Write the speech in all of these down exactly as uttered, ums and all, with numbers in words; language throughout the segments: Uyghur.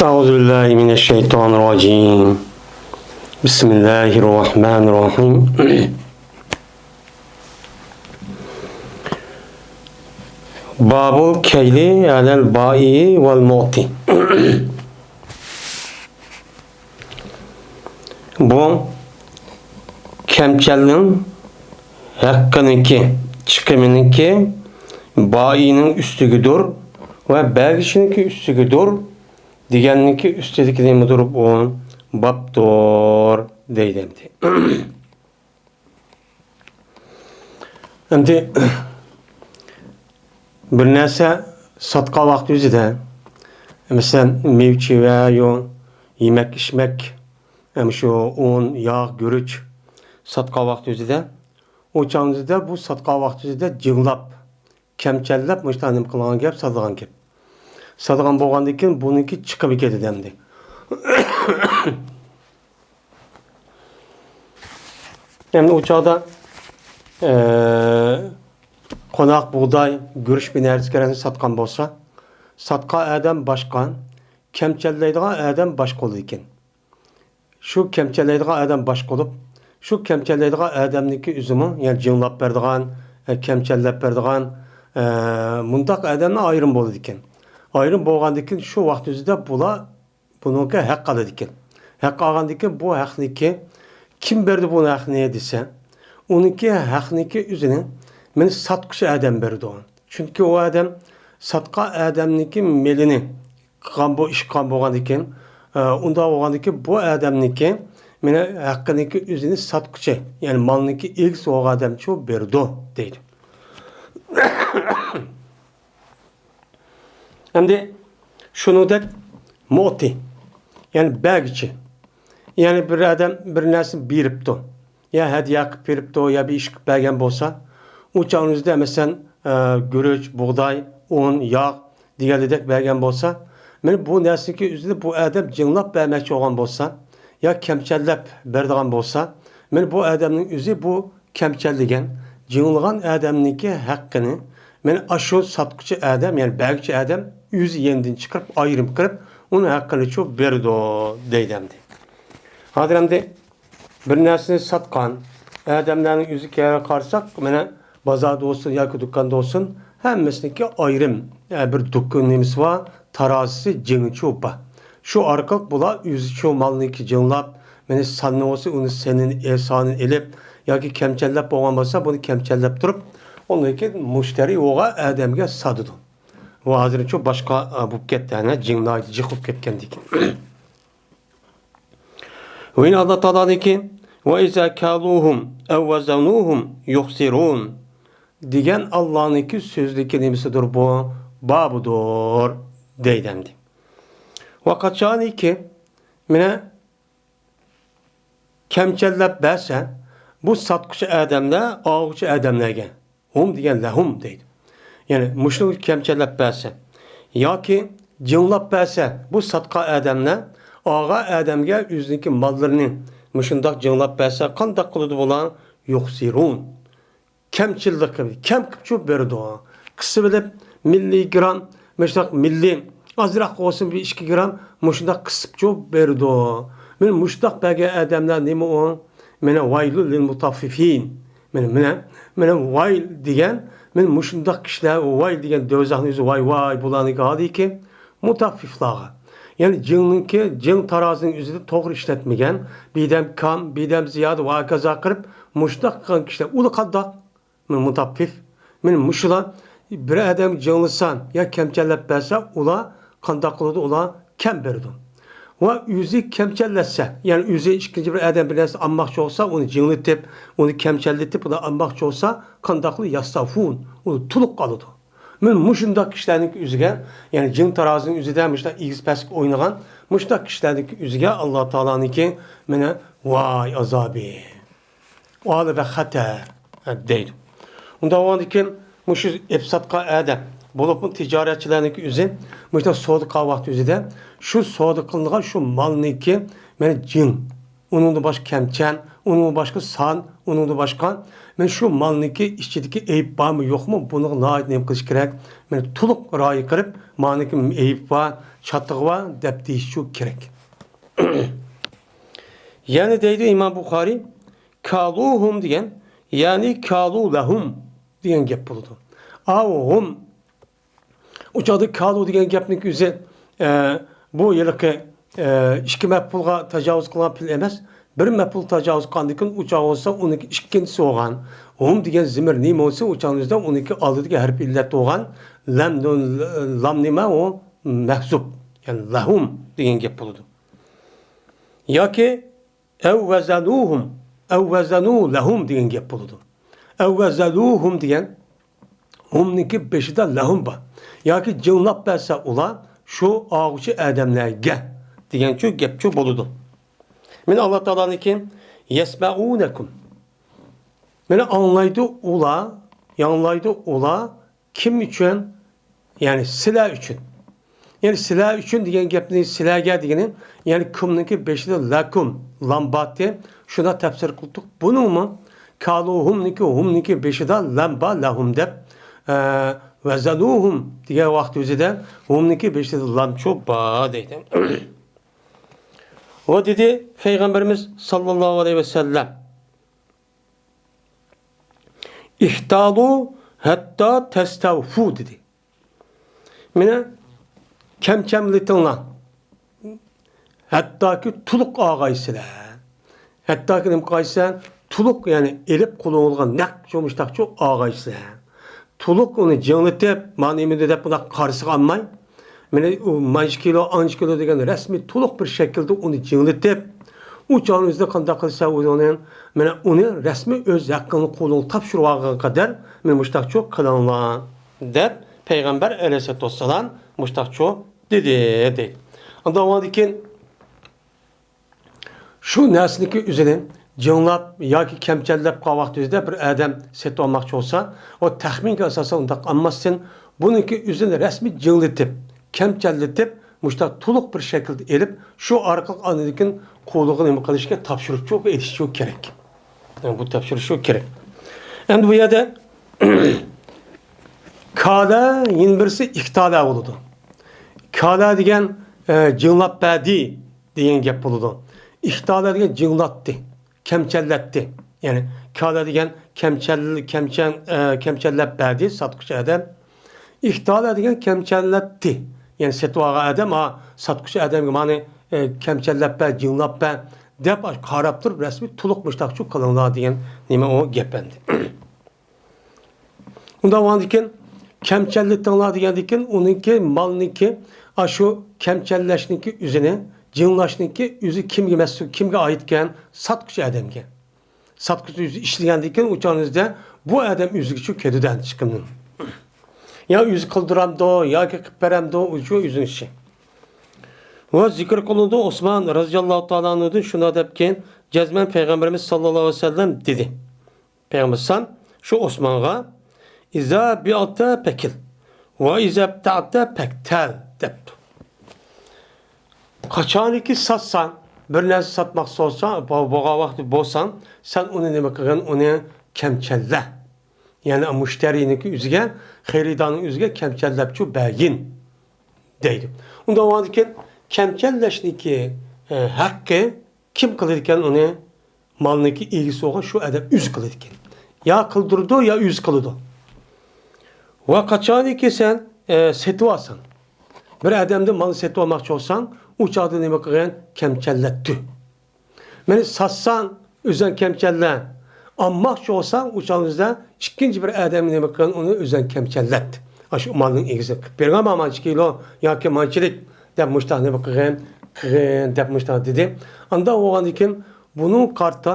أعوذ بالله من الشيطان الرجيم. بسم الله الرحمن الرحيم. باب الكيل على البائع والمعطي. بۇ كەمچەلنىڭ ھەققىنىڭكى، چىقىمىنىڭكى بائىنىڭ ئۈستىگىدۇر ۋە بەرگۈچىنىڭكى ئۈستىگىدۇر دېگەننىڭكى ئۈستىدىكى نېمىدۇر، بۇ بابتۇر دەيدۇ ئەمدى. ئەمدى بىر نەرسە ساتقان ۋاقتى ئۆزىدە، مەسىلەن، مېۋە-چېۋە، يو، يېمەك-ئىچمەك، ئەمدى شۇ ئۇن، ياغ، گۈرۈچ ساتقان ۋاقتى ئۆزىدە، ئۇ چاغنىڭدا بۇ ساتقان ۋاقتى ئۆزىدە جىڭلاپ، كەمچەللەپ مۇشۇنداق نېمە قىلغان گەپ، ساتىدىغان گەپ. ساتىدىغان بولغاندىن كېيىن بۇنىڭكى چىقىمى كېتىدۇ ئەمدى. ئەمدى ئۇ چاغدا، ئە، قوناق، بۇغداي، گۈرۈچ بىر نەرسە كېرەكنى ساتقان بولسا، ساتقان ئادەم باشقا، كەمچەللەيدىغان ئادەم باشقا بولىدىكەن. شۇ كەمچەللەيدىغان ئادەم باشقا بولۇپ، شۇ كەمچەللەيدىغان ئادەمنىڭكى ئۆزىمۇ، يەنى جىڭلاپ بېرىدىغان، ئە، كەمچەللەپ بېرىدىغان، ئە، مۇنداق ئادەملەر ئايرىم بولىدىكەن. ئايرىم بولغاندىن كېيىن شۇ ۋاقىت ئۆزىدە بۇلار بۇنىڭكى ھەق ئالىدىكەن. ھەق ئالغاندىن كېيىن بۇ ھەقنىكى، كىم بەردى بۇ ھەقنى دېسە، ئۇنىڭكى ھەقنىكى ئۆزىنى مېنى ساتقۇچى ئادەم بېرىدۇ. چۈنكى ئۇ ئادەم ساتقان ئادەمنىڭكى مېلىنى قىلغان، بۇ ئىش قىلغان بولغاندىكىن، ئە، ئۇنداق بولغاندىكىن بۇ ئادەمنىڭكى مېنى ھەققىنىڭكى ئۆزىنى ساتقۇچى، يەنى مالنىڭكى ئىگىسى بولغان ئادەمچۇ بېرىدۇ دەيدۇ. ئەمدى شۇنىڭدەك مۇئتى، يەنى بەرگۈچى. يەنى بىر ئادەم بىر نەرسىنى بېرىپتۇ، يا ھەدىيە قىلىپ بېرىپتۇ، يا بىر ئىش قىلىپ بەرگەن بولسا، ئۇ چاغنىڭىزدا، مەسىلەن، ئە، گۈرۈچ، بۇغداي، ئۇن، ياغ دېگەنلىدەك بەرگەن بولسا، مانا بۇ نەرسىنىڭكى ئۆزىنى بۇ ئادەم جىڭلاپ بەرمەكچى بولغان بولسا، يا كەمچەللەپ بېرىدىغان بولسا، مانا بۇ ئادەمنىڭ ئۆزى بۇ كەمچەللىگەن، جىڭلىغان ئادەمنىڭكى ھەققىنى، مانا ئاشۇ ساتقۇچى ئادەم، يەنى بەرگۈچى ئادەم ئۆزى يېنىدىن چىقىرىپ، ئايرىم قىلىپ، ئۇنىڭ ھەققىنىچۇ بېرىدۇ، دەيدۇ ئەمدى. ھازىر ئەمدى بىر نەرسىنى ساتقان ئادەملەرنىڭ ئۆزىگە قارىساق، مانا بازاردا بولسۇن ياكى دۇكاندا بولسۇن، ھەممىسىنىڭكى ئايرىم، ئە، بىر دۇكان نېمىسى بار، تارازىسى، جىڭىچۇ بار. شۇ ئارقىلىق بۇلار ئۆزىچۇ مالنىڭكى جىڭلاپ، مانا ساننى بولسا ئۇنى سېنىنى، ئېسانىنى ئېلىپ ياكى كەمچەللەپ بولغان بولسا، بۇنى كەمچەللەپ تۇرۇپ، ئۇندىن كېيىن مۇشتەرى بولغان ئادەمگە ساتىدۇ. بۇ ھازىرچۇ باشقا، ئە، بولۇپ كەتتى، ھە، جىڭ ناھايىتى جىق بولۇپ كەتكەندىكىن. ۋە يەنە ئاللا تائالانىڭكى، «ۋە ئىزا كالۇھۇم ئەۋ ۋەزەنۇھۇم يۇخسىرۇن» دېگەن ئاللانىڭكى سۆزىدىكى نېمىسىدۇر بۇ؟ بابىدۇر دەيدۇ ئەمدى. ۋە قاچانكى، مانا، كەمچەللەپ بەرسە، بۇ ساتقۇچى ئادەملەر ئالغۇچى ئادەملەرگە، ھۇم دېگەن لەھۇم دەيدۇ. يەنى مۇشۇنى كەمچەللەپ بەرسە ياكى جىڭلاپ بەرسە، بۇ ساتقان ئادەملەر ئالغان ئادەمگە ئۆزىنىڭكى ماللىرىنى مۇشۇنداق جىڭلاپ بەرسە، قانداق قىلىدۇ بۇلار؟ يۇخسىرۇن. كەمچىللىك قىلىپ، كەم قىلىپچۇ بېرىدۇ. قىسىۋېلىپ، مىللىي گرام، مۇشۇنداق مىللىي ئازراق بولسۇن، بىر ئىككى گرام مۇشۇنداق قىسىپچۇ بېرىدۇ. مانا مۇشۇنداق بەرگەن ئادەملەر نېمە ئۇ؟ مانا ۋەيلۇل لىل مۇتەففىفىن. مانا، مانا، مانا ۋاي دېگەن، مانا مۇشۇنداق كىشىلەر، ۋاي دېگەن دوزاخنىڭ ئۆزى، ۋاي، ۋاي، بۇلارنىڭكى ھالى كىم؟ مۇتەففىفلارغا. يەنى جىڭنىڭكى، جىڭ تارازىنىڭ ئۆزىدە توغرا ئىشلەتمىگەن، بىردەم كام، بىردەم زىيادە ۋە ھاكازا قىلىپ، مۇشۇنداق قىلغان كىشىلەر، ئۇلار قانداق؟ مانا مۇتەففىف. مانا مۇشۇلار بىر ئادەم جىڭلىسا يا كەمچەللەپ بەرسە، ئۇلار قانداق قىلىدۇ؟ ئۇلار كەم بېرىدۇ. ۋە ئۆزى كەمچەللەتسە، يەنى ئۆزى ئىككىنچى بىر ئادەم بىر نەرسە ئالماقچى بولسا، ئۇنى جىڭلىتىپ، ئۇنى كەمچەللىتىپ، ئۇنى ئالماقچى بولسا، قانداق قىلىدۇ؟ يەستەۋفۇن، ئۇنى تولۇق ئالىدۇ. مانا مۇشۇنداق كىشىلەرنىڭ ئۆزىگە، يەنى جىڭ تارازىنىڭ ئۆزىدە مۇشۇنداق ئېگىز پەسلىك ئوينىغان مۇشۇنداق كىشىلەرنىڭ ئۆزىگە ئاللا تائالانىڭكى مانا ۋاي ئازابى. ئالى ۋە خەتەر دەيدۇ. ئۇنداق بولغاندىكىن، مۇشۇ ئېپ ساتقان ئادەم، بولۇپمۇ تىجارەتچىلەرنىڭكى ئۆزى، مۇشۇنداق سودا قىلغان ۋاقتى ئۆزىدە، شۇ سودا قىلىنغان شۇ مالنىڭكى، مانا جىڭ، ئۇنىڭدىن باشقا كەمچەل، ئۇنىڭدىن باشقا سان، ئۇنىڭدىن باشقا، مەن شۇ مالنىڭكى ئىچىدىكى ئەيىب بارمۇ، يوقمۇ، بۇنىڭغا ناھايىتى نېمە قىلىش كېرەك؟ مەن تولۇق رىئايە قىلىپ، مانىڭكى ئەيىب بار، چاتىقى بار دەپ دېيىشچۇ كېرەك. يەنە دەيدۇ ئىمام بۇخارىي، كالۇھۇم دېگەن، يەنى كالۇ لەھۇم دېگەن گەپ بولىدۇ. ئاۋۇ ھۇم، ئۇ چاغدا كالۇ دېگەن گەپنىڭ ئۆزى، ئە، بۇ ھېلىقى، ئە، ئىككى مەپئۇلغا تاجاۋۇز قىلغان پېئىل ئەمەس، بىر مەپئۇل تاجاۋۇز قىلغاندىن كېيىن، ئۇ چاغ بولسا ئۇنىڭكى ئىككىنچىسى بولغان. ھۇم دېگەن زېمىر نېمە بولسا، ئۇ چاغنىڭ ئۆزىدە ئۇنىڭكى ئالدىدىكى ھەرپ ئىللەت بولغان. لام، لام نېمە ئۇ؟ مەھزۇپ. يەنى لەھۇم دېگەن گەپ بولىدۇ. ياكى ئەۋ ۋەزەنۇھۇم، ئەۋ ۋەزەنۇ لەھۇم دېگەن گەپ بولىدۇ. ئەۋ ۋەزەنۇھۇم دېگەن ھۇمنىڭكى بېشىدا لەھۇم بار. ياكى جىڭلاپ بەرسە ئۇلار شۇ ئاغۇچى ئادەملەرگە دېگەنچۇ گەپچۇ بولىدۇ. مانا ئاللا تائالانىڭكى يەسمەئۇنەكۇم. مانا ئاڭلايدۇ ئۇلار، ياڭلايدۇ ئۇلار، كىم ئۈچۈن؟ يەنى سىلەر ئۈچۈن. يەنى سىلەر ئۈچۈن دېگەن گەپنى سىلەرگە دېگىنى، يەنى كۇمنىڭكى بېشىدا لەكۇم لام بارتى. شۇنداق تەپسىر قىلدۇق. بۇنىڭمۇ كالۇ ھۇمنىڭكى، ھۇمنىڭكى بېشىدا لام بار، لەھۇم دەپ، ئە، ۋەزەنۇھۇم دېگەن ۋاقىت ئۆزىدە ھۇمنىڭكى بېشىدا لامچۇ بار دەيدۇ. ۋە دېدى پەيغەمبىرىمىز ساللاللاھۇ ئەلەيھى ۋەسەللەم، ئىھتالۇ ھەتتا تەستەۋفۇ دېدى. مانا كەمچەملىتىڭلار. ھەتتاكى تولۇق ئالغايسىلەر. ھەتتاكى نېمە قىلغايسىلەر؟ تولۇق، يەنى ئېلىپ قولۇڭلارغا نەق شۇ مۇشتاقچۇ ئالغايسىلەر. تولۇق ئۇنى جىڭلىتىپ، مانا نېمىدە دەپ بۇنداق قارىسىغا ئالماي، مانا ئۇ مانچە كىلو، ئانچە كىلو دېگەن رەسمىي تولۇق بىر شەكىلدە ئۇنى جىڭلىتىپ، ئۇ چاغنىڭ ئۆزىدە قانداق قىلسا ئۇنى، مانا ئۇنى رەسمىي ئۆز ھەققىڭنى قولۇڭغا تاپشۇرۇۋالغانغا قەدەر مانا مۇشتاقچۇ قىلىڭلار دەپ پەيغەمبەر ئەلەيھىسسالاتۇ ۋەسسالام مۇشتاقچۇ دېدى، دەيدۇ. ئاندىن ئۇنىڭدىن كېيىن شۇ نەرسىنىڭكى ئۆزىنى جىڭلاپ ياكى كەمچەللەپ قالغان ۋاقتىدا بىر ئادەم سېتىۋالماقچى بولسا، ئۇ تەخمىنگە ئاساسەن ئۇنداق ئالماستىن، بۇنىڭكى ئۆزىنى رەسمىي جىڭلىتىپ، كەمچەللىتىپ، مۇشۇنداق تولۇق بىر شەكىلدە ئېلىپ، شۇ ئارقىلىق ئاندىن كېيىن قولىغا نېمە قىلىشكە تاپشۇرۇپچۇ، ئېلىشچۇ كېرەك. بۇ تاپشۇرۇشۇ كېرەك. ئەمدى بۇ يەردە كالە، يەنە بىرسى ئىكتالە بولىدۇ. كالە دېگەن، ئە، جىڭلاپ بەردى دېگەن گەپ بولىدۇ. ئىكتالە دېگەن جىڭلاتتى، كەمچەللەتتى. يەنى كالە دېگەن كەمچەل-، كەمچەن-، ئە، كەمچەللەپ بەردى ساتقۇچى ئادەم. ئىكتالە دېگەن كەمچەللەتتى. يەنى سېتىۋالغان ئادەم، ھا، ساتقۇچى ئادەمگە مانا، ئە، كەمچەللەپ بەر، جىڭلاپ بەر دەپ قاراپ تۇرۇپ رەسمىي تولۇق مۇشتاقچۇ قىلىڭلار دېگەن نېمە ئۇ گەپ ئەمدى. ئۇنداق بولغاندىكىن، كەمچەللىتىڭلار دېگەندىكىن، ئۇنىڭكى مالنىڭكى، ئاشۇ كەمچەللەشنىڭكى ئۆزىنى، جىڭلاشنىڭكى ئۆزى كىمگە مەسئۇل، كىمگە ئائىتكەن؟ ساتقۇچى ئادەمگە. ساتقۇچى ئۆزى ئىشلىگەندىن كېيىن، ئۇ چاغنىڭ ئۆزىدە بۇ ئادەم ئۆزىگىچۇ كېلىدۇ چىقىمنىڭ. يا ئۆزى قىلدۇرامدۇ، ياكى قىلىپ بېرەمدۇ، ئۇ شۇ ئۆزىنىڭ ئىشى. ۋە زىكىر قىلىنىدۇ، ئوسمان رەزىياللاھۇ تائالا ئەنھۇدىن شۇنداق دەپكەن، جەزمەن پەيغەمبىرىمىز ساللاللاھۇ ئەلەيھى ۋەسەللەم دېدى. پەيغەمبەر ئەلەيھىسسالام شۇ ئوسمانغا، ئىزا بىئتە پەكىل، ۋە ئىزا ئىبتەئتە پەكتەل دەپتۇ. قاچانكى ساتساڭ، بىر نەرسە ساتماقچى بولساڭ، بو-، بولغان ۋاقتى بولساڭ، سەن ئۇنى نېمە قىلغىن، ئۇنى كەمچەللە. يەنى مۇشتەرىنىڭكى ئۆزىگە، خېرىدارنىڭ ئۆزىگە كەمچەللەپچۇ بەرگىن دەيدۇ. ئۇنداق بولغاندىكىن كەمچەللەشنىكى، ئە، ھەققى كىم قىلىدىكەن ئۇنى؟ مالنىڭكى ئىگىسى بولغان شۇ ئادەم ئۆزى قىلىدىكەن. يا قىلدۇرىدۇ، يا ئۆزى قىلىدۇ. ۋە قاچانكى سەن، ئە، سېتىۋالساڭ، بىر ئادەمدىن مالنى سېتىۋالماقچى بولساڭ، ئۇ چاغدا نېمە قىلغىن؟ كەمچەللەتتى. مانا ساتساڭ ئۆزۈڭ كەمچەللە، ئالماقچى بولساڭ ئۇ چاغدا ئىككىنچى بىر ئادەم نېمە قىلغىن؟ ئۇنى ئۆزۈڭ كەمچەللەت. ئاشۇ مالنىڭ ئىگىسى قىلىپ بېرىڭە مانا مانچە كىلو ياكى مانچىلىك دەپ مۇشتاق نېمە قىلغىن؟ قىلغىن دەپ مۇشتاق دېدى. ئانداق بولغاندىن كېيىن بۇنىڭغا قارىتا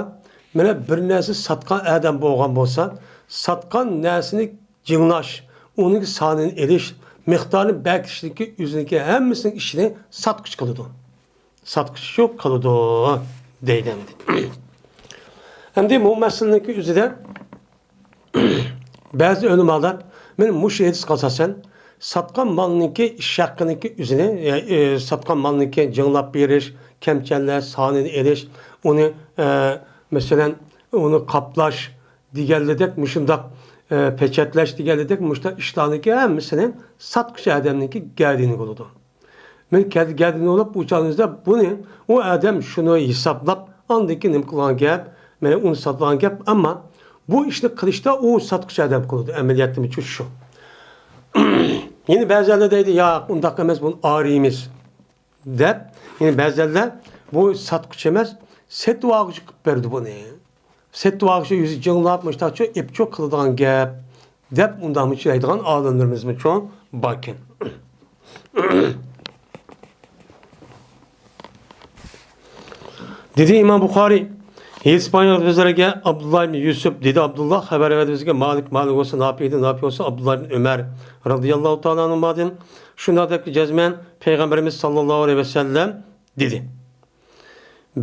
مانا بىر نەرسە ساتقان ئادەم بولغان بولسا، ساتقان نەرسىنى جىڭلاش، ئۇنىڭ سانىنى ئېلىش، مىقدارىنى بەكىتىشنىڭكى ئۆزىنىڭكى ھەممىسىنىڭ ئىشىنى ساتقۇچى قىلىدۇ. ساتقۇچى شۇ قىلىدۇ دەيدۇ ئەمدى. ئەمدى بۇ مەسىلىنىڭكى ئۆزىدە بەزى ئۆلىمالار مانا مۇشۇ ھەدىسكە ئاساسەن ساتقان مالنىڭكى ئىش ھەققىنىڭكى ئۆزىنى، ئە، ئە، ساتقان مالنىڭكى جىڭلاپ بېرىش، كەمچەللەش، سانىنى ئېلىش، ئۇنى، ئە، مەسىلەن، ئۇنى قاپلاش دېگەنلىدەك، مۇشۇنداق، ئە، پېچەتلەش دېگەنلىدەك، مۇشۇنداق ئىشلارنىڭكى ھەممىسىنى ساتقۇچى ئادەمنىڭكى گەدىنى بولىدۇ. مەن كەل-، گەدىنى بولۇپ، ئۇ چاغىمىزدا بۇنى، ئۇ ئادەم شۇنى ھېسابلاپ، ئاندىن كېيىن نېمە قىلغان گەپ، مانا ئۇنى ساتىدىغان گەپ، ئەمما بۇ ئىشنى قىلىشتا ئۇ ساتقۇچى ئادەم قىلىدۇ، ئەمەلىيەتتىمۇ شۇ. يەنە بەزىلەر دەيدۇ، ياق، ئۇنداق ئەمەس، بۇنى ئايرىيمىز. دەپ، يەنى بەزىلەر بۇ ساتقۇچى ئەمەس، سېتىۋالغۇچى قىلىپ بەردى بۇنى. سېتىۋالغۇچى يۈزى جىڭلاپ، مۇشتاقچۇ، ئېپچۇ قىلىدىغان گەپ، دەپ ئۇنداقمۇ چۈشەنمەيدىغان ئالىملىرىمىزمۇ چوڭ باركەن. دېدى ئىمام بۇخارىي، ھېسپانىيە بىزلەرگە ئابدۇللا ئىبن يۈسۈپ، دېدى ئابدۇللا، خەۋەر بەردى بىزگە، مالىك، مالىك بولسا نافىئدىن، نافىئ بولسا ئابدۇللا ئىبن ئۆمەر رەزىياللاھۇ تائالا ئەنھۇمادىن، شۇنداق دەپتۇ جەزمەن پەيغەمبىرىمىز ساللاللاھۇ ئەلەيھى ۋەسەللەم دېدى.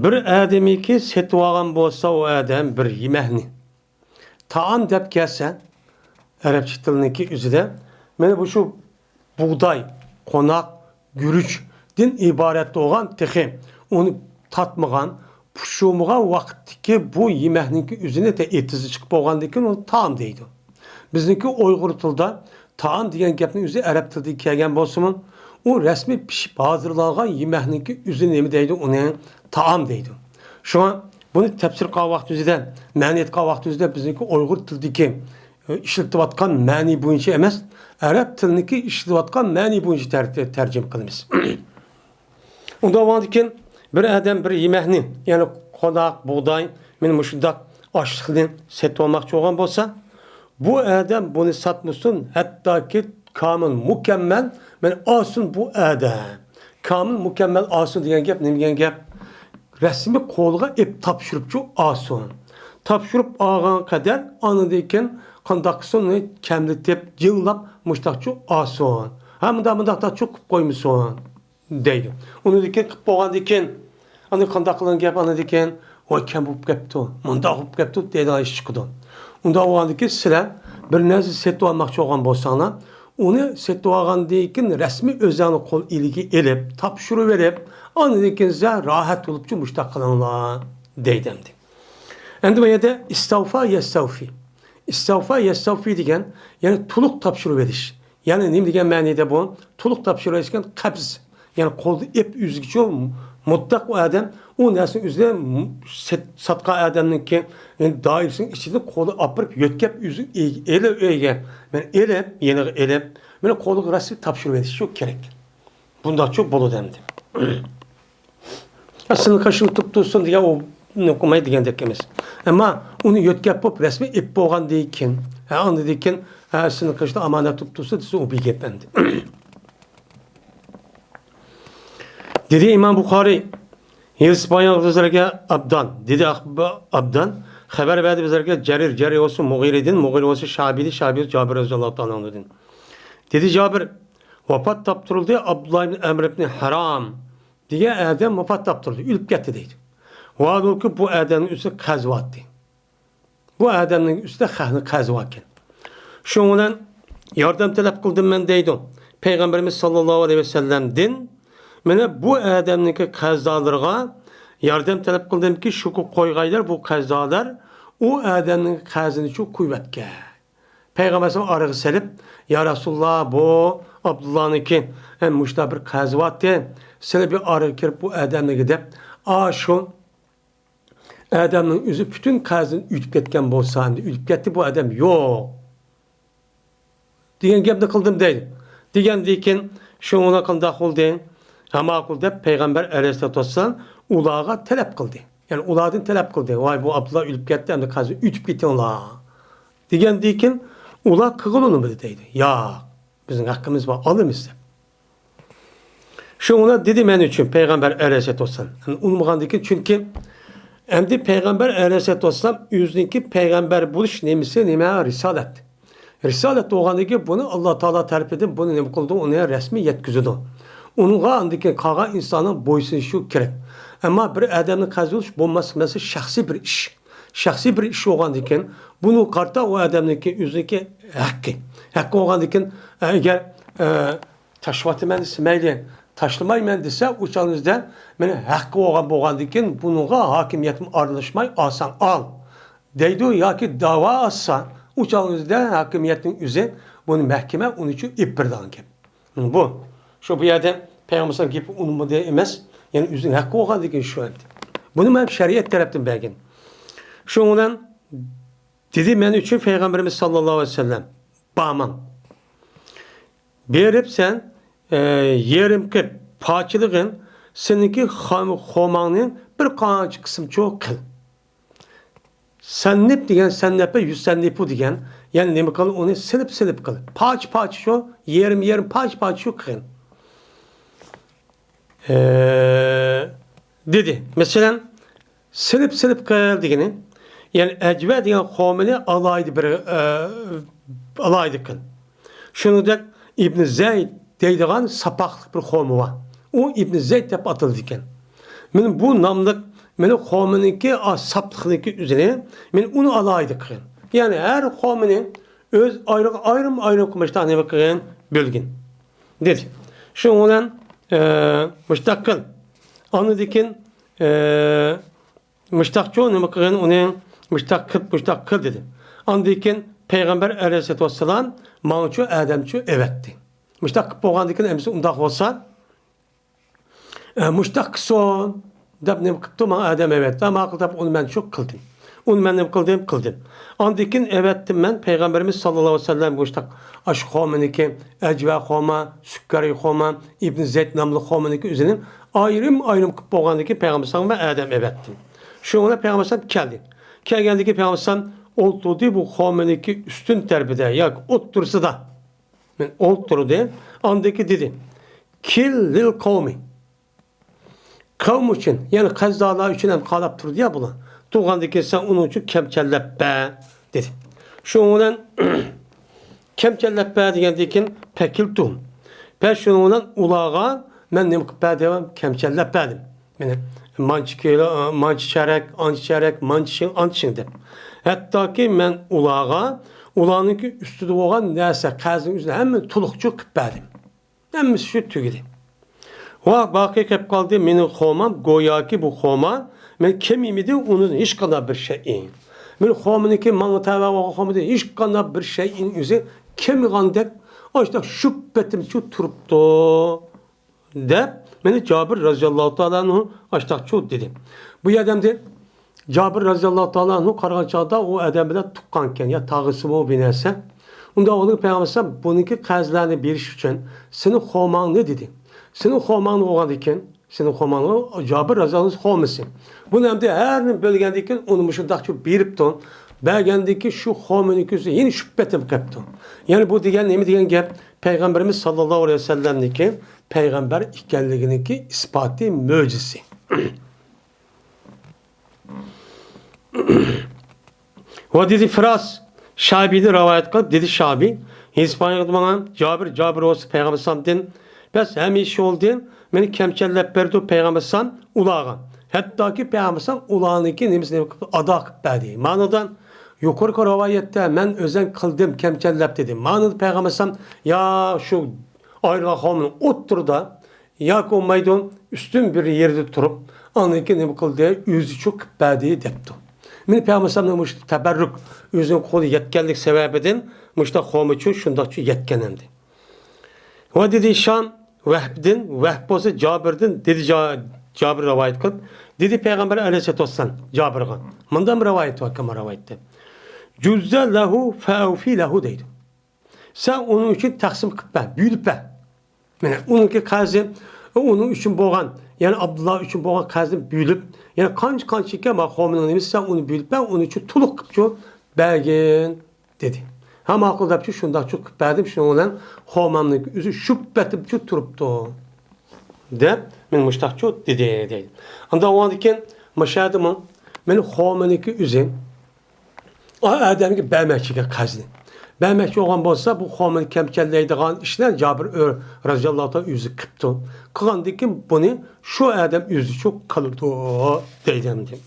بىر ئادەمكى سېتىۋالغان بولسا ئۇ ئادەم بىر يېمەكنى، تائام دەپ كەلسە، ئەرەبچە تىلنىڭكى ئۆزىدە، مانا بۇ شۇ بۇغداي، قوناق، گۈرۈچتىن ئىبارەت بولغان، تېخى ئۇنى تاتمىغان، پۇشۇمىغان ۋاقىتتىكى بۇ يېمەكنىڭكى ئۆزىنى تە-، ئېتىزى چىقىپ بولغاندىن كېيىن ئۇنى تائام دەيدۇ. بىزنىڭكى ئۇيغۇر تىلىدا تائام دېگەن گەپنىڭ ئۆزى ئەرەب تىلىدىن كەلگەن بولسىمۇ، ئۇ رەسمىي پىشىپ ھازىرلانغان يېمەكنىڭكى ئۆزى نېمە دەيدۇ؟ ئۇنى تائام دەيدۇ. شۇڭا بۇنى تەپسىر قىلغان ۋاقتىمىزدا، مەنە ئېيتقان ۋاقتىمىزدا بىزنىڭكى ئۇيغۇر تىلىدىكى، ئى، ئىشلىتىۋاتقان مەنى بويىچە ئەمەس، ئەرەب تىلىنىڭكى ئىشلىتىۋاتقان مەنى بويىچە تەر-، تەرجىمە قىلىمىز. ئۇنداق بولغاندىكىن بىر ئادەم بىر يېمەكنى، يەنى قوناق، بۇغداي، مانا مۇشۇنداق ئاشلىقنى سېتىۋالماقچى بولغان بولسا، بۇ ئادەم بۇنى ساتمىسۇن، ھەتتاكى كامىل، مۇكەممەل، مانا ئالسۇن بۇ ئادەم. كامىل، مۇكەممەل ئالسۇن دېگەن گەپ نېمە دېگەن گەپ؟ رەسمىي قولىغا ئېلىپ تاپشۇرۇپچۇ ئالسۇن. تاپشۇرۇپ ئالغان قەدەر ئاندىن كېيىن قانداق قىلسۇن، ئۇنى كەملىتىپ، جىڭلاپ، مۇشتاقچۇ ئالسۇن. ھە، مۇنداق، مۇنداقتاچۇ قىلىپ قويمىسۇن. دەيدۇ. ئۇنىڭدىن كېيىن قىلىپ بولغاندىن كېيىن، ئاندىن قانداق قىلغان گەپ ئاندىن كېيىن، ۋاي كەم بولۇپ كەپتۇ، مۇنداق بولۇپ كەپتۇ دەيدىغان ئىش چىقىدۇ. ئۇنداق بولغاندىن كېيىن سىلەر بىر نەرسە سېتىۋالماقچى بولغان بولساڭلار، ئۇنى سېتىۋالغاندىن كېيىن رەسمىي ئۆزۈڭلار قول ئىلىگە ئېلىپ، تاپشۇرۇۋېلىپ، ئاندىن كېيىن سىلەر راھەت بولۇپچۇ مۇشتاق قىلىڭلار دەيدۇ ئەمدى. ئەمدى بۇ يەردە ئىستەۋفا يەستەۋفى. ئىستەۋفا يەستەۋفى دېگەن، يەنى تولۇق تاپشۇرۇۋېلىش. يەنى نېمە دېگەن مەنىدە بۇ؟ تولۇق تاپشۇرۇۋېلىش دېگەن قەبز. يەنى قولدا ئېپ ئۆزىگىچۇ مۇتلەق ئۇ ئادەم ئۇ نەرسىنى ئۆزىدە سېت-، ساتقان ئادەمنىڭكى، يەنى دائىرىسىنىڭ ئىچىدە قولدا ئاپىرىپ يۆتكەپ ئۆزى ئۆيگە، ئېلىپ ئۆيگە، مانا ئېلىپ، يېنىغا ئېلىپ، مانا قولىغا رەسمىي تاپشۇرۇۋېلىشچۇ كېرەك. بۇنداقچۇ بولىدۇ ئەمدى. ئەسلىنى قېشىڭ تۇتۇپ تۇرسۇن دېگەن ئۇ نوقۇماي دېگەندەك ئەمەس. ئەمما ئۇنى يۆتكەپ بولۇپ رەسمىي ئېلىپ بولغاندىن كېيىن، ھە، ئاندىن كېيىن، ھە، ئەسلىنى قېشىدا ئامانەت تۇتۇپ تۇرسا دېسە، ئۇ بىر گەپ ئەمدى. دېدى ئىمام بۇخارىي، ھېسپانىيە بىزلەرگە ئابدان، دېدى ئاق-، ئابدان، خەۋەر بەردى بىزلەرگە جەرىر، جەرىر بولسا مۇغىرىدىن، مۇغىرە بولسا شابىدىن، شابى جابىر رەزىياللاھۇ تائالا ئەنھۇدىن. دېدى جابىر، ۋاپات تاپتۇرۇلدى ئابدۇللا ئىبن ئەمر ئىبن ھارام دېگەن ئادەم ۋاپات تاپتۇردى، ئۆلۈپ كەتتى دەيدۇ. ۋاھالبۇكى بۇ ئادەمنىڭ ئۈستىدە قەرزى بارتتى. بۇ ئادەمنىڭ ئۈستىدە خەقنىڭ قەرزى باركەن. شۇنىڭ بىلەن ياردەم تەلەپ قىلدىم مەن دەيدۇ. پەيغەمبىرىمىز ساللاللاھۇ ئەلەيھى ۋەسەللەمدىن، مانا بۇ ئادەمنىڭكى قەرزدارلىرىغا ياردەم تەلەپ قىلدىمكى، شۇ قويغايلار بۇ قەرزدارلار ئۇ ئادەمنىڭ قەرزىنى شۇ قويۇۋەتكەن. پەيغەمبەر ئارىغا سېلىپ، يا رەسۇلاللا، بۇ ئابدۇللانىڭكى، ئە، مۇشۇنداق بىر قەرزى بارتى، سىلەر بىر ئارىغا كىرىپ بۇ ئادەملەرگە دەپ، ئا، شۇ ئادەمنىڭ ئۆزى پۈتۈن قەرزىنى ئۆتۈپ كەتكەن بولسا، ئەمدى ئۆتۈپ كەتتى بۇ ئادەم، يوق دېگەن گەپنى قىلدىم دەيدۇ. دېگەندىن كېيىن شۇ ئۇلار قانداق بولدى؟ ھە، ماقۇل دەپ پەيغەمبەر ئەلەيھىسسالاتۇ ۋەسسالام ئۇلارغا تەلەپ قىلدى. يەنى ئۇلاردىن تەلەپ قىلدى. ۋاي، بۇ ئابدۇللا ئۆلۈپ كەتتى، ئەمدى قەرزىنى ئۆتۈپ كېتىڭلار. دېگەندىن كېيىن ئۇلار قىلغىلى ئۇنىمىدى دەيدۇ. ياق، بىزنىڭ ھەققىمىز بار، ئالىمىز دەپ. شۇڭا دېدى مەن ئۈچۈن پەيغەمبەر ئەلەيھىسسالاتۇ ۋەسسالام. يەنى ئۇنىمىغاندىن كېيىن، چۈنكى ئەمدى پەيغەمبەر ئەلەيھىسسالاتۇ ۋەسسالام ئۆزىنىڭكى پەيغەمبەر بولۇش نېمىسى نېمە؟ رىسالەت. رىسالەت بولغاندىن كېيىن بۇنى ئاللا تائالا تەرىپىدىن بۇنى نېمە قىلىدۇ؟ ئۇنى رەسمىي يەتكۈزىدۇ. ئۇنىڭغا ئاندىن كېيىن قالغان ئىنساننىڭ بويسۇنۇشى كېرەك. ئەمما بىر ئادەمنىڭ قەرزى بولۇش بولماسلىق مەسىلىسى شەخسىي بىر ئىش. شەخسىي بىر ئىش بولغاندىن كېيىن بۇنى قارىتا ئۇ ئادەمنىڭكى ئۆزىنىڭكى ھەققى. ھەققى بولغاندىن كېيىن، ئەگەر، ئە، تاشلىۋاتىمەن دېسە مەيلى، تاشلىمايمەن دېسە، ئۇ چاغنىڭىزدا مېنى ھەققى بولغان، بولغاندىكىن بۇنىڭغا ھاكىمىيەتمۇ ئارىلاشماي ئالساڭ ئال دەيدۇ ياكى داۋا ئاچسا، ئۇ چاغنىڭىزدا ھاكىمىيەتنىڭ ئۆزى بۇنى مەھكىمە ئۇنى ئۈچۈن ئېلىپ بېرىدىغان گەپ. بۇ، شۇ بۇ يەردە پەيغەمبەر ئەلەيھىسسالام گېپى ئۇنىمىدى ئەمەس، يەنى ئۆزىنىڭ ھەققى بولغاندىكىن شۇ ئەمدى. بۇنى مەن شەرىئەت تەرەپتىن بەرگەن. شۇنىڭ بىلەن دېدى، مەن ئۈچۈن پەيغەمبىرىمىز ساللاللاھۇ ئەلەيھى ۋەسەللەم، بارماڭ. بېرىپ سەن، ئە، يېرىم قىلىپ پارچىلىغىن، سېنىڭكى خام-، خورماڭنى بىر قانچە قىسىمچۇ قىل. سەننىپ دېگەن، سەننەپە يۈسەننىپۇ دېگەن، يەنى نېمە قىل، ئۇنى سىلىپ-سىلىپ قىل. پارچە-پارچە شۇ، يېرىم-يېرىم، پارچە-پارچە شۇ قىل. ئە، دېدى. مەسىلەن، سىلىپ-سىلىپ قىل دېگىنى، يەنى ئەجۋە دېگەن خورمىنى ئالاھىدە بىر، ئە، ئالاھىدە قىل. شۇنىڭدەك ئىبن زەيد دەيدىغان ساپاقلىق بىر خورما بار. ئۇ ئىبن زەيد دەپ ئاتىلىدىكەن. مېنى بۇ ناملىق، مېنى خورمىنىڭكى ئا-، ساپلىقنىڭكى ئۆزىنى، مېنى ئۇنى ئالاھىدە قىلغىن. يەنى ھەر خورمىنى ئۆز ئايرىغا ئايرىم-ئايرىم قىلمىشتا نېمە قىلغىن؟ بۆلگىن. دېدى. شۇنىڭ بىلەن، ئە، مۇشتاق قىل. ئاندىن كېيىن، ئە، مۇشتاقچۇ نېمە قىلغىن ئۇنى، مۇشتاق قىل، مۇشتاق قىل دېدى. ئاندىن كېيىن پەيغەمبەر ئەلەيھىسسالاتۇ ۋەسسالام ماڭىچۇ ئادەمچۇ ئەۋەتتى. مۇشتاق قىلىپ بولغاندىن كېيىن ئەمىسە ئۇنداق بولسا، ئە، مۇشتاق قىلسۇن دەپ نېمە قىپتۇ، ماڭا ئادەم ئەۋەتتى. ماقۇل دەپ ئۇنى مەن شۇ قىلدىم. ئۇنى مەن نېمە قىلدىم؟ قىلدىم. ئاندىن كېيىن ئەۋەتتىم مەن پەيغەمبىرىمىز ساللاللاھۇ ئەلەيھى ۋەسەللەم مۇشتاق ئاشۇ خورمىنىڭكى، ئەجۋە خورما، سۈككەرى خورما، ئىبن زەيد ناملىق خورمىنىڭكى ئۆزىنى ئايرىم-ئايرىم قىلىپ بولغاندىن كېيىن پەيغەمبىرىمىزگە مەن ئادەم ئەۋەتتىم. شۇنىڭ بىلەن پەيغەمبىرىمىز كەلدى. كەلگەندىن كېيىن پەيغەمبىرىمىز ئولتۇردى بۇ خورمىنىڭكى ئۈستۈن تەرىپىدە ياكى ئوتتۇرىسىدا. مەن ئولتۇردى. ئاندىن كېيىن دېدى، كىل لىل قەۋمى. قەۋم ئۈچۈن، يەنى قەززالار ئۈچۈن ھەم قالاپ تۇردى يا بۇلار. تۇرغاندىن كېيىن سەن ئۇنىڭ ئۈچۈن كەمچەللەپ بەر، دېدى. شۇنىڭ بىلەن كەمچەللەپ بەر دېگەندىن كېيىن پەكىلتۇھۇم. بەس شۇنىڭ بىلەن ئۇلارغا مەن نېمە قىلىپ بەردىم؟ كەمچەللەپ بەردىم. مانا مانچە كىلو، مانچە چارەك، ئانچە چارەك، مانچە شىڭ، ئانچە شىڭ دەپ. ھەتتاكى مەن ئۇلارغا ئۇلارنىڭكى ئۈستىدە بولغان نەرسە، قەرزنىڭ ئۆزىنى ھەممىنى تولۇقچە قىلىپ بەردىم. ھەممىسى شۇ تۈگىدى. ۋا باقىي قېلىپ قالدى مېنىڭ خورمام، گوياكى بۇ خورما مېنىڭ كېمىمىدى، ئۇنىڭ ھېچقانداق بىر شەيئى. مېنىڭ خورمىنىڭكى ماڭا تەۋە بولغان خورمىدىن ھېچقانداق بىر شەيئىنىڭ ئۆزى كېمىغاندەك، ئاشۇنداق شۈپپەتىمچۇ تۇرۇپتۇ. دەپ، مېنى جابىر رەزىياللاھۇ تائالا ئەنھۇ ئاشتاقچۇ دېدى. بۇ يەردە ئەمدى جابىر رەزىياللاھۇ تائالا ئەنھۇ قارىغان چاغدا ئۇ ئادەم بىلەن تۇغقانكەن، يا تاغىسىمۇ بىر نەرسە. ئۇنداق بولغىنىكەن پەيغەمبەر ئەلەيھىسسالام بۇنىڭكى قەرزلەرنى بېرىش ئۈچۈن سېنىڭ خورماڭنى دېدى. سېنىڭ خورماڭنى بولغاندىكىن، سېنىڭ خورماڭنى جابىر رەزىياللاھۇ خورمىسى. بۇنى ئەمدى ھەرىنى بۆلگەندىن كېيىن ئۇنى مۇشۇنداقچۇ بېرىپتۇ. بەرگەندىن كېيىن شۇ خورمىنىڭكى ئۆزى يەنە شۈپپەتىم قېپتۇ. يەنى بۇ دېگەن نېمە دېگەن گەپ؟ پەيغەمبىرىمىز ساللاللاھۇ ئەلەيھى ۋەسەللەمنىڭكى پەيغەمبەر ئىكەنلىكىنىڭكى ئىسپاتى، مۆجىزىسى. ۋە دېدى فىراس شابىدىن رىۋايەت قىلىپ، دېدى شابى، يېزىپ ماڭا جابىر، جابىر بولسا پەيغەمبەر ئەلەيھىسسالامدىن، بەس ھەمىشە يولدىن مېنى كەمچەللەپ بەردى پەيغەمبەر ئەلەيھىسسالام ئۇلارغا. ھەتتاكى پەيغەمبەر ئەلەيھىسسالام ئۇلارنىڭكى نېمىسىنى ئادا قىلىپ بەردى. مەنىدىن يۇقىرىقى رىۋايەتتە مەن ئۆزەم قىلدىم كەمچەللەپ دېدى. مەنىدە پەيغەمبەر ئەلەيھىسسالام يا شۇ ئايرىلغان قومنىڭ ئوتتۇرىدا ياكى بولمايدۇ، ئۈستۈن بىر يېرىدە تۇرۇپ، ئاندىن كېيىن نېمە قىلدى؟ ئۆزى چوقۇپ بەردى دەپتۇ. مېنى پەيغەمبەر ئەلەيھىسسالامنىڭ مۇشۇ تەبەررۇك، ئۆزىنىڭ قولى يەتكەنلىك سەۋەبىدىن مۇشۇنداق قومىچۇ شۇنداقچۇ يەتكەن ئەمدى. ۋە دېدى ھىشام، ۋەھبىدىن، ۋەھب بولسا جابىردىن، دېدى جا-، جابىر رىۋايەت قىلىپ، دېدى پەيغەمبەر ئەلەيھىسسالاتۇ ۋەسسالام جابىرغا. مۇنداق بىر رىۋايەت بار، كىم رىۋايەتتە؟ جۇززە لەھۇ فەئەۋفى لەھۇ دەيدۇ. سەن ئۇنىڭ ئۈچۈن تەقسىم قىلىپ بەر، بۆلۈپ بەر. مانا ئۇنىڭكى قەرزى، ئۇنىڭ ئۈچۈن بولغان، يەنى ئابدۇللا ئۈچۈن بولغان قەرزنى بۆلۈپ، يەنى قانچە، قانچە ئىكەن، ما خورمىنىڭ نېمىسى، سەن ئۇنى بۆلۈپ بەر، ئۇنى شۇ تولۇق قىپچۇ بەرگىن، دېدى. ھە، ماقۇل دەپچۇ، شۇنداقچۇ قىپ بەردىم، شۇنىڭ بىلەن خورمامنىڭ ئۆزى شۈپپەتىپچۇ تۇرۇپتۇ، دەپ، مېنى مۇشتاقچۇ دېدى، دەيدۇ. ئاندىن ئۇنىڭدىن كېيىن مۇشۇ يەردىمۇ مېنى خورمىنىڭكى ئۆزى ئا-، ئادەمگە بەرمەكچى ئىكەن قەرزنى. بەرمەكچى بولغان بولسا، بۇ قومنى كەمچەللەيدىغان ئىشنى جابىر ئۆ-، رەزىياللاھۇ تائالا ئۆزى قىپتۇ. قىلغاندىن كېيىن بۇنى شۇ ئادەم ئۆزىچۇ قىلىدۇ، دەيدۇ ئەمدى.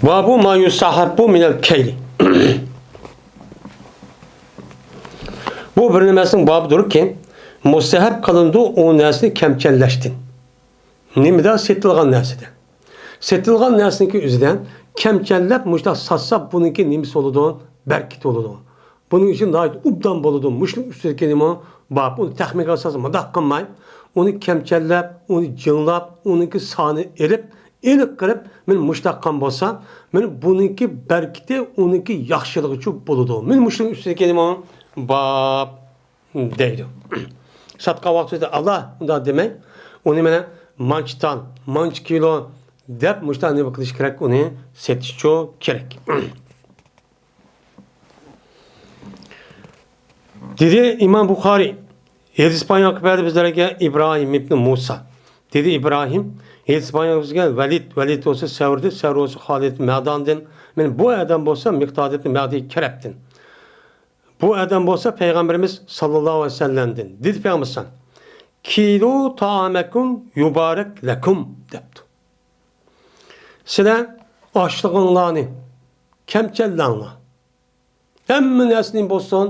بابۇ ما يۇستەھەببۇ مىنەل كەيلى. بۇ بىر نېمىسىنىڭ بابىدۇركى، مۇستەھەب قىلىنىدۇ ئۇ نەرسىنى كەمچەللەشتىن. نېمىدە؟ سېتىلغان نەرسىدە. سېتىلغان نەرسىنىڭكى ئۆزىدە كەمچەللەپ مۇشۇنداق ساتسا، بۇنىڭكى نېمىسى بولىدۇ؟ بەرىكىتى بولىدۇ. بۇنىڭ ئۈچۈن ناھايىتى ئوبدان بولىدۇ. مۇشۇنىڭ ئۈستىدىكى نېمە بار؟ ئۇنى تەخمىنگە ئاساسەن مۇنداق قىلماي، ئۇنى كەمچەللەپ، ئۇنى جىڭلاپ، ئۇنىڭكى سانى ئېلىپ، ئېنىق قىلىپ، مانا مۇشۇنداق قىلغان بولسا، مانا بۇنىڭكى بەرىكىتى، ئۇنىڭكى ياخشىلىقىچۇ بولىدۇ. مانا مۇشۇنىڭ ئۈستىدىكى نېمە بار دەيدۇ. ساتقان ۋاقتىدا ئالا، ئۇنداق دېمەي، ئۇنى مانا مانچە تال، مانچە كىلو دەپ مۇشۇنداق نېمە قىلىش كېرەك، ئۇنى سېتىشچۇ كېرەك. دېدى ئىمام بۇخارىي، ھەدىس بايان قىلىپ بەردى بىزلەرگە ئىبراھىم ئىبنى مۇسا. دېدى ئىبراھىم، ھەدىس بايان قىلىپ بىزگە ۋەلىد، ۋەلىد بولسا سەۋردە، سەۋر بولسا خالىد مەداندىن، مانا بۇ ئادەم بولسا مىقداد ئىبنى مەدى كەرەبتىن. بۇ ئادەم بولسا پەيغەمبىرىمىز ساللاللاھۇ ئەلەيھى ۋەسەللەمدىن. دېدى پەيغەمبىرىمىز، كىلۇ تائامەكۇم يۇبارەك لەكۇم دەپتۇ. سىلەر ئاشلىقىڭلارنى كەمچەللەڭلار. ھەممە نەرسىنى بولسۇن،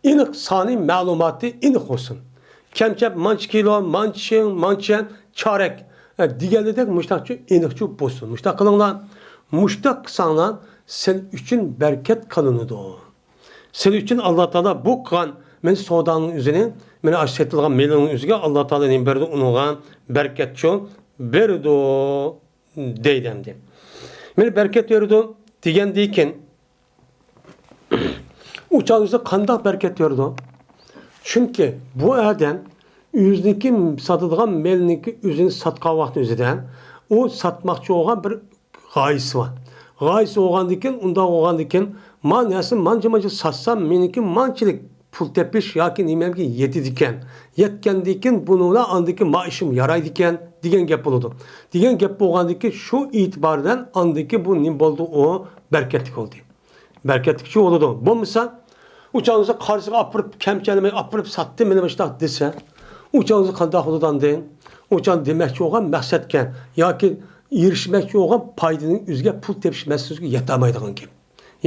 ئېنىق سانى، مەلۇماتى ئېنىق بولسۇن. كەمچەپ مانچە كىلو، مانچە شىڭ، مانچە چارەك، ئە، دېگەنلىدەك مۇشتاقچۇ ئېنىقچۇ بولسۇن. مۇشتاق قىلىڭلار. مۇشتاق قىلساڭلار، سىلەر ئۈچۈن بەرىكەت قىلىنىدۇ. سىلەر ئۈچۈن ئاللا تائالا بۇ قىلغان مانا سودانىڭ ئۆزىنى، مانا ئاشۇ سېتىلغان مېلىڭنىڭ ئۆزىگە ئاللا تائالا نېمە بېرىدۇ؟ ئۇنىڭغا بەرىكەتچۇ بېرىدۇ دەيدۇ ئەمدى. مانا بەرىكەت بېرىدۇ دېگەندىن كېيىن، ئۇ چاغدا قانداق بەرىكەت بېرىدۇ؟ چۈنكى بۇ ئادەم ئۆزىنىڭكى ساتىدىغان مېلىنىڭكى ئۆزىنى ساتقان ۋاقتى ئۆزىدە ئۇ ساتماقچى بولغان بىر غايىسى بار. غايىسى بولغاندىكىن، ئۇنداق بولغاندىكىن، ما نەرسىنى مانچە-مانچە ساتسام، مېنىڭكى مانچىلىك پۇل تېپىش ياكى نېمەمگە يېتىدىكەن. يەتكەندىكىن، بۇنىڭ بىلەن ئاندىكى مائىشىم يارايدىكەن، دېگەن گەپ بولىدۇ. دېگەن گەپ بولغاندىكىن، شۇ ئېتىبار بىلەن ئاندىكى بۇ نېمە بولدى؟ ئۇ بەرىكەتلىك بولدى. بەرىكەتلىكچۇ بولىدۇ. بولمىسا، ئۇ چاغدا قارىسىغا ئاپىرىپ، كەمچەلمەي ئاپىرىپ ساتتى، مانا مۇشۇنداق دېسە، ئۇ چاغدا قانداق بولىدۇ ئاندىن؟ ئۇ چاغدا دېمەكچى بولغان مەقسەتكە ياكى ئېرىشمەكچى بولغان پايدىنىڭ ئۆزىگە پۇل تېپىش مەسىلىسىگە يېتەلمەيدىغان گەپ.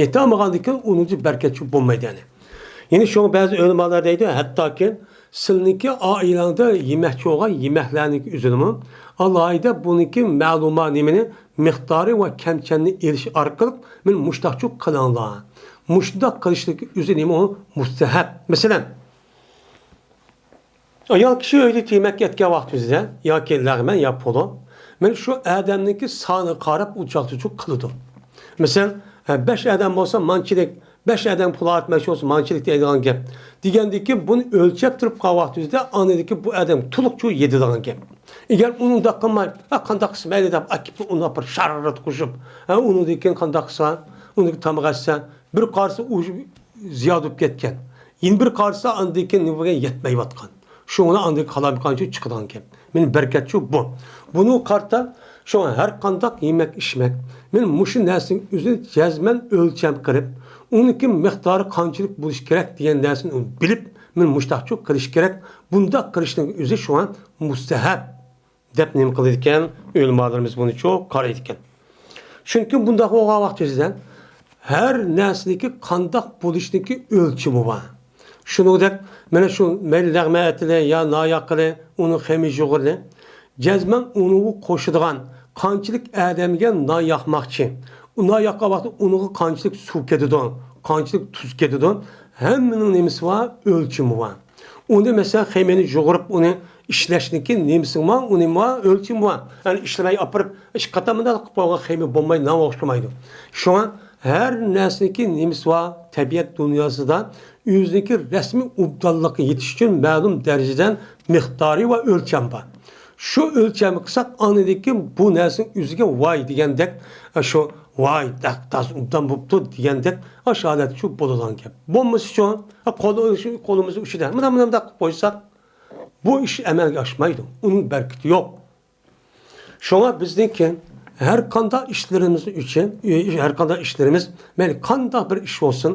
يېتەلمىگەندىكىن ئۇنىڭ بەرىكەتچۇ بولمايدۇ يەنى. يەنى شۇڭا بەزى ئۆلىمالار دەيدۇ، ھەتتاكى سىلىنىڭكى ئائىلەڭدە يېمەكچى بولغان يېمەكلەرنىڭكى ئۆزىنىمۇ ئالاھىدە بۇنىڭكى مەلۇما نېمىنى مىقدارى ۋە كەمچەلنى ئېلىش ئارقىلىق مانا مۇشتاقچۇ قىلىڭلار. مۇشۇنداق قىلىشلىق ئۆزى نېمە ئۇ؟ مۇستەھەب. مەسىلەن، ئايال كىشى ئۆيدە يېمەك يەتكەن ۋاقتىمىزدا ياكى لەغمەن يا پولۇ، مانا شۇ ئادەمنىڭكى سانىغا قاراپ ئۇ چاغدىچۇ قىلىدۇ. مەسىلەن، ھە، بەش ئادەم بولسا مانچىلىك، بەش ئادەم پۇل ئارتماقچى بولسا مانچىلىك دەيدىغان گەپ. دېگەندىكى بۇنى ئۆلچەپ تۇرۇپ قالغان ۋاقتىمىزدا ئاندىكى بۇ ئادەم تولۇقچۇ يېتىدىغان گەپ. ئەگەر ئۇنى ئۇنداق قىلماي، ھە، قانداق قىلسا مەيلى دەپ ئاكىپلا ئۇنى ئاپىرىپ شاررات قوشۇپ، ھە، ئۇنىڭدىن كېيىن قانداق قىلسا، ئۇنىڭدىكى تامىقى ئەتسە، بىر قارىسا ئۇ زىيادە بولۇپ كەتكەن. يەنە بىر قارىسا ئاندىن كېيىن نېمە بولغان يەتمەيۋاتقان. شۇڭا ئاندىن قالامىقانچە چىقىدىغان گەپ. مانا بەرىكەتچۇ بۇ. بۇنىڭغا قارىتا شۇڭا ھەر قانداق يېمەك ئىچمەك، مانا مۇشۇ نەرسىنىڭ ئۆزىنى جەزمەن ئۆلچەم قىلىپ، ئۇنىڭكى مىقدارى قانچىلىك بولۇشى كېرەك دېگەن نەرسىنى بىلىپ، مانا مۇشتاقچۇ قىلىش كېرەك. بۇنداق قىلىشنىڭ ئۆزى شۇڭا مۇستەھەب دەپ نېمە قىلىدىكەن؟ ئۆلىمالىرىمىز بۇنىچۇ قارايدىكەن. چۈنكى بۇنداق بولغان ۋاقتىمىزدا ھەر نەرسىنىڭكى قانداق بولۇشىنىڭكى ئۆلچىمى بار. شۇنىڭدەك، مانا شۇ مەيلى لەغمەن ئەتىلى يا نان ياققىلى، ئۇنىڭ خېمىر يۇغۇرىلى، جەزمەن ئۇنىڭغا قوشىدىغان قانچىلىك ئادەمگە نان ياقماقچى، ئۇ نان ياققان ۋاقىتتا ئۇنىڭغا قانچىلىك سۇ كېتىدۇ، قانچىلىك تۇز كېتىدۇ، ھەممىنىڭ نېمىسى بار؟ ئۆلچىمى بار. ئۇنى مەسىلەن، خېمىرنى يۇغۇرۇپ، ئۇنى ئىشلەشنىكى نېمىسى بار؟ ئۇنى ما ئۆلچىمى بار. يەنى ئىشلىمەي ئاپىرىپ، ئىككى قېتىم مۇنداق قىلىپ قويغان خېمىر بولماي، نانغا ئوخشىمايدۇ. شۇڭا ھەر نەرسىنىڭكى نېمىسى بار؟ تەبىئەت دۇنياسىدا ئۆزىنىڭكى رەسمىي ئوبدانلىققا يېتىش ئۈچۈن مەلۇم دەرىجىدە مىقدارى ۋە ئۆلچەم بار. شۇ ئۆلچەمنى قىلساق، ئاندىن كېيىن بۇ نەرسىنىڭ ئۆزىگە ۋاي دېگەندەك، شۇ ۋاي، دەق-داس ئوبدان بوپتۇ دېگەندەك، ئاشۇ ھالەتتە شۇ بولىدىغان گەپ. بولمىسىچۇ، قولى-، شۇ قولىمىزنىڭ ئۇچىدا مۇنداق، مۇنداق قىلىپ قويساق، بۇ ئىش ئەمەلگە ئاشمايدۇ. ئۇنىڭ بەرىكىتى يوق. شۇڭا بىزنىڭكى ھەر قانداق ئىشلىرىمىز ئۈچۈن، ھەر قانداق ئىشلىرىمىز، مەيلى قانداق بىر ئىش بولسۇن،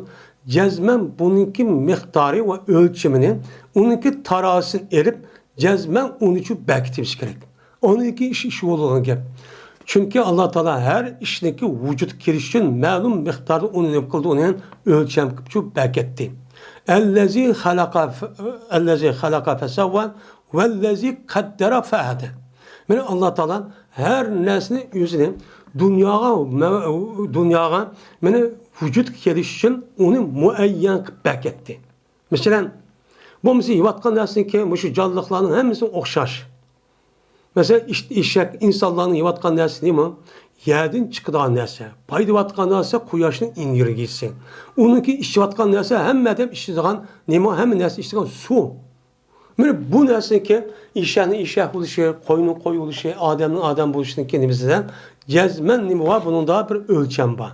جەزمەن بۇنىڭكى مىقدارى ۋە ئۆلچىمىنى، ئۇنىڭكى تارازىسىنى ئېلىپ، جەزمەن ئۇنىچۇ بەرىكىتىمىز كېرەك. ئۇنىڭكى ئىش، ئىش بولىدىغان گەپ. چۈنكى ئاللا تائالا ھەر ئىشنىڭكى ۋۇجۇدقا كېلىشى ئۈچۈن مەلۇم مىقداردا ئۇنى نېمە قىلدى، ئۇنى ئۆلچەم قىلىپ بەركەتتى. ئەللەزى خەلەقە، ئەللەزى خەلەقە فەسەۋۋە، ۋەللەزى قەددەرە فەھەدە. مانا ئاللا تائالا ھەر نەرسىنى ئۆزىنى دۇنياغا، دۇنياغا مانا ۋۇجۇدقا كېلىشى ئۈچۈن ئۇنى مۇئەييەن قىلىپ بەركەتتى. مەسىلەن، بولمىسا يەۋاتقان نەرسىنىڭكى مۇشۇ جانلىقلارنىڭ ھەممىسى ئوخشاش. مەسىلەن، ئىش-، ئېشەك، ئىنسانلارنىڭ يەۋاتقان نەرسىسى نېمە؟ يەردىن چىقىدىغان نەرسە. پايدىۋاتقان نەرسە قۇياشنىڭ ئېنېرگىيىسى. ئۇنىڭكى ئىچىۋاتقان نەرسە ھەممە ئادەم ئىچىدىغان نېمە؟ ھەممە نەرسە ئىچىدىغان سۇ. مانا بۇ نەرسىنىڭكى ئېشەكنىڭ ئېشەك بولۇشى، قوينىڭ قوي بولۇشى، ئادەمنىڭ ئادەم بولۇشىنىڭكى نېمىسىدە جەزمەن نېمە بار؟ بۇنىڭدا بىر ئۆلچەم بار.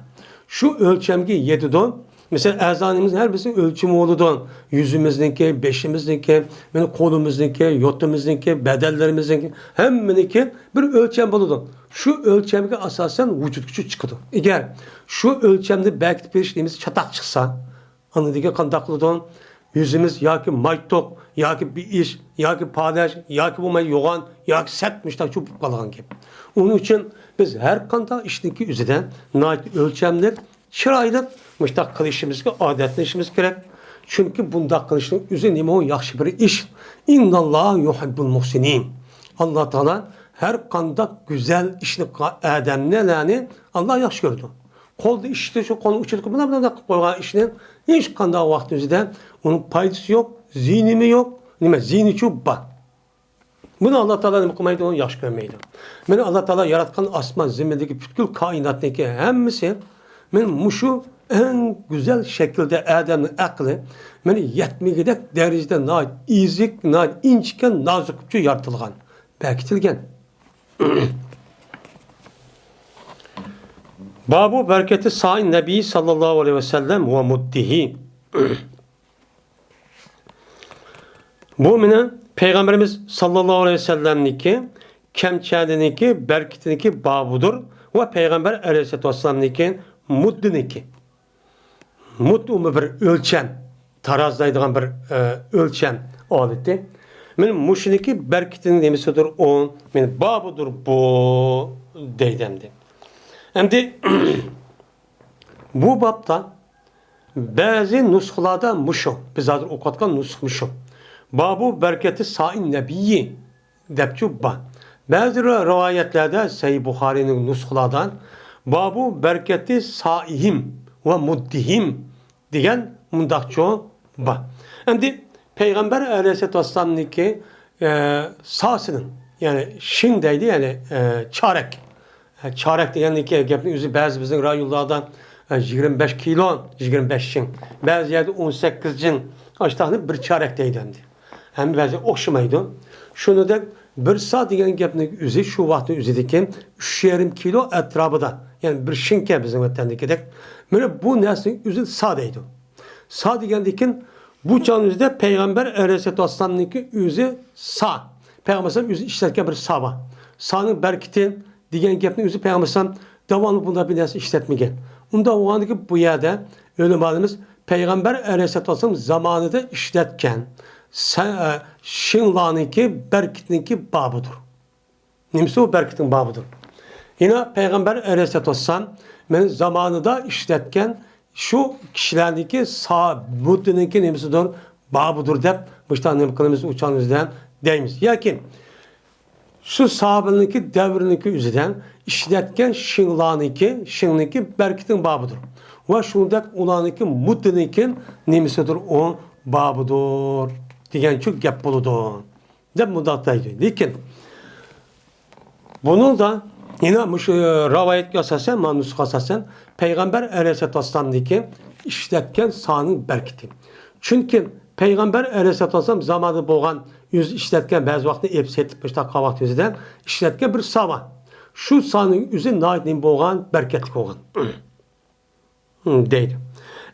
شۇ ئۆلچەمگە يېتىدۇ. مەسىلەن، ئەزانىمىزنىڭ ھەر بىرسىنىڭ ئۆلچىمى بولىدۇ. يۈزىمىزنىڭكى، بېشىمىزنىڭكى، مانا قولىمىزنىڭكى، يوتىمىزنىڭكى، بەدەنلىرىمىزنىڭكى، ھەممىنىڭكى بىر ئۆلچەم بولىدۇ. شۇ ئۆلچەمگە ئاساسەن ۋۇجۇدقا چىقىدۇ. ئەگەر شۇ ئۆلچەمنى بەركىتىپ بېرىش نېمىسى چاتاق چىقسا، ئاندىن كېيىن قانداق قىلىدۇ؟ يۈزىمىز ياكى مايتۇق، ياكى بېئىش، ياكى پالەچ، ياكى بولماي يوغان، ياكى سەت مۇشتاق چوپۇپ قالغان گەپ. ئۇنىڭ ئۈچۈن بىز ھەر قانداق ئىشنىڭكى ئۆزىدە ناھايىتى ئۆلچەملىك، چىرايلىق مۇشتاق قىلىشىمىزغا ئادەتلىنىشىمىز كېرەك. چۈنكى بۇنداق قىلىشنىڭ ئۆزى نېمە؟ ئۇ ياخشى بىر ئىش. ئىنناللاھا يۇھىببۇل مۇھسىنىن. ئاللا تائالا ھەر قانداق گۈزەل ئىشنى قىلغان ئادەملەرنى ئاللا ياخشى كۆرىدۇ. قولدا ئىش ئىشلىتىش، شۇ قولنىڭ ئۇچىدا بىلەن بىلەن قىلىپ قويغان ئىشنى ھېچقانداق ۋاقىت ئۆزىدە ئۇنىڭ پايدىسى يوق، زىيىنىمۇ يوق. نېمە زىيىنىچۇ بار؟ بۇنى ئاللا تائالا نېمە قىلمايدۇ؟ ئۇنى ياخشى كۆرمەيدۇ. مانا ئاللا تائالا ياراتقان ئاسمان زېمىندىكى پۈتكۈل كائىناتنىڭكى ھەممىسى مانا مۇشۇ ئەڭ گۈزەل شەكىلدە ئادەمنىڭ ئەقلى مانا يەتمىگۈدەك دەرىجىدە ناھايىتى ئېزىك، ناھايىتى ئىنچىكە، نازۇكچە يارىتىلغان، بەركىتىلگەن. بابۇ بەرىكەتى سائىن نەبىي ساللاللاھۇ ئەلەيھى ۋەسەللەم ۋە مۇددىھى. بۇ مېنىڭ پەيغەمبىرىمىز ساللاللاھۇ ئەلەيھى ۋەسەللەمنىڭكى كەمچەلىكىنىڭكى بەرىكىتىنىڭكى بابىدۇر ۋە پەيغەمبەر ئەلەيھىسسالاتۇ ۋەسسالامنىڭكى مۇددىنىڭكى. مۇد ئۇمۇ بىر ئۆلچەم، تارازلايدىغان بىر، ئە، ئۆلچەم ئالىتى. مانا مۇشۇنىڭكى بەرىكىتىنىڭ نېمىسىدۇر ئۇ، مانا بابىدۇر بۇ دەيدۇ ئەمدى. ئەمدى بۇ بابتا بەزى نۇسخىلاردا مۇشۇ، بىز ھازىر ئوقۇۋاتقان نۇسخا مۇشۇ. بابۇ بەرىكەتى سائىن نەبىيي دەپچۇ بار. بەزى رىۋايەتلەردە، سەھىھ بۇخارىينىڭ نۇسخىلاردا بابۇ بەرىكەتى سائىھىم ۋە مۇددىھىم دېگەن مۇنداقچۇ بار. ئەمدى پەيغەمبەر ئەلەيھىسسالاتۇ ۋەسسالامنىڭكى، ئە، ساسىنىڭ، يەنى شىڭ دەيدۇ، يەنى، ئە، چارەك. ئە، چارەك دېگەندىكى گەپنىڭ ئۆزى بەزى بىزنىڭ رايونلاردا، ئە، يىگىرمە بەش كىلو، يىگىرمە بەش شىڭ. بەزى يەردە ئون سەككىز شىڭ. ئاشتاقنى بىر چارەك دەيدۇ ئەمدى. ھەممە بەزى ئوخشىمايدۇ. شۇنىڭدەك بىر سا دېگەن گەپنىڭ ئۆزى شۇ ۋاقىتنىڭ ئۆزىدىكى ئۈچ يېرىم كىلو ئەتراپىدا، يەنى بىر شىڭكە بىزنىڭ ۋەتەندىكىدەك. مانا بۇ نەرسىنىڭ ئۆزىنى سا دەيدۇ. سا دېگەندىكىن بۇ چاغنىڭ ئۆزىدە پەيغەمبەر ئەلەيھىسسالاتۇ ۋەسسالامنىڭكى ئۆزى سا. پەيغەمبەر ئۆزى ئىشلەتكەن بىر سا بار. سانىڭ بەرىكىتى دېگەن گەپنى ئۆزى پەيغەمبەر ئەلەيھىسسالام داۋاملىق بۇنداق بىر نەرسە ئىشلەتمىگەن. ئۇنداق بولغاندىكىن بۇ يەردە ئۆلىمالىرىمىز پەيغەمبەر ئەلەيھىسسالاتۇ ۋەسسالام زامانىدا ئىشلەتكەن سە-، ئە، شىڭلارنىڭكى بەرىكىتىنىڭكى بابىدۇر. نېمىسى ئۇ بەرىكىتىنىڭ بابىدۇر؟ يەنە پەيغەمبەر ئەلەيھىسسالاتۇ ۋەسسالام مېنىڭ زامانىدا ئىشلەتكەن شۇ كىشىلەرنىڭكى سا-، مۇددىنىڭكى نېمىسىدۇر؟ بابىدۇر دەپ مۇشۇنداق نېمە قىلىمىز، ئۇچانىمىزدە دەيمىز. ياكى شۇ ساھابىلەرنىڭكى دەۋرىنىڭكى ئۆزىدە ئىشلەتكەن شىڭلارنىڭكى، شىڭنىڭكى بەرىكىتىنىڭ بابىدۇر. ۋە شۇنداق ئۇلارنىڭكى مۇددىنىڭكى نېمىسىدۇر، ئۇ بابىدۇر دېگەنچۇ گەپ بولىدۇ دەپ مۇنداق دەيدۇ. لېكىن بۇنىڭدا يەنە مۇشۇ رىۋايەتكە ئاساسەن، مانا نۇسخىغا ئاساسەن، پەيغەمبەر ئەلەيھىسسالاتۇ ۋەسسالامنىڭكى ئىشلەتكەن سانىڭ بەرىكىتى. چۈنكى پەيغەمبەر ئەلەيھىسسالاتۇ ۋەسسالام زامانىدا بولغان، ئۆزى ئىشلەتكەن، بەزى ۋاقىتتا ئېلىپ سېتىپ مۇشۇنداق قىلغان ۋاقتى ئۆزىدە ئىشلەتكەن بىر سا بار. شۇ سانىڭ ئۆزى ناھايىتى نېمە بولغان، بەرىكەتلىك بولغان. دەيدۇ.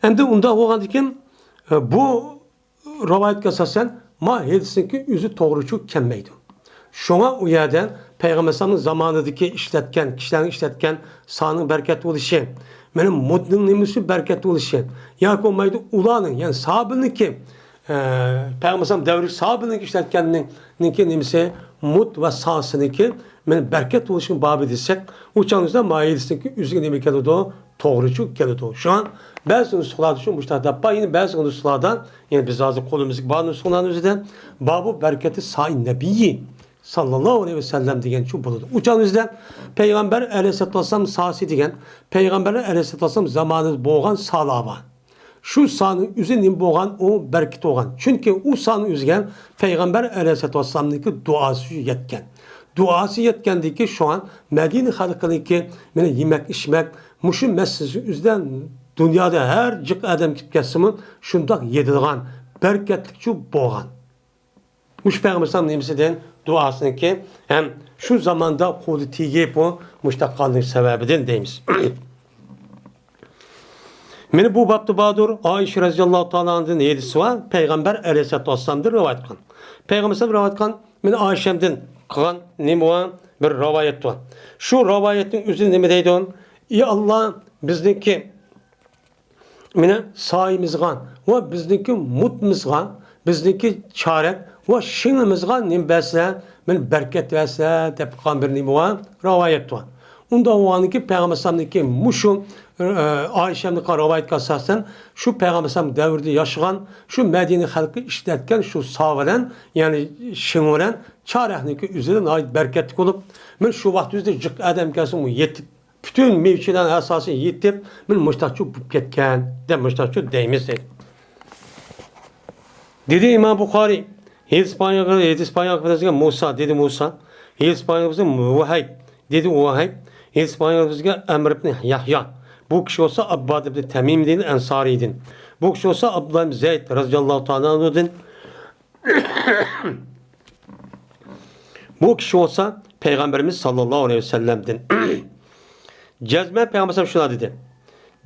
ئەمدى ئۇنداق بولغاندىكىن، بۇ رىۋايەتكە ئاساسەن، ما ھەدىسنىڭكى ئۆزى توغرىچۇ كەلمەيدۇ. شۇڭا ئۇ يەردە پەيغەمبەر ئەلەيھىسسالامنىڭ زامانىدىكى ئىشلەتكەن، كىشىلەرنىڭ ئىشلەتكەن سانىڭ بەرىكەتلىك بولۇشى، مېنىڭ مۇددىنىڭ نېمىسى بەرىكەتلىك بولۇشى، ياكى بولمايدۇ ئۇلارنىڭ، يەنى ساھابىنىڭكى، ئە، پەيغەمبەر ئەلەيھىسسالام دەۋرىدىكى ساھابىنىڭكى ئىشلەتكەننىڭكى نېمىسى، مۇد ۋە ساسىنىڭكى مانا بەرىكەت بولۇشنىڭ بابى دېسەك، ئۇ چاغنىڭدا ما ھەدىسنىڭكى ئۆزىگە نېمە كېلىدۇ؟ توغرىچۇ كېلىدۇ. شۇڭا بەزى نۇسخىلاردا شۇ مۇشۇنداق دەپ بار، يەنە بەزى نۇسخىلاردا، يەنى بىز ھازىر قولىمىزدىكى بار نۇسخىلارنىڭ ئۆزىدە بابۇ بەرىكەتى سائىن نەبىيي ساللاللاھۇ ئەلەيھى ۋەسەللەم دېگەن شۇ بولىدۇ. ئۇ چاغنىڭ ئۆزىدە پەيغەمبەر ئەلەيھىسسالاتۇ ۋەسسالام ساسى دېگەن، پەيغەمبەر ئەلەيھىسسالاتۇ ۋەسسالام زامانىدا بولغان سالار بار. شۇ سانىڭ ئۆزى نېمە بولغان؟ ئۇ بەرىكەت بولغان. چۈنكى ئۇ سانىڭ ئۆزىگە پەيغەمبەر ئەلەيھىسسالاتۇ ۋەسسالامنىڭكى دۇئاسى يەتكەن. دۇئاسى يەتكەندىكى شۇڭا مەدىنە خەلقىنىڭكى مانا يېمەك ئىچمەك، مۇشۇ مەسىلىسى ئۆزىدە دۇنيادا ھەر جىق ئادەم كېلىپ كەتسىمۇ شۇنداق يېتىدىغان بەرىكەتلىكچۇ بولغان. مۇشۇ پەيغەمبەر ئەلەيھىسسالام نېمىسىدىن؟ دۇئاسىنىڭكى ھەم شۇ زاماندا قولى تېگىپ ئۇ مۇشۇنداق قالغان سەۋەبىدىن دەيمىز. مانا بۇ بابتا باردۇر، ئائىشە رەزىياللاھۇ تائالا ئانھادىن ھەدىسى بار، پەيغەمبەر ئەلەيھىسسالاتۇ ۋەسسالامدىن رىۋايەت قىلغان. پەيغەمبەر ئەلەيھىسسالام رىۋايەت قىلغان، مانا ئائىشەمدىن قىلغان نېمە بار؟ بىر رىۋايەت بار. شۇ رىۋايەتنىڭ ئۆزى نېمە دەيدۇ؟ ئى ئاللا، بىزنىڭكى مانا سائىمىزغا ۋە بىزنىڭكى مۇتىمىزغا، بىزنىڭكى چارەك ۋە شېڭىمىزغا نېمە بەرسە، مانا بەرىكەت بەرسە دەپ قىلغان بىر نېمە بار؟ رىۋايەت بار. ئۇنداق بولغاندىكىن پەيغەمبەر ئەلەيھىسسالامنىڭكى مۇشۇ، ئە، ئائىشەمنىڭ قىلغان رىۋايىتىگە ئاساسەن، شۇ پەيغەمبەر ئەلەيھىسسالام دەۋرىدە ياشىغان، شۇ مەدىنە خەلقى ئىشلەتكەن شۇ سا بىلەن، يەنى شېڭ بىلەن چارەكنىڭكى ئۆزى ناھايىتى بەرىكەتلىك بولۇپ، مانا شۇ ۋاقىت ئۆزىدە جىق ئادەم كەلسىمۇ يېتىپ، پۈتۈن مېۋە-چېۋەلەرنىڭ ھەسساسى يېتىپ، مانا مۇشۇنداقچۇ بولۇپ كەتكەن، دەپ مۇشۇنداقچۇ دەيمىز، دەيدۇ. دېدى ئىمام بۇخارىي، ھەدىس بايان، ھەدىس بايان قىلىپ بىزگە مۇسا، دېدى مۇسا، ھەدىس بايان قىلىپ بىزگە ۋەھەي، دېدى ۋەھەي، ھەدىس بايان قىلىپ بىزگە ئەمر ئىبن يەھيا، بۇ كىشى بولسا ئابباد ئىبن تەمىم دېدى ئەنسارىيدىن، بۇ كىشى بولسا ئابدۇللا ئىبن زەيد رەزىياللاھۇ تائالا ئەنھۇدىن، بۇ كىشى بولسا پەيغەمبىرىمىز ساللاللاھۇ ئەلەيھى ۋەسەللەمدىن. جەزمەن پەيغەمبەر شۇنداق دېدى.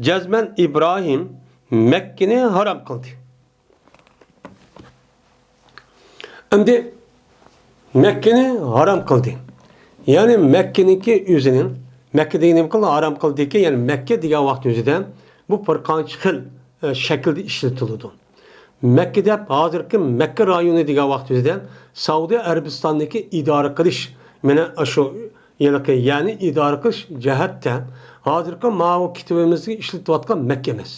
جەزمەن ئىبراھىم مەككىنى ھارام قىلدى. ئەمدى مەككىنى ھارام قىلدى. يەنى مەككىنىڭكى ئۆزىنىڭ، مەككە دېگەن نېمە قىلدى؟ ھارام قىلدىكى، يەنى مەككە دېگەن ۋاقىت ئۆزىدە بۇ بىر قانچە خىل، ئە، شەكىلدە ئىشلىتىلىدۇ. مەككە دەپ، ھازىرقى مەككە رايونى دېگەن ۋاقتىمىزدا سەئۇدى ئەرەبىستاننىڭكى ئىدارە قىلىش، مانا ئاشۇ ھېلىقى، يەنى ئىدارە قىلىش جەھەتتە ھازىرقى ماۋۇ كىتابىمىزدىكى ئىشلىتىۋاتقان مەككە ئەمەس.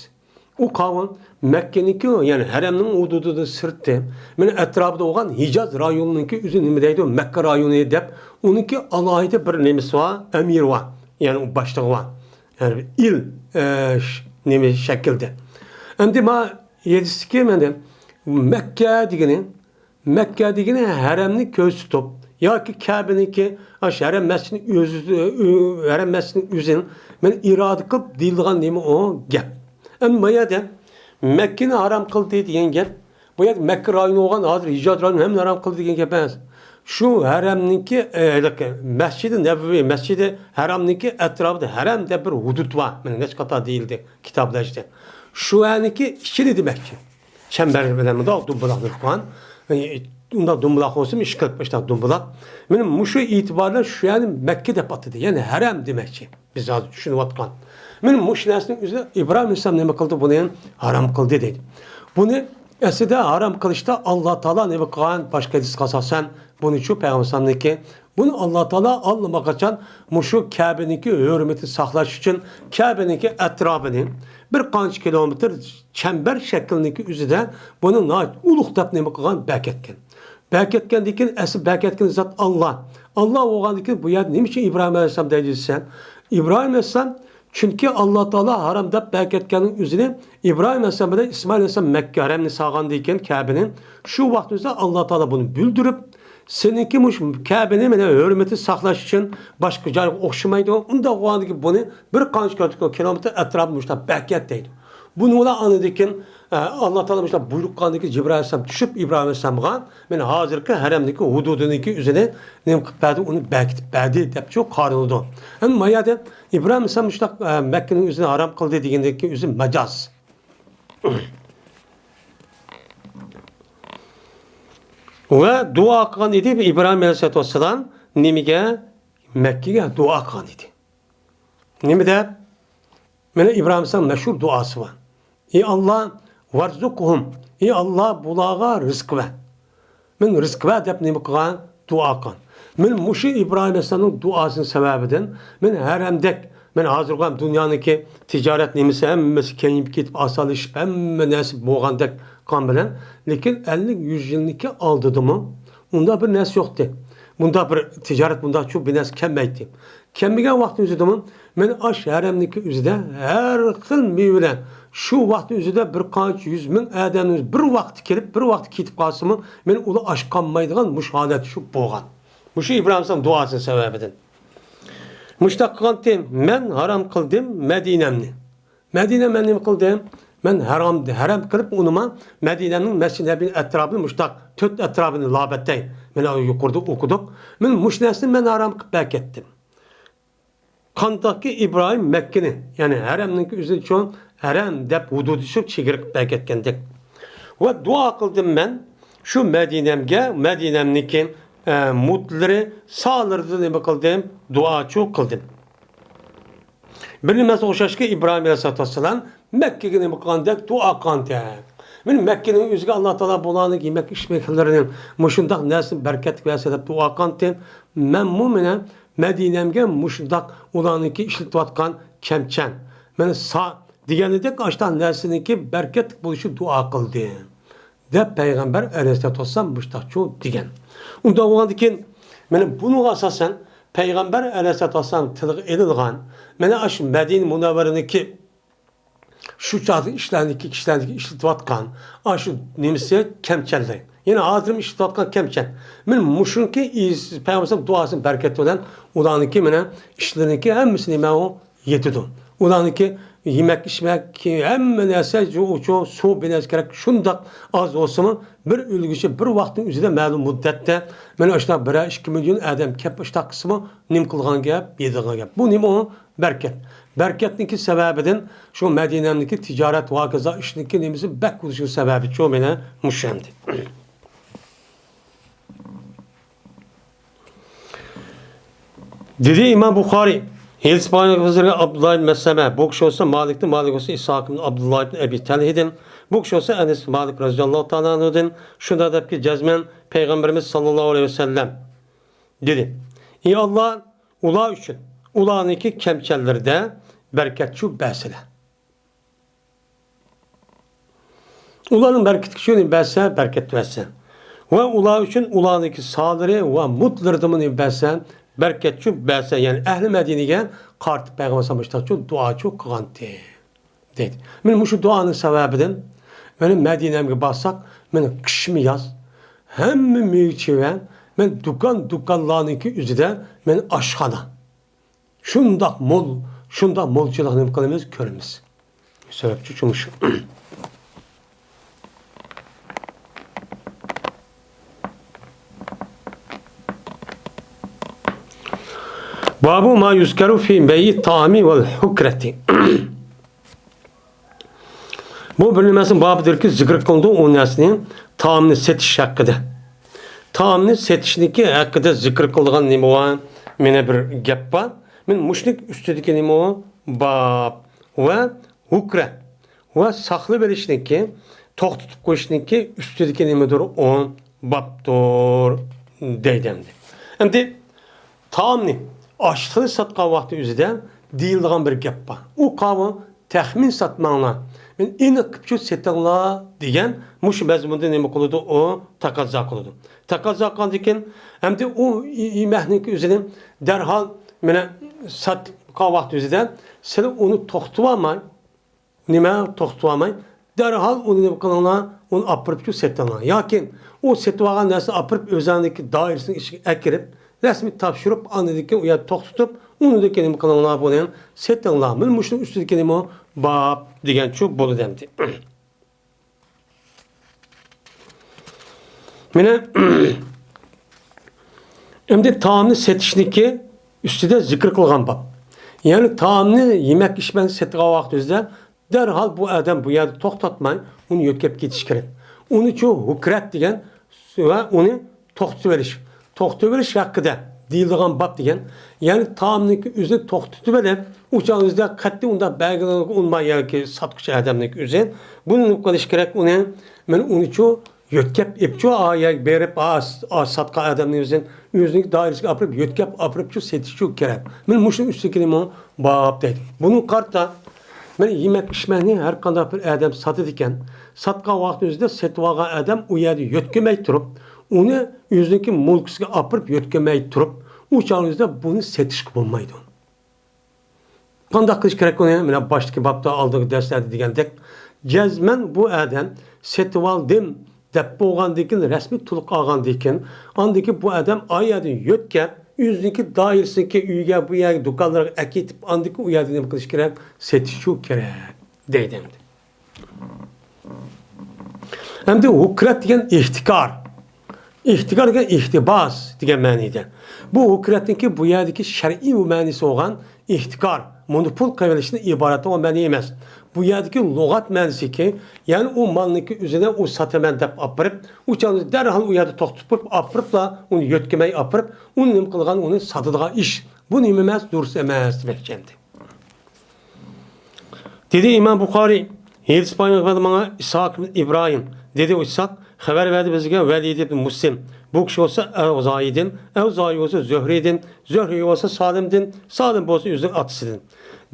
ئۇ قاۋۇل مەككىنىڭكى، يەنى ھەرەمنىڭ ھۇدۇدىدىن سىرتى، مانا ئەتراپىدا بولغان ھىجاز رايونىنىڭكى ئۆزى نېمە دەيدۇ؟ مەككە رايونى دەپ، ئۇنىڭكى ئالاھىدە بىر نېمىسى بار، ئەمىرى بار، يەنى ئۇ باشلىقى بار. يەنى ئىل، ئە، ش-، نېمە شەكىلدە. ئەمدى ما يېزىسىكى مەندە مەككە دېگىنى، مەككە دېگىنى ھەرەمنى كۆرسىتىپ ياكى كەبىنىڭكى، ئاشۇ ھەرەم مەسچىتىنى ئۆزى، ھەرەم مەسچىتىنى ئۆزىنى مەن ئىرادە قىلىپ دېيىلىدىغان نېمە ئۇ گەپ. ئەمما ما يەردە مەككىنى ھارام قىلدى دېگەن گەپ، بۇ يەردە مەككە رايونى بولغان، ھازىر ھىجاز رايونى ھەممىنى ھارام قىلدى دېگەن گەپ ئەمەس. شۇ ھەرەمنىڭكى، ئە، ھېلىقى مەسچىدى نەبەۋى، مەسچىدى ھەرامنىڭكى ئەتراپىدا ھەرەم دەپ بىر ھۇدۇد بار. مانا نەچچە قاتار دېيىلدى كىتابلار ئىچىدە. شۇ يەرنىڭكى ئىچىنى دېمەكچى. چەمبەر بىلەن مۇنداق دۇمبىلاق قىلغان. ئۇنداق دۇمبىلاق بولسىمۇ ئىككى قىلىپ مۇشۇنداق دۇمبىلاق. مانا مۇشۇ ئېتىباردا شۇ يەرنى مەككە دەپ ئاتىدى. يەنى ھەرەم دېمەكچى. بىز ھازىر چۈشىنىۋاتقان. مانا مۇشۇ نەرسىنىڭ ئۆزىنى ئىبراھىم ئەلەيھىسسالام نېمە قىلدى؟ بۇنى ھارام قىلدى دەيدۇ. بۇنى ئەسلىدە ھارام قىلىشتا ئاللا تائالا نېمە قىلغان؟ باشقا ھەدىسكە ئاساسەن، بۇنى شۇ پەيغەمبەر ئەلەيھىسسالامنىڭكى، بۇنى ئاللا تائالا ئاللىماقاچان مۇشۇ كەبىنىڭكى ھۆرمىتىنى ساقلاش ئۈچۈن كەبىنىڭكى ئەتراپىنى بىر قانچە كىلومېتىر چەمبەر شەكلىنىڭكى ئۆزىدە بۇنى ناھايىتى ئۇلۇغ دەپ نېمە قىلغان؟ بەرىكەتكەن. بەرىكەتكەندىن كېيىن ئەسلى بەرىكەتكەن زات ئاللا. ئاللا بولغاندىن كېيىن بۇ يەردە نېمە ئۈچۈن ئىبراھىم ئەلەيھىسسالام دەيدۇ دېسە، ئىبراھىم ئەلەيھىسسالام، چۈنكى ئاللا تائالا ھارام دەپ بەرىكەتكەننىڭ ئۆزىنى ئىبراھىم ئەلەيھىسسالام بىلەن ئىسمائىل ئەلەيھىسسالام مەككە ھەرەمنى سالغاندىن كېيىن كەبىنى، شۇ ۋاقىت ئۆزىدە ئاللا تائالا بۇنى بىلدۈرۈپ، سېنىڭكى مۇشۇ كەبىنى مانا ھۆرمىتىنى ساقلاش ئۈچۈن باشقا جايغا ئوخشىمايدۇ. ئۇنداق بولغاندىكىن بۇنى بىر قانچە كىلومېتىر ئەتراپى مۇشۇنداق بەرىكەت دەيدۇ. بۇنى ئۇلار ئاندىن كېيىن، ئە، ئاللا تائالا مۇشۇنداق بۇيرۇق قىلغاندىن كېيىن جىبرىئىل ئەلەيھىسسالام چۈشۈپ ئىبراھىم ئەلەيھىسسالامغا، مانا ھازىرقى ھەرەمنىڭكى ھۇدۇدىنىڭكى ئۆزىنى نېمە قىلىپ بەردى، ئۇنى بەركىتىپ بەردى دەپ شۇ قارىلىدۇ. ئەمما ما يەردە ئىبراھىم ئەلەيھىسسالام مۇشۇنداق، ئە، مەككىنىڭ ئۆزىنى ھارام قىلدى دېگەندىكى ئۆزى مەجاز. ۋە دۇئا قىلغان ئىدى ئىبراھىم ئەلەيھىسسالاتۇ ۋەسسالام نېمىگە؟ مەككىگە دۇئا قىلغان ئىدى. نېمە دەپ؟ مانا ئىبراھىم ئەلەيھىسسالام مەشھۇر دۇئاسى بار. ئى ئاللا، ۋەرزۇقھۇم، ئى ئاللا، بۇلارغا رىزىق بەر. مەن رىزىق بەر دەپ نېمە قىلغان؟ دۇئا قىلغان. مەن مۇشۇ ئىبراھىم ئەلەيھىسسالامنىڭ دۇئاسىنىڭ سەۋەبىدىن مەن ھەرەمدەك، مەن ھازىرغۇ ھەم دۇنيانىڭكى تىجارەت نېمىسى ھەممىسى كېڭىيىپ كېتىپ، ئاسانلىشىپ، ھەممە نەرسە بولغاندەك قىلغان بىلەن، لېكىن ئەللىك، يۈز يىلنىڭكى ئالدىدىمۇ ئۇنداق بىر نەرسە يوقتى. بۇنداق بىر تىجارەت، بۇنداق چوڭ بىر نەرسە كەلمەيتتى. كەلمىگەن ۋاقتىنىڭ ئۆزىدىمۇ مەن ئاشۇ ھەرەمنىڭكى ئۆزىدە ھەر خىل مېۋىلەر، شۇ ۋاقىتنىڭ ئۆزىدە بىر قانچە يۈز مىڭ ئادەمنىڭ بىر ۋاقىتتا كېلىپ، بىر ۋاقىتتا كېتىپ قالسىمۇ، مەن ئۇلار ئاچ قالمايدىغان مۇشۇ ھالەت شۇ بولغان. مۇشۇ ئىبراھىم ئەلەيھىسسالام دۇئاسى سەۋەبىدىن. مۇشۇنداق قىلغانتىم، مەن ھارام قىلدىم مەدىنەمنى. مەدىنە مەن نېمە قىلدىم؟ مەن ھارام، ھارام قىلىپ ئۇنىما مەدىنەنىڭ مەسچىد نەبىنىڭ ئەتراپىنى مۇشۇنداق تۆت ئەتراپىنى لابەتەي، مانا يۇقىرىدا ئوقۇدۇق. مەن مۇشۇ نەرسىنى مەن ھارام قىلىپ بەركەتتىم. قانداقكى ئىبراھىم مەككىنى، يەنى ھەرەمنىڭكى ئۆزىنى چوڭ ھەرەم دەپ ھۇدۇدى چىگىرىپ بەركەتكەندەك. ۋە دۇئا قىلدىم مەن شۇ مەدىنەمگە، مەدىنەمنىكى، ئە، مۇتلىرى، سالىرىدا نېمە قىلدىم؟ دۇئاچۇ قىلدىم. بىر نېمىسى ئوخشاشكى، ئىبراھىم ئەلەيھىسسالاتۇ ۋەسسالام مەككىگە نېمە قىلغاندەك، دۇئا قىلغاندەك. مەن مەككىنىڭ ئۆزىگە ئاللا تائالا بۇلارنىڭ يېمەك ئىچمەكلىرىنى، مۇشۇنداق نەرسىنى بەرىكەتلىك بەرسە دەپ دۇئا قىلغانتىم. مەنمۇ مانا مەدىنەمگە مۇشۇنداق ئۇلارنىڭكى ئىشلىتىۋاتقان كەمچەن، مانا سا دېگەنىدەك ئاشۇنداق نەرسىنىڭكى بەرىكەتلىك بولۇشى دۇئا قىلدىم، دەپ پەيغەمبەر ئەلەيھىسسالاتۇ ۋەسسالام مۇشۇنداقچۇ دېگەن. ئۇنداق بولغاندىكىن، مانا بۇنىڭغا ئاساسەن پەيغەمبەر ئەلەيھىسسالاتۇ ۋەسسالام تىلغا ئېلىنغان، مانا ئاشۇ مەدىنە مۇنەۋۋەرىنىڭكى شۇ چاغدىكى ئىشلارنىكى، كىشىلەرنىكى ئىشلىتىۋاتقان ئاشۇ نېمىسى، كەمچەنلىرى. يەنە ھازىرمۇ ئىشلىتىۋاتقان كەمچەن. مانا مۇشۇنىڭكى ئىس-، پەيغەمبەر دۇئاسىنىڭ بەرىكىتى بىلەن ئۇلارنىڭكى مانا ئىشلىرىنىڭكى ھەممىسى نېمە ئۇ يېتىدۇ. ئۇلارنىڭكى يېمەك، ئىچمەك، ھەممە نەرسە، جۇ-، ئۇچۇ، سۇ، بىر نەرسە كېرەك. شۇنداق ئاز بولسىمۇ، بىر ئۆلگۈچى بىر ۋاقىتنىڭ ئۆزىدە مەلۇم مۇددەتتە مانا ئاشۇنداق بىرەر ئىككى مىليون ئادەم كەپ ئىشتاق قىلسىمۇ، نېمە قىلغان گەپ، يېدىغان گەپ. بۇ نېمە ئۇ؟ بەرىكەت. بەرىكەتنىڭكى سەۋەبىدىن شۇ مەدىنەمدىكى تىجارەت ۋە ھاكازا ئىشنىڭكى نېمىسى بەك بولۇشىنىڭ سەۋەبى شۇ مانا مۇشۇ ئەمدى. دېدى ئىمام بۇخارىي، ھەدىس بۇخارىي ھەزرىتى ئابدۇللا ئىبن مەسلەمە، بۇ كىشى بولسا مالىكتىن، مالىك بولسا ئىسھاق ئىبن ئابدۇللا ئىبن ئەبى تەلھىدىن، بۇ كىشى بولسا ئەنەس مالىك رەزىياللاھۇ تائالا ئەنھۇدىن، شۇنداق دەپكى جەزمەن پەيغەمبىرىمىز ساللاللاھۇ ئەلەيھى ۋەسەللەم دېدى: ئى ئاللا، ئۇلار ئۈچۈن، ئۇلارنىڭكى كەمچەللىرىدە بەرىكەتچۇ بەرسىلە. ئۇلارنىڭ بەرىكىتى ئۈچۈن بەرسە، بەرىكەت بەرسە. ۋە ئۇلار ئۈچۈن ئۇلارنىڭكى سالىرى ۋە مۇتلىرىدىمۇ بەرسە، بەرىكەتچۇ بەرسە. يەنى ئەھلى مەدىنىگە قارىتىپ پەيغەمبەر ئەلەيھىسسالام مۇشۇنداقچۇ دۇئاچۇ قىلغانتى. دەيدۇ. مانا مۇشۇ دۇئانىڭ سەۋەبىدىن مانا مەدىنەمگە بارساق، مانا قىشمۇ ياز، ھەممە مېۋە چېۋە، مانا دۇكان دۇكانلارنىڭكى ئۆزىدە مانا ئاشخانا. شۇنداق مول، شۇنداق مولچىلىقنى نېمە قىلىمىز، كۆرىمىز. سەۋەبچۇ شۇ مۇشۇ. باب ما يذكر في بيع الطعام والحكرة. بۇ بىر نېمىسىنىڭ بابىدۇركى، زىكىر قىلىنىدۇ ئۇ نەرسىنى، تائامنى سېتىش ھەققىدە. تائامنى سېتىشنىڭكى ھەققىدە زىكىر قىلىدىغان نېمە بار؟ مانا بىر گەپ بار. مانا مۇشۇنىڭ ئۈستىدىكى نېمە ئۇ؟ باب ۋە ھۇكرە ۋە ساقلىۋېلىشنىڭكى، توختىتىپ قويۇشنىڭكى ئۈستىدىكى نېمىدۇر؟ ئۇ بابتۇر دەيدۇ ئەمدى. ئەمدى تائامنى، ئاشلىقنى ساتقان ۋاقتى ئۆزىدە دېيىلىدىغان بىر گەپ بار. ئۇ قاۋۇ تەخمىن ساتماڭلار، مەن ئېنىق قىپچۇ سېتىڭلار دېگەن مۇشۇ مەزمۇندا نېمە قىلىدۇ؟ ئۇ تەقەززا قىلىدۇ. تەقەززا قىلغاندىن كېيىن، ئەمدى ئۇ يېمەكنىڭكى ئۆزىنى دەرھال مانا ساتقان ۋاقتى ئۆزىدە سىلەر ئۇنى توختىتىۋالماي، نېمە توختىتىۋالماي، دەرھال ئۇنى نېمە قىلىڭلار، ئۇنى ئاپىرىپ شۇ سېتىڭلار. ياكى ئۇ سېتىۋالغان نەرسىنى ئاپىرىپ ئۆزەڭنىڭكى دائىرىسىنىڭ ئىچىگە ئەكىرىپ، رەسمىي تاپشۇرۇپ، ئاندىن كېيىن ئۇ يەردە توختىتىپ، ئۇنىڭدىن كېيىن نېمە قىلىڭلار، بۇنى سېتىڭلار. مانا مۇشۇنىڭ ئۈستىدىكى نېمە؟ باب دېگەنچۇ بولىدۇ ئەمدى. مانا، ئەمدى تائامنى سېتىشنىكى ئۈستىدە زىكىر قىلغان باب. يەنى تائامنى، يېمەك ئىچمەكنى سېتىدىغان ۋاقىت ئۆزىدە دەرھال بۇ ئادەم بۇ يەردە توختاتماي، ئۇنى يۆتكەپ كېتىش كېرەك. ئۇنىچۇ ھۇكرەت دېگەن ۋە ئۇنى توختىتىۋېلىش. توختىتىۋېلىش ھەققىدە دېيىلىدىغان باب دېگەن، يەنى تائامنىڭكى ئۆزىنى توختىتىۋېلىپ، ئۇ چاغ ئۆزىدە قەتئىي ئۇنداق بەرگىلىگە ئۇنىماي ياكى ساتقۇچى ئادەمنىڭكى ئۆزى بۇنى نېمە قىلىش كېرەك؟ ئۇنى، مەن ئۇنىچۇ يۆتكەپ ئېپچۇ، ئا يەرگە بېرىپ، ئا، ئا ساتقان ئادەمنى ئۆزىنىڭ، ئۆزىنىڭكى دائىرىسىگە ئاپىرىپ، يۆتكەپ ئاپىرىپچۇ سېتىشچۇ كېرەك. مانا مۇشۇنىڭ ئۈستىدىكىنى باب دەيدۇ. بۇنىڭغا قارىتا، مانا يېمەك ئىچمەكنى ھەر قانداق بىر ئادەم ساتىدىكەن. ساتقان ۋاقتى ئۆزىدە سېتىۋالغان ئادەم ئۇ يەردە يۆتكىمەي تۇرۇپ، ئۇنى ئۆزىنىڭكى مۇلكىسىگە ئاپىرىپ يۆتكىمەي تۇرۇپ، ئۇ چاغنىڭ ئۆزىدە بۇنى سېتىشقا بولمايدۇ. قانداق قىلىش كېرەك ئۇنى؟ مانا باشتىكى بابتا ئالدىنقى دەرسلەردە دېگەندەك، جەزمەن بۇ ئادەم سېتىۋالدىم دەپ بولغاندىن كېيىن، رەسمىي تولۇق ئالغاندىن كېيىن، ئاندىن كېيىن بۇ ئادەم ئا يەردىن يۆتكەپ، ئۆزىنىڭكى دائىرىسىنىڭكى ئۆيگە، بۇ يەرگە، دۇكانلارغا ئەكېتىپ، ئاندىن كېيىن ئۇ يەردە نېمە قىلىش كېرەك؟ سېتىشچۇ كېرەك دەيدۇ ئەمدى. ئەمدى ھۇكرەت دېگەن ئېھتىكار. ئېھتىكار دېگەن ئىقتىباس دېگەن مەنىدە. بۇ ھۇكرەتنىڭكى بۇ يەردىكى شەرئىي مەنىسى بولغان ئېھتىكار، مونوپول قىلىۋېلىشتىن ئىبارەت بولغان مەنە ئەمەس. بۇ يەردىكى لۇغەت مەنىسىكى، يەنى ئۇ مالنىڭكى ئۆزىنى ئۇ ساتىمەن دەپ ئاپىرىپ، ئۇ چاغدا دەرھال ئۇ يەردە توختىتىپ قويۇپ، ئاپىرىپلا ئۇنى يۆتكىمەي ئاپىرىپ، ئۇنى نېمە قىلغان، ئۇنى ساتىدىغان ئىش. بۇ نېمە ئەمەس، دۇرۇس ئەمەس دېمەكچى ئەمدى. دېدى ئىمام بۇخارىي، ھېدىس بايان قىلىپ ماڭا ئىسھاق ئىبن ئىبراھىم. دېدى ئىسھاق، خەۋەر بەردى بىزگە ۋەلىد ئىبن مۇسلىم. بۇ كىشى بولسا ئەۋزائىدىن، ئەۋزائىي بولسا زۆھرىدىن، زۆھرىي بولسا سالىمدىن، سالىم بولسا ئۆزىنىڭ ئاتىسىدىن.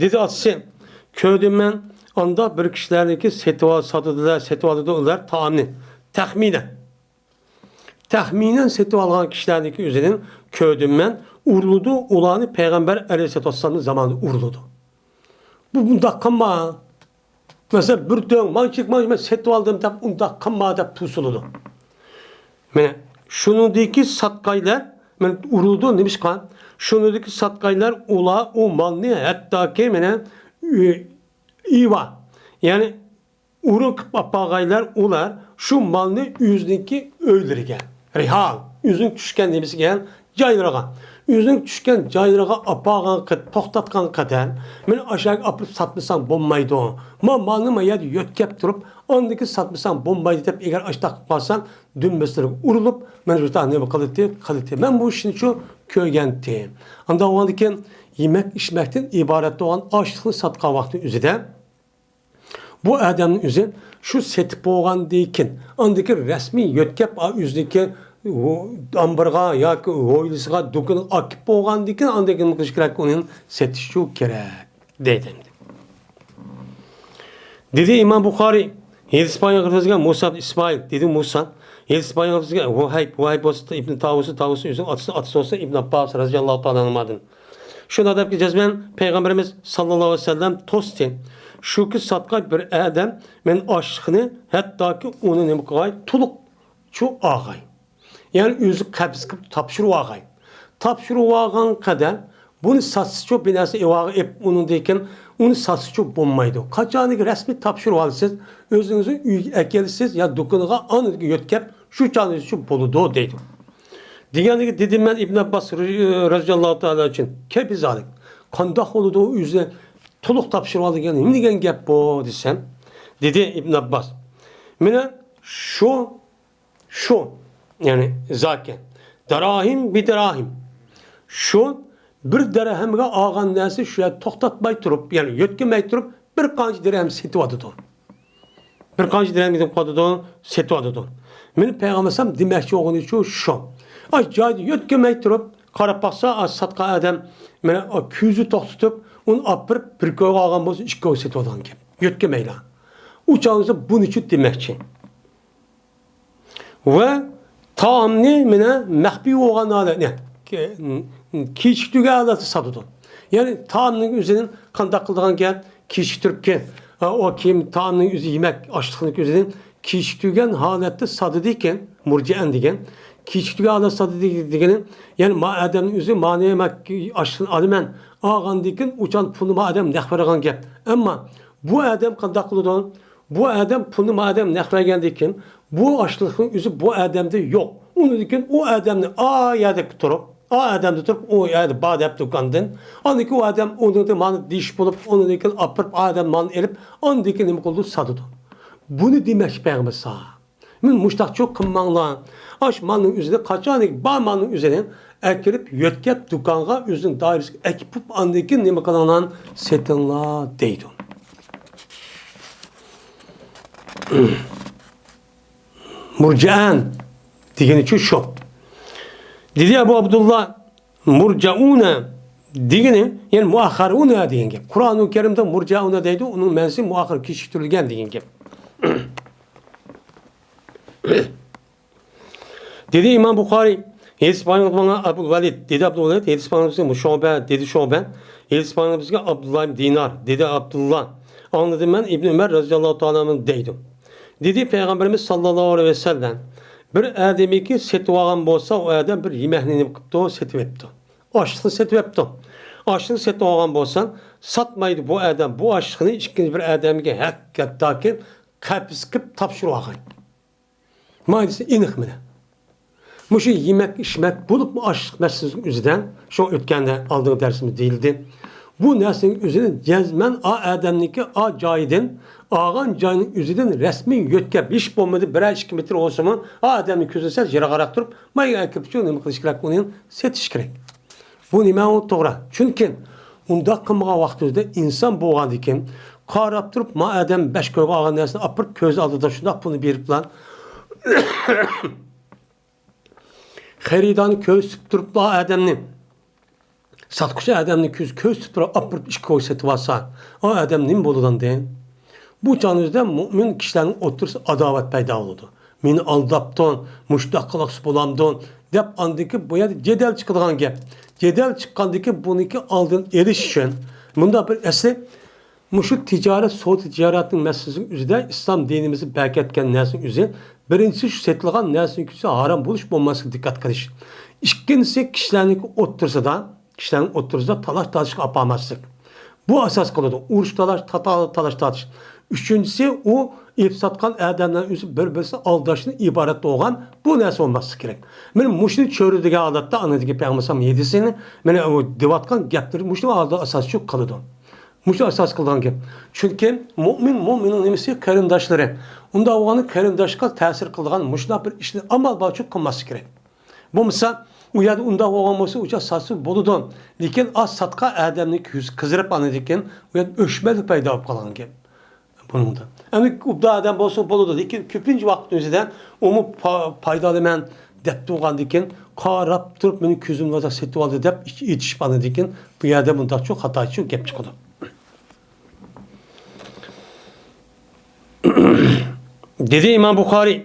دېدى ئاتىسى، كۆردۈم مەن، ئاندا بىر كىشىلەرنىكى سېتىۋال-، ساتىدىلەر، سېتىۋالىدۇ ئۇلار تائامنى. تەخمىنەن. تەخمىنەن سېتىۋالغان كىشىلەرنىڭكى ئۆزىنى كۆردۈم مەن، ئۇرۇلىدۇ، ئۇلارنى پەيغەمبەر ئەلەيھىسسالاتۇ ۋەسسالامنىڭ زامانىدا ئۇرۇلىدۇ. بۇ بۇنداق قىلما. مەسىلەن، بىر دۆڭ، مانا چېك، مانا مەن سېتىۋالدىم دەپ، ئۇنداق قىلما دەپ توسۇلىدۇ. مانا شۇنىڭدىكى ساتقايلار، مانا ئۇرۇلىدۇ، نېمىشقا؟ شۇنىڭدىكى ساتقايلار، ئۇلار ئۇ مالنى ھەتتاكى مانا ئۆ-، ئىۋا، يەنى ئورۇن قىلىپ ئاپارغايلار، ئۇلار شۇ مالنى ئۆزىنىڭكى ئۆيلىرىگە، رىھال، ئۆزىنىڭ چۈشكەن نېمىسىگە، جايلىرىغا، ئۆزىنىڭ چۈشكەن جايلىرىغا ئاپارغان قەد-، توختاتقان قەدەر، مېنى ئاشۇ يەرگە ئاپىرىپ ساتمىساڭ بولمايدۇ. ما مالنى ما يەردە يۆتكەپ تۇرۇپ، ئاندىن كېيىن ساتمىساڭ بولمايدۇ دەپ، ئەگەر ئاشۇنداق قىلىپ قالساڭ، دۈمبىسىگە ئۇرۇلۇپ، مانا شۇ نېمە قىلىتتى، قىلىتتى. مەن بۇ ئىشنى شۇ كۆرگەنتى. ئاندىن كېيىن يېمەك ئىچمەكتىن ئىبارەت بولغان ئاشلىقنى ساتقان ۋاقتى ئۆزىدە، بۇ ئادەمنىڭ ئۆزى شۇ سېتىپ بولغاندىن كېيىن، ئاندىن كېيىن رەسمىي يۆتكەپ، ئا، ئۆزىنىڭكى ئامبىرىغا ياكى ھويلىسىغا، دۇكىنىغا ئاكىپ بولغاندىن كېيىن، ئاندىن كېيىن نېمە قىلىش كېرەك؟ ئۇنى سېتىشچۇ كېرەك دەيدۇ. دېدى ئىمام بۇخارىي، ھېدىس بايان قىلىپ بىزگە مۇسا ئىبن ئىسمائىل، دېدى مۇسا، ھېدىس بايان قىلىپ بىزگە ۋۇھەيب، ۋۇھەيب بولسا ئىبن تاۋۇس، تاۋۇس ئۆزىنىڭ ئاتىسى، ئاتىسى بولسا ئىبن ئابباس رەزىياللاھۇ تائالا ئەنھۇمادىن. شۇنداق دەپكى جەزمەن پەيغەمبىرىمىز ساللاللاھۇ ئەلەيھى ۋەسەللەم توستى. شۇكى ساتقاي بىر ئادەم مەن ئاشلىقنى، ھەتتاكى ئۇنى نېمە قىلغاي، تولۇقچۇ ئاغاي. يەنى ئۆزى قەبز قىلىپ تاپشۇرۇۋالغاي. تاپشۇرۇۋالغان قەدەر بۇنى ساتسىچۇ، بىر نەرسە ئېۋاغا ئېلىپ، ئۇنىڭدىن كېيىن ئۇنى ساتسىچۇ بولمايدۇ. قاچانكى رەسمىي تاپشۇرۇۋالىسىز، ئۆزىڭىزنىڭ ئۆيىگە ئەكېلىسىز يا دۇكىنىغا ئاندىن يۆتكەپ، شۇ چاغنىچۇ بولىدۇ دەيدۇ. دېگەنلىكى دېدىم مەن ئىبن ئابباس رەزىياللاھۇ تائالا ئۈچۈن، كەيپى زالىك. قانداق بولىدۇ ئۆزى تولۇق تاپشۇرۇۋالدى دېگەن، نېمە دېگەن گەپ بۇ دېسەم، دېدى ئىبن ئابباس. مانا شۇ، شۇ، يەنى زاكى. داراھىم بىداراھىم. شۇ بىر دەرھەمگە ئالغان نەرسە شۇ يەردە توختاتماي تۇرۇپ، يەنى يۆتكىمەي تۇرۇپ، بىر قانچە دىرھەم سېتىۋاتىدۇ. بىر قانچە دىرھەم دېگەن قاتىدۇ، سېتىۋاتىدۇ. مېنى پەيغەمبەر ئەلەيھىسسالام دېمەكچى بولغىنى شۇ، شۇ. ئاي جايدا يۆتكىمەي تۇرۇپ، قاراپ باقسا، ئا، ساتقان ئادەم مانا كۆزى توختىتىپ، ئۇنى ئاپىرىپ، بىر كويغا ئالغان بولسا، ئىككى كوي سېتىۋالغان گەپ. يۆتكىمەيلا. ئۇ چاغدا بۇنى شۇ دېمەكچى. ۋە تائامنى مانا مەخپىي بولغان ھالەتنى، كېچىكتۈرگەن ھالەتتە ساتىدۇ. يەنى تائامنىڭ ئۆزىنى قانداق قىلىدىغان گەپ؟ كېچىكتۈرۈپكەن. ھە، ئۇ كىيىم، تائامنىڭ ئۆزى، يېمەك ئاشلىقنىڭ ئۆزىنى كېچىكتۈرگەن ھالەتتە ساتىدىكەن، مۇرجىئەن دېگەن. كېچىكتۈرگەن ھالەتتە ساتىدۇ دېگىنى، يەنى ما ئادەمنىڭ ئۆزى مانا يېمەك ئاشلىقنى ئالىمەن، ئالغاندىن كېيىن ئۇچان پۇلنى ما ئادەم نەق بېرىدىغان گەپ. ئەمما بۇ ئادەم قانداق قىلىدۇ؟ بۇ ئادەم پۇلنى ما ئادەم نەق بەرگەندىن كېيىن، بۇ ئاشلىقنىڭ ئۆزى بۇ ئادەمدە يوق. ئۇنىڭدىن كېيىن ئۇ ئادەمنى ئا يەردە تۇرۇپ، ئا ئادەمدە تۇرۇپ، ئۇ يەردە بار دەپ دۇكاندىن. ئاندىن كېيىن ئۇ ئادەم ئۇنىڭدىن مانا دېيىش بولۇپ، ئۇنىڭدىن كېيىن ئاپىرىپ، ئا ئادەم مالنى ئېلىپ، ئاندىن كېيىن نېمە قىلىدۇ؟ ساتىدۇ. بۇنى دېمەكچى پەيغەمبەر سا. مېنى مۇشتاقچۇ قىلماڭلار. ئاش مالنىڭ ئۆزىنى، قاچانكى بار مالنىڭ ئۆزىنى ئەكىرىپ، يۆتكەپ، دۇكانغا ئۆزىنىڭ دائىرىسىگە ئەكىپ، ئاندىن كېيىن نېمە قىلىڭلار؟ سېتىڭلار دەيدۇ. مۇرجەئەن دېگىنىچۇ شۇ. دېدى ئەبۇ ئابدۇللا، مۇرجەئۇنە دېگىنى، يەنى مۇئەخخەرۇنە دېگەن گەپ. قۇرئانۇل كەرىمدە مۇرجەئۇنە دەيدۇ، ئۇنىڭ مەنىسى مۇئەخخەر، كېچىكتۈرۈلگەن دېگەن گەپ. دېدى ئىمام بۇخارىي، ھەدىس بايان قىلغان ئابۇل ۋەلىد، دېدى ئابدۇل ۋەلىد، ھەدىس بايان قىلغان شۇبە، دېدى شۇبە، ھەدىس بايان قىلغان ئابدۇللا ئىبن دىنار، دېدى ئابدۇللا، ئاڭلىدىم مەن ئىبن ئۆمەر رەزىياللاھۇ تائالا ئەنھۇ دەيدۇ. دېدى پەيغەمبىرىمىز ساللاللاھۇ ئەلەيھى ۋەسەللەم، بىر ئادەمنىڭكى سېتىۋالغان بولسا، ئۇ ئادەم بىر يېمەكنى نېمە قىپتۇ، سېتىۋەپتۇ. ئاشلىقنى سېتىۋەپتۇ. ئاشلىقنى سېتىۋالغان بولسا، ساتمايدۇ بۇ ئادەم بۇ ئاشلىقنى ئىككىنچى بىر ئادەمگە ھەق، ھەتتاكى قەپىسكە تاپشۇرۇۋالغان. مانا دېسە ئېنىق مانا. مۇشۇ يېمەك، ئىچمەك بولۇپمۇ ئاشلىق مەسىلىسىنىڭ ئۆزىدە، شۇ ئۆتكەندە ئالدىنقى دەرسىمىزدە دېيىلدى. بۇ نەرسىنىڭ ئۆزىنى جەزمەن ئا ئادەمنىڭكى ئا جايىدىن، ئالغان جاينىڭ ئۆزىدىن رەسمىي يۆتكەپ، ھېچ بولمىدى بىرەر ئىككى مېتىر بولسىمۇ، ئا ئادەمنىڭ كۆزىدىن سەل يىراقراق تۇرۇپ، مايا ئەكىرىپ شۇ نېمە قىلىش كېرەك، ئۇنى سېتىش كېرەك. بۇ نېمە ئۇ توغرا؟ چۈنكى ئۇنداق قىلمىغان ۋاقتىمىزدا ئىنسان بولغاندىن كېيىن قاراپ تۇرۇپ، ما ئادەم بەش كويغا ئالغان نەرسىنى ئاپىرىپ كۆز ئالدىدا شۇنداق پۇلنى بېرىپلا، خېرىدارنى كۆرسىتىپ تۇرۇپلا ئادەمنى، ساتقۇچى ئادەمنى كۆز كۆرسىتىپ تۇرۇپ ئاپىرىپ ئىككى كوي سېتىۋالسا، ئۇ ئادەم نېمە بولىدۇ ئەمدى؟ بۇ چاغنىڭ ئۆزىدە مۆمىن كىشىلەرنىڭ ئوتتۇرىسىدا ئاداۋەت پەيدا بولىدۇ. مېنى ئالداپتۇ، مۇشۇنداق قىلغۇسى بولامدۇ دەپ ئاندىكى بۇ يەردە جېدەل چىقىدىغان گەپ. جېدەل چىققاندىكى بۇنىڭكى ئالدىنى ئېلىش ئۈچۈن مۇنداق بىر ئەسلى مۇشۇ تىجارەت، سودا تىجارەتنىڭ مەسىلىسىنىڭ ئۆزىدە ئىسلام دىنىمىزدا بەركەتكەن نەرسىنىڭ ئۆزى، بىرىنچىسى شۇ سېتىلغان نەرسىنىڭ كۈچى ھارام بولۇش بولماسلىقىغا دىققەت قىلىش. ئىككىنچىسى كىشىلەرنىڭ ئوتتۇرىسىدا، كىشىلەرنىڭ ئوتتۇرىسىدا تالاش تارتىشقا ئاپارماسلىق. بۇ ئاساس قىلىدۇ. ئۇرۇش تالاش، تاتا-، تالاش تارتىش. ئۈچىنچىسى ئۇ ئېلىپ ساتقان ئادەملەر ئۆزى بىر-بىرسىنى ئالداشتىن ئىبارەت بولغان بۇ نەرسە بولماسلىقى كېرەك. مانا مۇشۇنى چۆرىدىگەن ھالەتتە ئاندىكى پەيغەمبەر ھەدىسىنى، مانا ئۇ دەۋاتقان گەپلىرى مۇشۇ ھالدا ئاساس شۇ قىلىدۇ. مۇشۇ ئاساس قىلىدىغان گەپ. چۈنكى مۆمىن، مۆمىننىڭ نېمىسى؟ قېرىنداشلىرى. ئۇنداق بولغاندا قېرىنداشقا تەسىر قىلىدىغان مۇشۇنداق بىر ئىشنى ئامال بارىچە قىلماسلىق كېرەك. بولمىسا، ئۇ يەردە ئۇنداق بولغان بولسا، ئۇ چاغ ساتسا بولىدۇ. لېكىن ئاز ساتقان ئادەمنىڭ يۈزى قىزىرىپ، ئاندىن كېيىن ئۇ يەردە ئۆچمەنلىك پەيدا بولۇپ قالغان گەپ. بۇنىڭدا. ئەمدى ئوبدان ئادەم بولسا بولىدۇ، لېكىن كۆپىنچە ۋاقىت ئۆزىدە ئۇمۇ پا-، پايدىلىنىمەن دەپ تۇرغاندىن كېيىن، قاراپ تۇرۇپ مېنى كۆزۈمنى سېتىۋالدى دەپ ئېيتىشىپ، ئاندىن كېيىن بۇ يەردە مۇنداقچۇ خاتاچۇ گەپ چىقىدۇ. دېدى ئىمام بۇخارىي،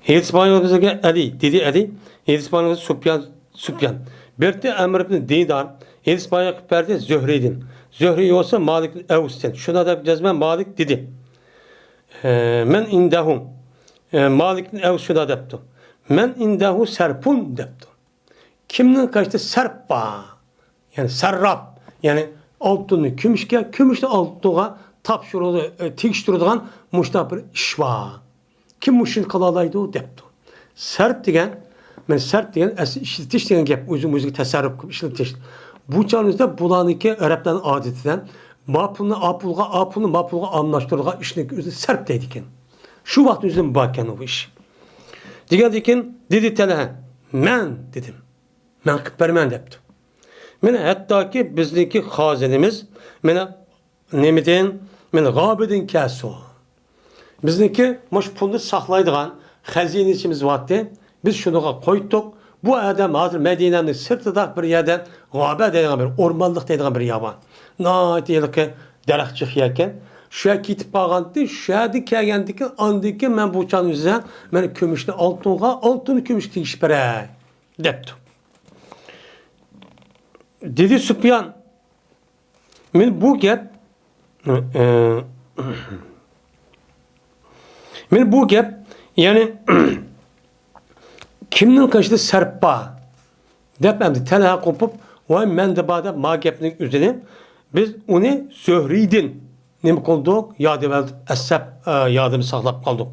ھەدىس بايان قىلغان ئەلى، دېدى ئەلى، ھەدىس بايان قىلغان سۇپيان، سۇپيان. بىرتى ئەمر ئىبن دىنار، ھەدىس بايان قىلىپ بەردى زۆھرىدىن. زۆھرى بولسا مالىك ئەۋستىن. شۇنى دەپ جەزمەن مالىك دېدى. ئە، مەن ئىندەھۇ، ئە، مالىك ئەۋس شۇنى دەپتۇ. مەن ئىندەھۇ سەرپۇن دەپتۇ. كىمنىڭ قېشىدا سەرپ بار؟ يەنى سەرراپ، يەنى ئالتۇننى كۈمۈشكە، كۈمۈشنى ئالتۇنغا تاپشۇرىدۇ، ئە، تېگىشتۈرىدىغان مۇشۇنداق بىر ئىش بار. كىم مۇشۇنى قىلالايدۇ دەپتۇ. سەرپ دېگەن، مانا سەرپ دېگەن ئەسلى ئىشلىتىش دېگەن گەپ، ئۆزىمىز ئۆزىگە تەسەررۇپ قىلىپ ئىشلىتىش. بۇ چاغنىڭ ئۆزىدە بۇلارنىڭكى ئەرەبلەرنىڭ ئادىتىدە ما پۇلنى ئا پۇلغا، ئا پۇلنى ما پۇلغا ئالماشتۇرىدىغان ئىشنىڭ ئۆزىنى سەرپ دەيدىكەن. شۇ ۋاقىتنىڭ ئۆزىدە باركەن بۇ ئىش. دېگەندىكىن دېدى تەلھە، مەن دېدىم. مەن قىلىپ بېرىمەن دەپتۇ. مانا ھەتتاكى بىزنىڭكى خازىنىمىز، مانا نېمىدىن؟ مانا غابىدىن كەلسۇن. بىزنىڭكى مۇشۇ پۇلنى ساقلايدىغان خەزىنىچىمىز بارتى. بىز شۇنىڭغا قويدۇق. بۇ ئادەم ھازىر مەدىنەنىڭ سىرتىدا بىر يەردە غابە دەيدىغان بىر ئورمانلىق دەيدىغان بىر يەر بار. ناھايىتى ھېلىقى دەرەخ جىق يەركەن. شۇ يەرگە كېتىپ بارغانتى، شۇ يەردىن كەلگەندىكىن، ئاندىن كېيىن مەن بۇ چاغنىڭ ئۆزىدە مانا كۈمۈشنى ئالتۇنغا، ئالتۇننى كۈمۈشكە تېگىشىپ بېرەي دەپتۇ. دېدى سۇپيان، مانا بۇ گەپ، ئە، مانا بۇ گەپ، يەنى كىمنىڭ قېشىدا سەرپ بار دەپ ئەمدى تەلھە قوپۇپ، ۋاي مەندە بار دەپ ما گەپنىڭ ئۆزىنى بىز ئۇنى زۆھرىدىن نېمە قىلدۇق؟ ياد ئەۋەتىپ ئەسلەپ، ئە، يادىمىز ساقلاپ قالدۇق.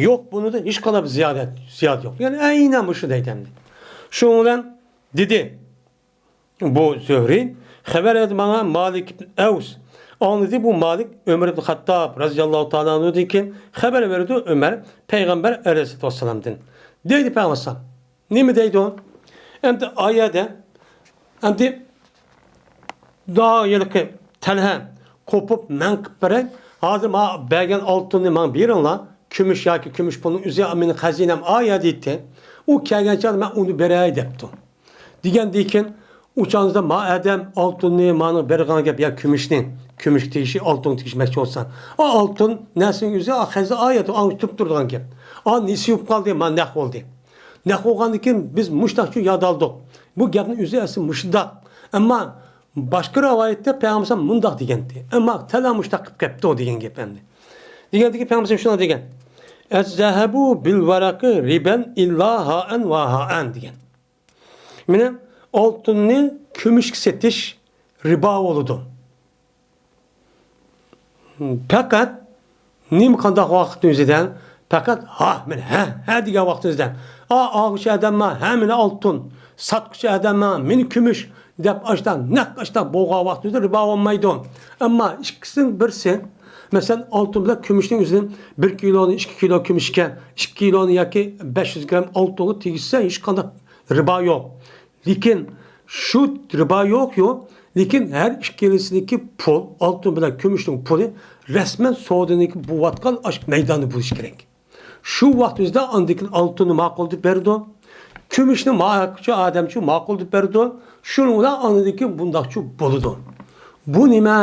يوق، بۇنىڭدا ھېچقانداق بىر زىيادەت، زىيادە يوق. يەنى ئەينەن مۇشۇ دەيدۇ ئەمدى. شۇنىڭ بىلەن دېدى بۇ زۆھرى، خەۋەر بەردى ماڭا مالىك ئىبن ئەۋس. ئاڭلىدى بۇ مالىك ئۆمەر ئىبن خەتتاب رەزىياللاھۇ تائالا ئەنھۇدىن كېيىن خەۋەر بېرىدۇ ئۆمەر پەيغەمبەر ئەلەيھىسسالاتۇ ۋەسسالامدىن. دەيدۇ پەيغەمبەر ئەلەيھىسسالام. نېمە دەيدۇ؟ ئەمدى ئايەدە، ئەمدى دائىلىقى تەلھە قوپۇپ مەن قىلىپ بېرەي. ھازىر ماڭا بەرگەن ئالتۇننى ماڭا بېرىڭلار. كۈمۈش ياكى كۈمۈش پۇلنىڭ ئۆزى مېنىڭ خەزىنەم ئا يەردە ئىدى. ئۇ كەلگەن چاغدا مەن ئۇنى بېرەي دەپتۇ. دېگەندىن كېيىن ئۇ چاغىڭىزدا ما ئادەم ئالتۇننى مانا بېرىدىغان گەپ يا كۈمۈشنى، كۈمۈشكە تېگىشلىك ئالتۇنغا تېگىشمەكچى بولسا. ئا ئالتۇن نەرسىنىڭ ئۆزى ئا خەزىنە ئا يەردە ئاڭ تۇرۇپ تۇرىدىغان گەپ. ئا نېسى بولۇپ قالدى، ما نەق بولدى. نەق بولغاندىن كېيىن بىز مۇشۇنداق شۇ ياد ئالدۇق. بۇ گەپنىڭ ئۆزى ئەسلى مۇشۇنداق. ئەمما باشقا رىۋايەتتە پەيغەمبەر مۇنداق دېگەنتى. ئەمما تەلا مۇشۇنداق قىلىپ كەپتۇ دېگەن گەپ ئەمدى. دېگەندىكى پەيغەمبەر شۇنداق دېگەن. ئەززەھەبۇ بىل ۋەرەقى رىبەن ئىللا ھائەن ۋە ھائەن دېگەن. مانا ئالتۇننى كۈمۈشكە سېتىش رىبا بولىدۇ. پەقەت نېمە قانداق ۋاقىتنىڭ ئۆزىدە؟ پەقەت ھا، مانا ھە، ھە دېگەن ۋاقىتنىڭ ئۆزىدە. ئا، ئالغۇچى ئادەممۇ، ھە، مانا ئالتۇن، ساتقۇچى ئادەممۇ، مانا كۈمۈش دەپ ئاشتا، نەق ئاشتا بولغان ۋاقىتنىڭ ئۆزىدە رىبا بولمايدۇ. ئەمما ئىككىسىنىڭ بىرسى، مەسىلەن، ئالتۇن بىلەن كۈمۈشنىڭ ئۆزىنى بىر كىلونى، ئىككى كىلو كۈمۈشكە، ئىككى كىلونى ياكى بەش يۈز گرام ئالتۇنغا تېگىشسە ھېچقانداق رىبا يوق. لېكىن شۇ رىبا يوق، يوق. لېكىن ھەر ئىككىلىسىنىڭكى پۇل، ئالتۇن بىلەن كۈمۈشنىڭ پۇلى رەسمەن سودىنىڭكى بولۇۋاتقان ئاشۇ مەيداندا بولۇشى كېرەك. شۇ ۋاقىت ئۆزىدە ئاندىن كېيىن ئالتۇننى ماقۇل دەپ بېرىدۇ. كۈمۈشنى ماقۇلچۇ ئادەمچۇ ماقۇل دەپ بېرىدۇ. شۇنىڭ بىلەن ئاندىن كېيىن بۇنداقچۇ بولىدۇ. بۇ نېمە؟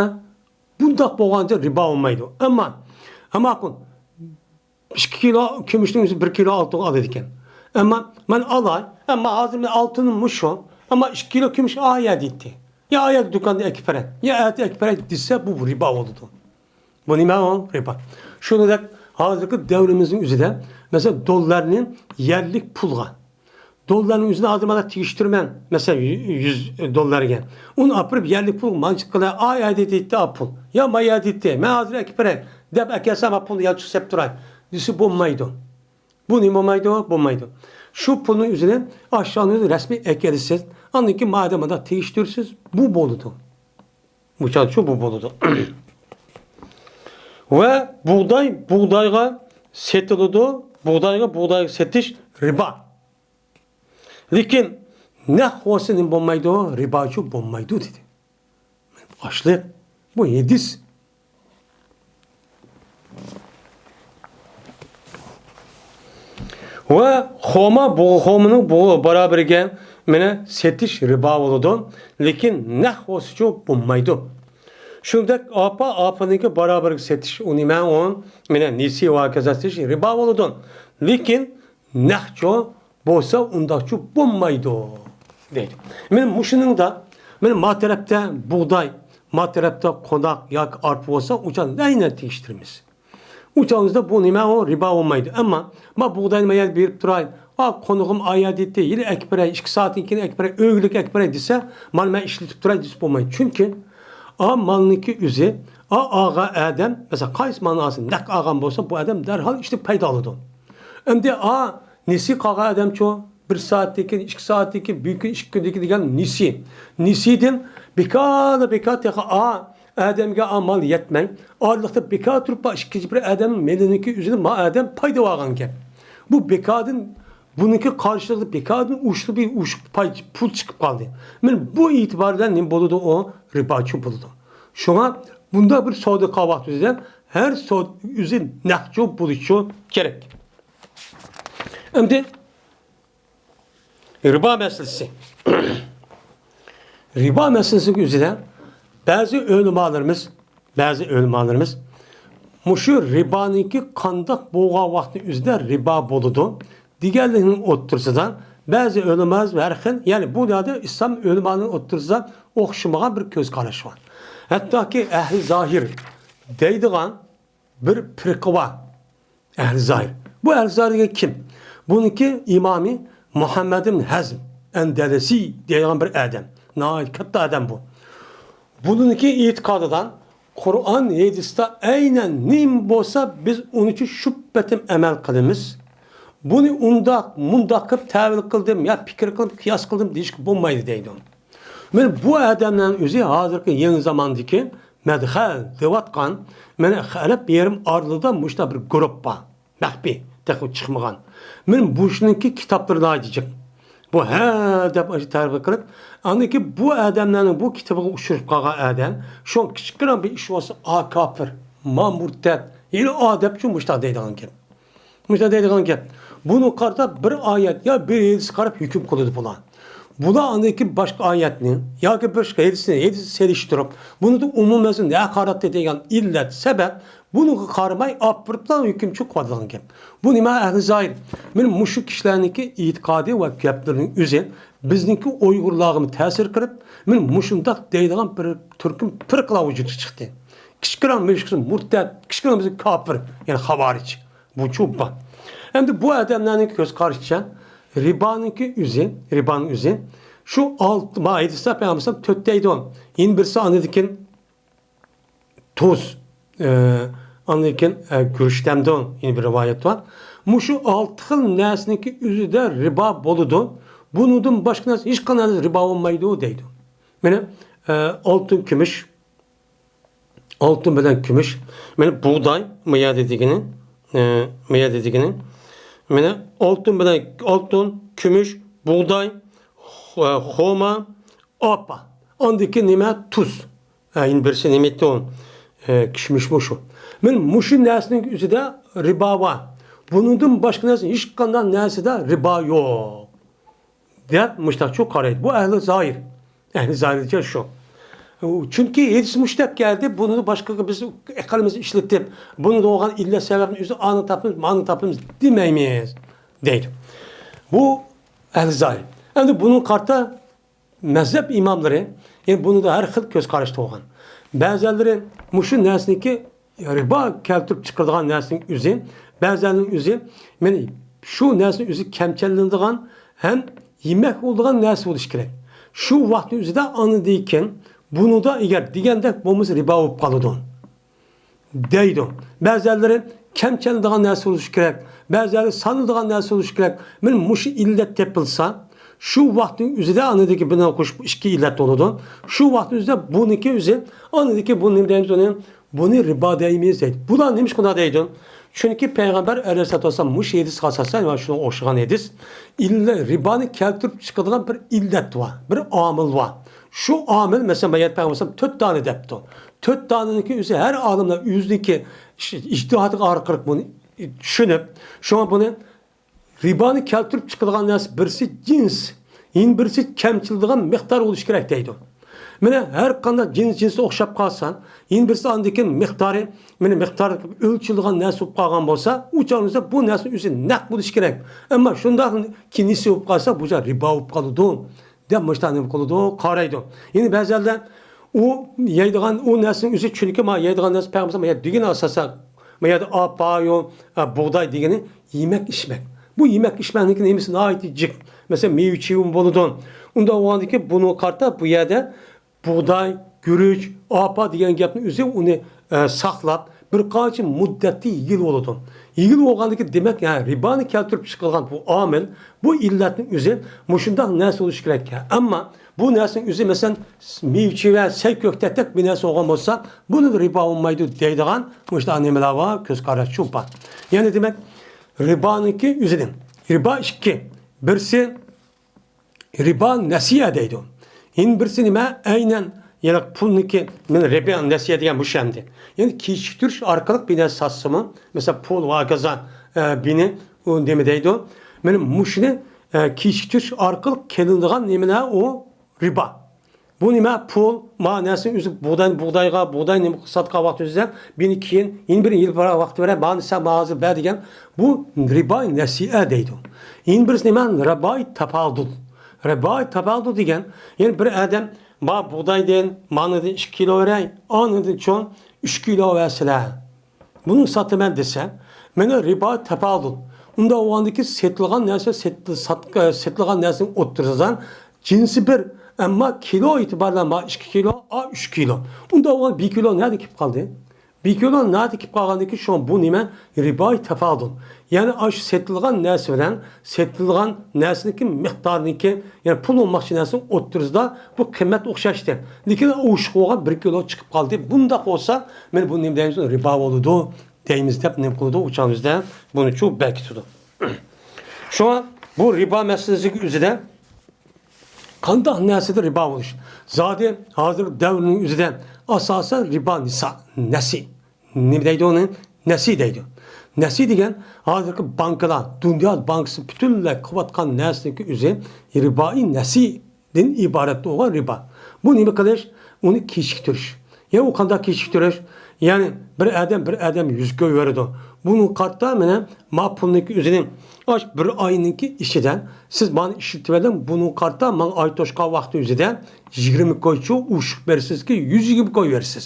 بۇنداق بولغانچە رىبا بولمايدۇ. ئەمما، ھە ماقۇل، ئىككى كىلو كۈمۈشنىڭ ئۆزى بىر كىلو ئالتۇنغا ئالىدىكەن. ئەمما مەن ئالاي، ئەمما ھازىر مەن ئالتۇنۇم مۇشۇ، ئەمما ئىككى كىلو كۈمۈش ئا يەردە ئىدى. يا ئا يەردە دۇكاندا ئەكىپ بېرەي، يا ئەتە ئەكىپ بېرەي دېسە، بۇ رىبا بولىدۇ. بۇ نېمە ئۇ؟ رىبا. شۇنىڭدەك ھازىرقى دەۋرىمىزنىڭ ئۆزىدە، مەسىلەن، دوللارنى يەرلىك پۇلغا، دوللارنىڭ ئۆزىنى ھازىر مانا تېگىشتۈرىمەن، مەسىلەن، يۈز دوللارغا. ئۇنى ئاپىرىپ يەرلىك پۇلغا مانچە قىلە، ئا يەردە دېيتتى، ئا پۇل. يا ما يەردە دېيتتى، مەن ھازىر ئەكىپ بېرەي دەپ ئەكەلسەم، ئا پۇلنى يانچۇققا سېلىپ تۇراي دېسە بولمايدۇ. بۇ نېمە بولمايدۇ؟ بولمايدۇ. شۇ پۇلنىڭ ئۆزىنى ئاشۇنى رەسمىي ئەكېلىسىز، ئاندىن كېيىن مانا مانا تېگىشتۈرىسىز، بۇ بولىدۇ. مۇچانچۇ بۇ بولىدۇ. ۋە بۇغداي بۇغدايغا سېتىلىدۇ، بۇغدايغا بۇغدايغا سېتىش رىبا. لېكىن نەق بولسا نېمە بولمايدۇ؟ رىباچۇ بولمايدۇ دېدى. ئاشلىق. بۇ ھەدىس. ۋە خورما، بۇغ-، خورمىنىڭ بۇغ-، بارابىرىگە مانا سېتىش رىبا بولىدۇ، لېكىن نەق بولسىچۇ بولمايدۇ. شۇنداق ئاپا، ئاپىنىڭكى بارابىرىگە سېتىش، ئۇ نېمە ئۇ؟ مانا نېسى ۋە ھاكازا سېتىش رىبا بولىدۇ، لېكىن نەقچۇ بولسا ئۇنداقچۇ بولمايدۇ دەيدۇ. مانا مۇشۇنىڭدا، مانا ما تەرەپتە بۇغداي، ما تەرەپتە قوناق ياكى ئارپا بولسا، ئۇچان ئەينەن تېگىشتۈرىمىز. ئۇ چاغىڭىزدا بۇ نېمە ئۇ؟ رىبا بولمايدۇ. ئەمما ما بۇغداينى ما يەردە بېرىپ تۇراي، ئا قونىقىم ئا يەردە ئېيتتى، ھېلى ئەكىپ بېرەي، ئىككى سائەتتىن كېيىن ئەكىپ بېرەي، ئۆگلۈك ئەكىپ بېرەي دېسە، مانا مەن ئىشلىتىپ تۇراي دېسە بولمايدۇ. چۈنكى ئا مالنىڭكى ئۆزى، ئا ئالغان ئادەم، مەسىلەن، قايسى مالنى ئالسا، نەق ئالغان بولسا، بۇ ئادەم دەرھال ئىشلىتىپ پايدا ئالىدۇ. ئەمدى ئا نېسى قالغان ئادەمچۇ؟ بىر سائەتتىن كېيىن، ئىككى سائەتتىن كېيىن، بۈگۈنكى كۈن، ئىككى كۈندىن كېيىن دېگەن نېسى. نېسىدىن بىكارلا بىكار تېخى ئا ئادەمگە ئا مال يەتمەي، ئارىلىقتا بىكار تۇرۇپ، بار ئىككىنچى بىر ئادەمنىڭ مېلىنىڭكى ئۆزىنى ما ئادەم پايدا ئالغان گەپ. بۇ بىكاردىن، بۇنىڭكى قارشىلىقىدا بىكاردىن ئوشۇق بىر ئوشۇق پاي، پۇل چىقىپ قالدى. مانا بۇ ئېتىبار بىلەن نېمە بولىدۇ؟ ئۇ رىباچۇ بولىدۇ. شۇڭا بۇنداق بىر سودا قىلغان ۋاقتىمىزدا ھەر سودا ئۆزى نەقچۇ بولۇشى كېرەك. ئەمدى رىبا مەسىلىسى. رىبا مەسىلىسىنىڭ ئۆزىدە بەزى ئۆلىمالىرىمىز، بەزى ئۆلىمالىرىمىز مۇشۇ رىبانىڭكى قانداق بولغان ۋاقتى ئۆزىدە رىبا بولىدۇ دېگەنلىكنىڭ ئوتتۇرىسىدا بەزى ئۆلىمالىرىمىز ھەر خىل، يەنى بۇ دۇنيادا ئىسلام ئۆلىمالىرىنىڭ ئوتتۇرىسىدا ئوخشىمىغان بىر كۆز قاراش بار. ھەتتاكى ئەھلى زاھىر دەيدىغان بىر پىرقە بار. ئەھلى زاھىر. بۇ ئەھلى زاھىر دېگەن كىم؟ بۇنىڭكى ئىمامى مۇھەممەد ئىبن ھەزم ئەندەلىسى دەيدىغان بىر ئادەم. ناھايىتى كاتتا ئادەم بۇ. بۇنىڭكى ئېتىقادىدا قۇرئان، ھەدىستە ئەينەن نېمە بولسا، بىز ئۇنىڭچە شۇ پېتىم ئەمەل قىلىمىز. بۇنى ئۇنداق، مۇنداق قىلىپ تەۋىل قىلدىم يا پىكىر قىلىپ قىياس قىلدىم دېيىشكە بولمايدۇ دەيدۇ. مانا بۇ ئادەملەرنىڭ ئۆزى ھازىرقى يېڭى زاماندىكى مەدخەل دەۋاتقان، مانا ئەرەب يېرىم ئارىلىدا مۇشۇنداق بىر گۇرۇپپا، مەخپىي، تېخى چىقمىغان. مانا بۇشۇنىڭكى كىتابلىرىدا جىق. بۇ ھە دەپ ئاشۇ تەرىپى قىلىپ، ئاندىن كېيىن بۇ ئادەملەرنىڭ بۇ كىتابىغا ئۇچرىشىپ قالغان ئادەم، شۇ كىچىككىنە بىر ئىش بولسا، ئا كاپىر، ما مۇرتەت، ھېلى ئا دەپچۇ مۇشۇنداق دەيدىغان گەپ. مۇشۇنداق دەيدىغان گەپ. بۇنى قارىتا بىر ئايەت يا بىر ھەدىسكە قاراپ ھۆكۈم قىلىدۇ بۇلار. بۇلار ئاندىن كېيىن باشقا ئايەتنى ياكى بىر ھەدىسنى، ھەدىسنى سېلىشتۇرۇپ، بۇنىڭدا ئومۇمەن نەسنى ھەقارەت دەيدىغان ئىللەت، سەۋەب، بۇنىڭغا قارىماي ئاپىرىپلا ھۆكۈم چىقىۋاتىدىغان گەپ. بۇ نېمە؟ ئەھلى زاھىر. مانا مۇشۇ كىشىلەرنىڭكى ئېتىقادى ۋە گەپلىرىنىڭ ئۆزى بىزنىڭكى ئۇيغۇرلارغىمۇ تەسىر قىلىپ، مانا مۇشۇنداق دەيدىغان بىر تۈركۈم پىرقىلار ۋۇجۇدقا چىقتى. كىچىككىنە بىر مۇرتەد، كىچىككىنە بىر كاپىر، يەنى خاۋارىج. بۇچۇ بار. ئەمدى بۇ ئادەملەرنىڭ كۆز قارىشىچە، رىبانىڭكى ئۆزى، رىبانىڭ ئۆزى، شۇ ئالتە، ما ھەدىستە پەيغەمبەر تۆت دەيدۇ. يەنە بىرسى ئاندىن كېيىن تۇز، ئە، ئاندىن كېيىن، ئە، گۈرۈچ دەمدۇ، يەنە بىر رىۋايەت بار. مۇشۇ ئالتە خىل نەرسىنىڭكى ئۆزىدە رىبا بولىدۇ. بۇنىڭدىن باشقا نەرسە، ھېچقانداق نەرسە رىبا بولمايدۇ دەيدۇ. مانا، ئە، ئالتۇن، كۈمۈش، ئالتۇن بىلەن كۈمۈش. مانا بۇغداي، ما يەردە دېگىنى، ئە، ما يەردە دېگىنى. مانا ئالتۇن بىلەن، ئالتۇن، كۈمۈش، بۇغداي، خو-، خورما، ئاپا. ئاندىكى نېمە؟ تۇز. ھە، يەنە بىرسى نېمە ئىدى ئۇ؟ ئە، كىشمىشمۇ شۇ. مانا مۇشۇ نەرسىنىڭ ئۆزىدە رىبا بار. بۇنىڭدىن باشقا نەرسە، ھېچقانداق نەرسىدە رىبا يوق. دەپ مۇشتاقچۇ قارايدۇ. بۇ ئەھلى زاھىر. ئەھلى زاھىرچە شۇ. چۈنكى ھەدىس مۇشۇ دەپ كەلدى، بۇنى باشقىغا بىز ئەقلىمىزنى ئىشلىتىپ، بۇنى بولغان ئىللەت سەۋەبنى ئۆزى ئانى تاپىمىز، مانى تاپىمىز دېمەيمىز، دەيدۇ. بۇ ئەھلى زاھىر. ئەمدى بۇنى قارىتا مەزھەپ ئىماملىرى، يەنى بۇنىڭدا ھەر خىل كۆز قاراشتا بولغان. بەزىلىرى مۇشۇ نەرسىنىڭكى رىبا كەلتۈرۈپ چىقىرىدىغان نەرسىنىڭ ئۆزى، بەزىلەرنىڭ ئۆزى، مانا شۇ نەرسىنىڭ ئۆزى كەمچەللىنىدىغان ھەم يېمەك بولىدىغان نەرسە بولۇشى كېرەك. شۇ ۋاقىتنىڭ ئۆزىدە ئاندىن كېيىن بۇنىڭدا ئەگەر دېگەندەك بولمىسا رىبا بولۇپ قالىدۇ، دەيدۇ. بەزىلەرلىرى كەمچەللىدىغان نەرسە بولۇشى كېرەك، بەزىلەرلىرى سانىلىدىغان نەرسە بولۇشى كېرەك. مانا مۇشۇ ئىللەت تېپىلسا، شۇ ۋاقىتنىڭ ئۆزىدە ئاندىكى بىلەن قوشۇپ ئىككى ئىللەت بولىدۇ. شۇ ۋاقىتنىڭ ئۆزىدە بۇنىڭكى ئۆزى، ئاندىكى بۇ نېمە دەيمىز ئۇنى؟ بۇنى رىبا دەيمىز دەيدۇ. بۇلار نېمىشقا ئۇنداق دەيدۇ؟ چۈنكى پەيغەمبەر ئەلەيھىسسالاتۇ ۋەسسالام مۇشۇ ھەدىسكە ئاساسەن ۋە شۇنىڭغا ئوخشىغان ھەدىس، ئىللە-، رىبانى كەلتۈرۈپ چىقىدىغان بىر ئىللەت بار، بىر ئامىل بار. شۇ ئامىل، مەسىلەن، بۇ يەردە پەيغەمبەر تۆت دانە دەپتۇ. تۆت دانىنىڭكى ئۆزى، ھەر ئالىملار ئۆزىنىڭكى ئىش-، ئىجتىھاتى ئارقىلىق بۇنى چۈشىنىپ، شۇڭا بۇنى رىبانى كەلتۈرۈپ چىقىدىغان نەرسە بىرسى جىنس، يەنە بىرسى كەمچىلىدىغان مىقدار بولۇشى كېرەك دەيدۇ. مانا ھەر قانداق جىنس جىنسى ئوخشاپ قالسا، يەنە بىرسى ئاندىكى مىقدارى، مانا مىقدار ئۆلچىلىدىغان نەرسە بولۇپ قالغان بولسا، ئۇ چاغدا بۇ نەرسىنىڭ ئۆزى نەق بولۇشى كېرەك. ئەمما شۇنداق كىنىسى بولۇپ قالسا، بۇ رىبا بولۇپ قالىدۇ دەپ مۇشۇنداق نېمە قىلىدۇ، قارايدۇ. يەنە بەزىلەر ئۇ يەيدىغان ئۇ نەرسىنىڭ ئۆزى، چۈنكى ما يەيدىغان نەرسە پەيغەمبەر ما يەر دېگەن ئاساسەن، ما يەردە ئاپايۇ، ئا، بۇغداي دېگىنى يېمەك ئىچمەك. بۇ يېمەك ئىچمەكنىڭكى نېمىسى ناھايىتى جىق. مەسىلەن، مېۋە چېۋىمۇ بولىدۇ. ئۇنداق بولغاندىكىن بۇنىڭغا قارىتا بۇ يەردە بۇغداي، گۈرۈچ، ئاپا دېگەن گەپنىڭ ئۆزى ئۇنى، ئە، ساقلاپ، بىر قانچە مۇددەتتە يېگىلى بولىدۇ. يېگىلى بولغاندىكىن، دېمەك، ھە، رىبانى كەلتۈرۈپ چىقىرغان بۇ ئامىل، بۇ ئىللەتنىڭ ئۆزى مۇشۇنداق نەرسە بولۇشى كېرەك. ئەمما بۇ نەرسىنىڭ ئۆزى، مەسىلەن، مېۋە چېۋە، سەي كۆكتەكتەك بىر نەرسە بولغان بولسا، بۇنىڭدا رىبا بولمايدۇ دەيدىغان مۇشۇنداق نېمىلەر بار، كۆز قاراشچۇ بار. يەنى دېمەك، رىبانىڭكى ئۆزىدىن. رىبا ئىككى. بىرسى رىبا نەسىئە دەيدۇ. يەنە بىرسى نېمە؟ ئەينەن، يەنى پۇلنىڭكى، مانا رىبا نەسىئە دېگەن مۇشۇ ئەمدى. يەنى كېچىكتۈرۈش ئارقىلىق بىر نەرسە ساتسىمۇ، مەسىلەن، پۇل ۋە ھاكازا، ئە، بىنى، ئۇ نېمە دەيدۇ؟ مانا مۇشۇنى، ئە، كېچىكتۈرۈش ئارقىلىق كېلىنىدىغان نېمىلەر ئۇ؟ رىبا. بۇ نېمە؟ پۇل، ما نەرسىنى ئۆزى بۇغداينى بۇغدايغا، بۇغداينى نېمە ساتقان ۋاقتى ئۆزىدە، بىنى كېيىن، يەنە بىر يىل بار ۋاقتى بېرە، مانى سەن ھازىر بەر دېگەن، بۇ رىبا نەسىئە دەيدۇ. يەنە بىرسى نېمە؟ رىبا تەپادۇل. رىبا تەپادۇل دېگەن، يەنى بىر ئادەم، ما بۇغدايدىن، مانىدىن ئىككى كىلو بېرەي، ئانىدىن چوڭ ئۈچ كىلو بەرسىلە. بۇنى ساتىمەن دېسە، مانا رىبا تەپادۇل. ئۇنداق بولغاندىكى سېتىلغان نەرسە، سېتىل-، سات-، ئە، سېتىلغان نەرسىنىڭ ئوتتۇرىسىدا جىنسى بىر، ئەمما كىلو ئېتىبارى بىلەن ما ئىككى كىلو، ئا ئۈچ كىلو. ئۇنداق بولغان بىر كىلو نەدە كېلىپ قالدى؟ بىر كىلو نەدە كېلىپ قالغاندىكى شۇڭا بۇ نېمە؟ رىبا تەپادۇل. يەنى ئاشۇ سېتىلغان نەرسە بىلەن سېتىلغان نەرسىنىڭكى مىقدارىنىڭكى، يەنى پۇل بولماقچى نەرسىنىڭ ئوتتۇرىسىدا بۇ قىممەت ئوخشاشتى. لېكىن ئوشۇق بولغان بىر كىلو چىقىپ قالدى. بۇنداق بولسا، مانا بۇ نېمە دەيمىز؟ رىبا بولىدۇ دەيمىز دەپ نېمە قىلىدۇ؟ ئۇ چاغدا بىزدە بۇنى چۇ بەركىتىدۇ. شۇڭا بۇ رىبا مەسىلىسىگە ئۆزىدە قانداق نەرسىدە رىبا بولۇش؟ زادى ھازىر دەۋرنىڭ ئۆزىدە ئاساسەن رىبا نىسا، نەسى. نېمە دەيدۇ ئۇنى؟ نەسى دەيدۇ. نەسىيە دېگەن ھازىرقى بانكىلار، دۇنيا بانكىسى پۈتۈنلەي قىلىۋاتقان نەرسىنىڭكى ئۆزى رىبائىي نەسىيەدىن ئىبارەت بولغان رىبا. بۇ نېمە قىلىش؟ ئۇنى كېچىكتۈرۈش. يەنى ئۇ قانداق كېچىكتۈرۈش؟ يەنى بىر ئادەم، بىر ئادەم يۈز كوي بېرىدۇ. بۇنىڭغا قارىتا مانا ما پۇلنىڭكى ئۆزىنى ئاش بىر ئاينىڭكى ئىچىدە سىز مانا ئىشلىتىۋېلىڭ، بۇنىڭغا قارىتا ماڭا ئاي توشقان ۋاقتى ئۆزىدە يىگىرمە كويچۇ ئوشۇق بېرىسىزكى، يۈز يىگىرمە كوي بېرىسىز.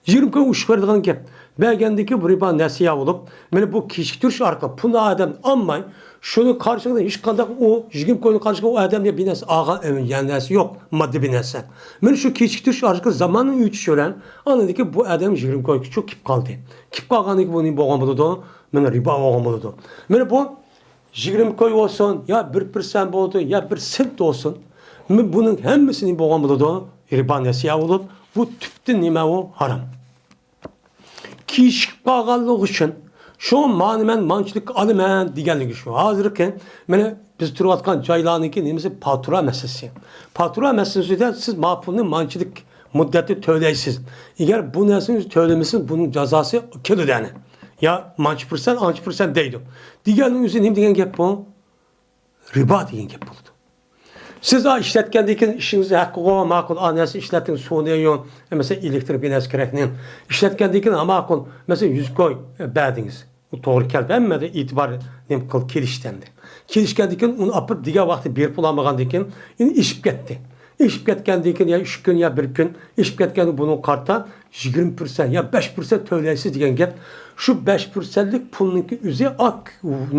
يىگىرمە كۈن ئوشۇق بېرىدىغان گەپ. بەرگەندىكى بۇ رىبا نەسىيە بولۇپ، مانا بۇ كېچىكتۈرۈش ئارقىلىق پۇلنى ئادەم ئالماي، شۇنى قارشىلىقىدا ھېچقانداق ئۇ يىگىرمە كوينى قارشىلىقىدا ئۇ ئادەمگە بىر نەرسە ئالغان، يەنە نەرسە يوق، ماددىي بىر نەرسە. مانا شۇ كېچىكتۈرۈش ئارقىلىق زاماننى ئۆتۈش بىلەن ئاندىن كېيىن بۇ ئادەم يىگىرمە كويغىچە كېلىپ قالدى. كېلىپ قالغاندىن كېيىن بۇ نېمە بولغان بولىدۇ؟ مانا رىبا بولغان بولىدۇ. مانا بۇ يىگىرمە كوي بولسۇن، يا بىر پىرسەنت بولدى، يا بىر سېنت بولسۇن، مانا بۇنىڭ ھەممىسى نېمە بولغان بولىدۇ؟ رىبا نەسىيە بولۇپ، بۇ تۈپتىن نېمە ئۇ؟ ھارام. كېچىكىپ قالغانلىقى ئۈچۈن، شۇ مانا مەن مانچىلىك ئالىمەن دېگەنلىكى شۇ. ھازىرقى مانا بىز تۇرۇۋاتقان جايلارنىڭكى نېمىسى؟ پاتۇرا مەسىلىسى. پاتۇرا مەسىلىسىدە سىز ما پۇلنى مانچىلىك مۇددەتتە تۆلەيسىز. ئەگەر بۇ نەرسىنى تۆلىمىسىڭىز، بۇنىڭ جازاسى كېلىدۇ، يەنى. يا مانچە پىرسەنت، ئانچە پىرسەنت دەيدۇ. دېگەننىڭ ئۆزى نېمە دېگەن گەپ بۇ؟ رىبا دېگەن گەپ بولىدۇ. سىز ئا، ئىشلەتكەندىن كېيىن ئىشىڭىزنى ھەققىغۇ ماقۇل، ئا، نەرسە ئىشلەتتىڭىز، سۇنى يۇ، مەسىلەن، ئېلېكتىر بىر نەرسە كېرەكنى. ئىشلەتكەندىن كېيىن، ھا، ماقۇل، مەسىلەن، يۈز كوي، ئە، بەردىڭىز. ئۇ توغرا كەلدى. ھەممىدە ئېتىبار نېمە قىل، كېلىشتى ئەمدى. كېلىشكەندىن كېيىن ئۇنى ئاپىرىپ دېگەن ۋاقتى بېرىپ بولالمىغاندىن كېيىن، ئېنى ئېشىپ كەتتى. ئېشىپ كەتكەندىن كېيىن يا ئۈچ كۈن يا بىر كۈن ئېشىپ كەتكەندە بۇنىڭغا قارىتا يىگىرمە پىرسەنت يا بەش پىرسەنت تۆلەيسىز دېگەن گەپ. شۇ بەش پىرسەنتلىك پۇلنىڭكى ئۆزى، ئا،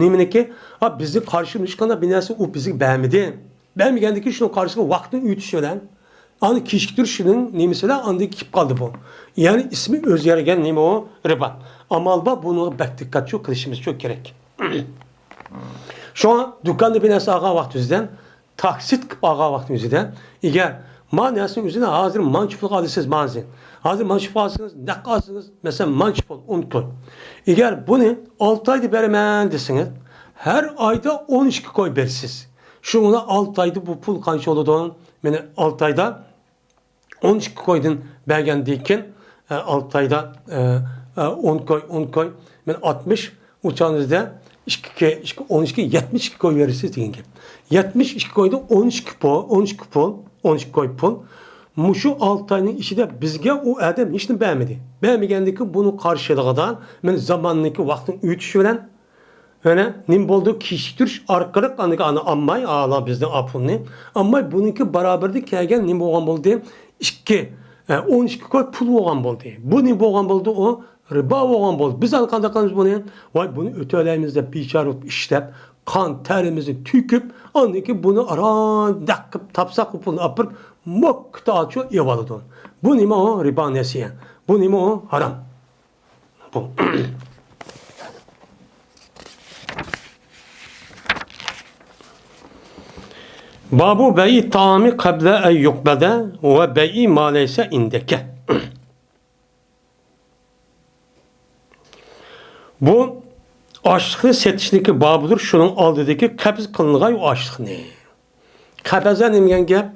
نېمىنىڭكى، ئا، بىزنى قارشى ھېچقانداق بىر نەرسە ئۇ بىزگە بەرمىدى. بەرمىگەندىن كېيىن شۇنىڭ قارشىسىغا ۋاقىتنىڭ ئۆتۈشى بىلەن، ئانى كېچىكتۈرۈشنىڭ نېمىسى بىلەن ئاندىن كېلىپ قالدى بۇ. يەنى ئىسمى ئۆزگەرگەن نېمە ئۇ؟ رىبا. ئامال بار بۇنىڭغا بەك دىققەت شۇ قىلىشىمىز شۇ كېرەك. شۇڭا دۇكاندا بىر نەرسە ئالغان ۋاقتىمىزدىن تاكسىت قىلىپ ئالغان ۋاقتىمىزدا، ئەگەر ما نەرسىنىڭ ئۆزىنى ھازىر مانچە پۇلغا ئالىسىز مانىسى. ھازىر مانچە پۇلغا ئالسىڭىز، نەق ئالسىڭىز، مەسىلەن، مانچە پۇل، ئون كوي. ئەگەر بۇنى ئالتە ئايدا بېرىمەن دېسىڭىز، ھەر ئايدا ئون ئىككى كوي بېرىسىز. شۇڭا ئالتە ئايدا بۇ پۇل قانچە بولىدۇ؟ مانا ئالتە ئايدا ئون ئىككى كويدىن بەرگەندىن كېيىن، ئە، ئالتە ئايدا، ئە، ئە، ئون كوي، ئون كوي، مانا ئاتمىش، ئۇ چاغىڭىزدا ئىككى، ئىككى، ئون ئىككى، يەتمىش ئىككى كوي بېرىسىز دېگەن گەپ. يەتمىش ئىككى كويدىن ئون ئىككى پۇل، ئون ئىككى پۇل، ئون ئىككى كوي پۇل. مۇشۇ ئالتە ئاينىڭ ئىچىدە بىزگە ئۇ ئادەم ھېچنېمە بەرمىدى. بەرمىگەندىن كېيىن بۇنىڭ قارشىلىقىدا مانا زاماننىڭكى ۋاقتىنىڭ ئۆتۈشى بىلەن يەنە نېمە بولدى؟ كېچىكتۈرۈش ئارقىلىق ئاندىكى ئانا ئالماي، ئالا بىزنىڭ ئا پۇلنى. ئالماي بۇنىڭكى بارابىرىدە كەلگەن نېمە بولغان بولدى؟ ئىككى، ئە، ئون ئىككى كوي پۇل بولغان بولدى. بۇ نېمە بولغان بولدى؟ ئۇ رىبا بولغان بولدى. بىز ھازىر قانداق قىلىمىز بۇنى؟ ۋاي، بۇنى ئۆتەلەيمىز دەپ بىچارە بولۇپ ئىشلەپ، قان تەرىمىزنى تۆكۈپ، ئاندىن كېيىن بۇنى ئاران دەق قىلىپ تاپساق، ئۇ پۇلنى ئاپىرىپ، موكتا ئاچۇ ئېۋالىدۇ. بۇ نېمە ئۇ؟ رىبا نەسىيە. بۇ نېمە ئۇ؟ ھارام. بۇ. بابۇ بەيئى تائامى قەبلە ئەن يۇقبەدە ۋە بەيئى ما لەيسە ئىندەكە. بۇ ئاشلىقنى سېتىشنىڭكى بابىدۇر، شۇنىڭ ئالدىدىكى قەبز قىلىنغان ئاشلىقنى. قەبەزە نېمە دېگەن گەپ؟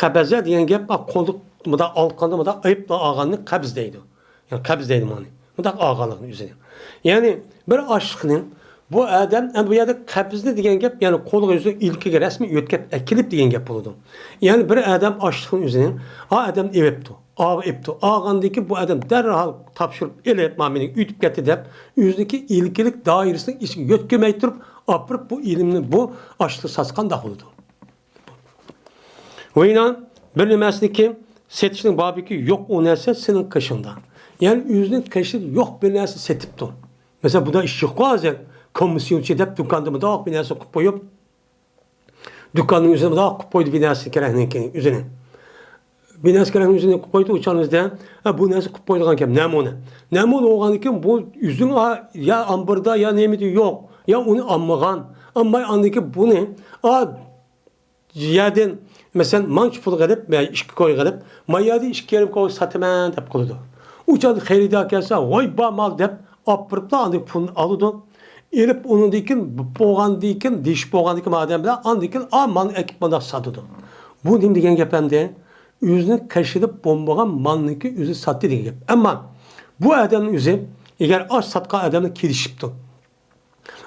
قەبەزە دېگەن گەپ، ئا، قولدا مۇنداق ئالقاندا مۇنداق ئېلىپ ئالغاننى قەبز دەيدۇ. يەنى قەبز دەيدۇ مانا. مۇنداق ئالغانلىقنى ئۆزىنى. يەنى بىر ئاشلىقنى بۇ ئادەم، ئەمدى بۇ يەردە قەبزنى دېگەن گەپ، يەنى قولغا ئۆزى ئىلكىگە رەسمىي يۆتكەپ ئەكېلىپ دېگەن گەپ بولىدۇ. يەنى بىر ئادەم ئاشلىقنى ئۆزىنى، ئا ئادەم ئېلىپتۇ. ئاغا ئېپتۇ. ئاغاندىن كېيىن بۇ ئادەم دەرھال تاپشۇرۇپ ئېلىپ، مانا مېنىڭ ئۆتۈپ كەتتى دەپ، ئۆزىنىڭكى ئىلكىلىك دائىرىسىنىڭ ئىچىگە يۆتكىمەي تۇرۇپ، ئاپىرىپ بۇ ئىلىمنى، بۇ ئاشلىقنى ساتقان داق بولىدۇ. ۋە يەنە بىر نېمىسىنىڭكى سېتىشنىڭ بابىكى يوق ئۇ نەرسە سېنىڭ قېشىڭدا. يەنى ئۆزىنىڭ قېشىدا يوق بىر نەرسە سېتىپتۇ. مەسىلەن، بۇنداق ئىش يوققۇ ھازىر. كوممىسسىيونچى دەپ دۇكاندا مۇنداق بىر نەرسە قىلىپ قويۇپ، دۇكاننىڭ ئۆزىنى مۇنداق قىلىپ قويدى، بىناسى كېرەكنىڭكى ئۆزىنى. بىناسى كېرەكنىڭ ئۆزىنى قىلىپ قويدى، ئۇ چاغىمىزدا، ھە، بۇ نەرسە قىلىپ قويىدىغان گەپ، نەمۇنە. نەمۇنە بولغاندىن كېيىن بۇ ئۆزۈڭ، ھا، يا ئامبىردا، يا نېمىدە يوق، يا ئۇنى ئالمىغان. ئالماي ئاندىن كېيىن بۇنى، ئا، يەردىن، مەسىلەن، مانچە پۇلغا ئېلىپ، يا ئىككى كويغا ئېلىپ، ما يەردە ئىككى يېرىم كوي ساتىمەن دەپ قىلىدۇ. ئۇ چاغدا خېرىدار كەلسە، ۋاي، بار مال دەپ، ئاپىرىپلا ئاندىن پۇلنى ئالىدۇ. ئېلىپ ئۇنىڭدىن كېيىن، بولغاندىن كېيىن، دېيىشىپ بولغاندىن كېيىن ئادەم بىلەن ئاندىن كېيىن، ئا، مالنى ئەكىپ مۇنداق ساتىدۇ. بۇ نېمە دېگەن گەپ ئەمدى؟ ئۆزىنىڭ قېشىدا بولمىغان مالنىڭكى ئۆزى ساتتى دېگەن گەپ. ئەمما بۇ ئادەمنىڭ ئۆزى، ئەگەر ئاش ساتقان ئادەمنى كېلىشىپتۇ.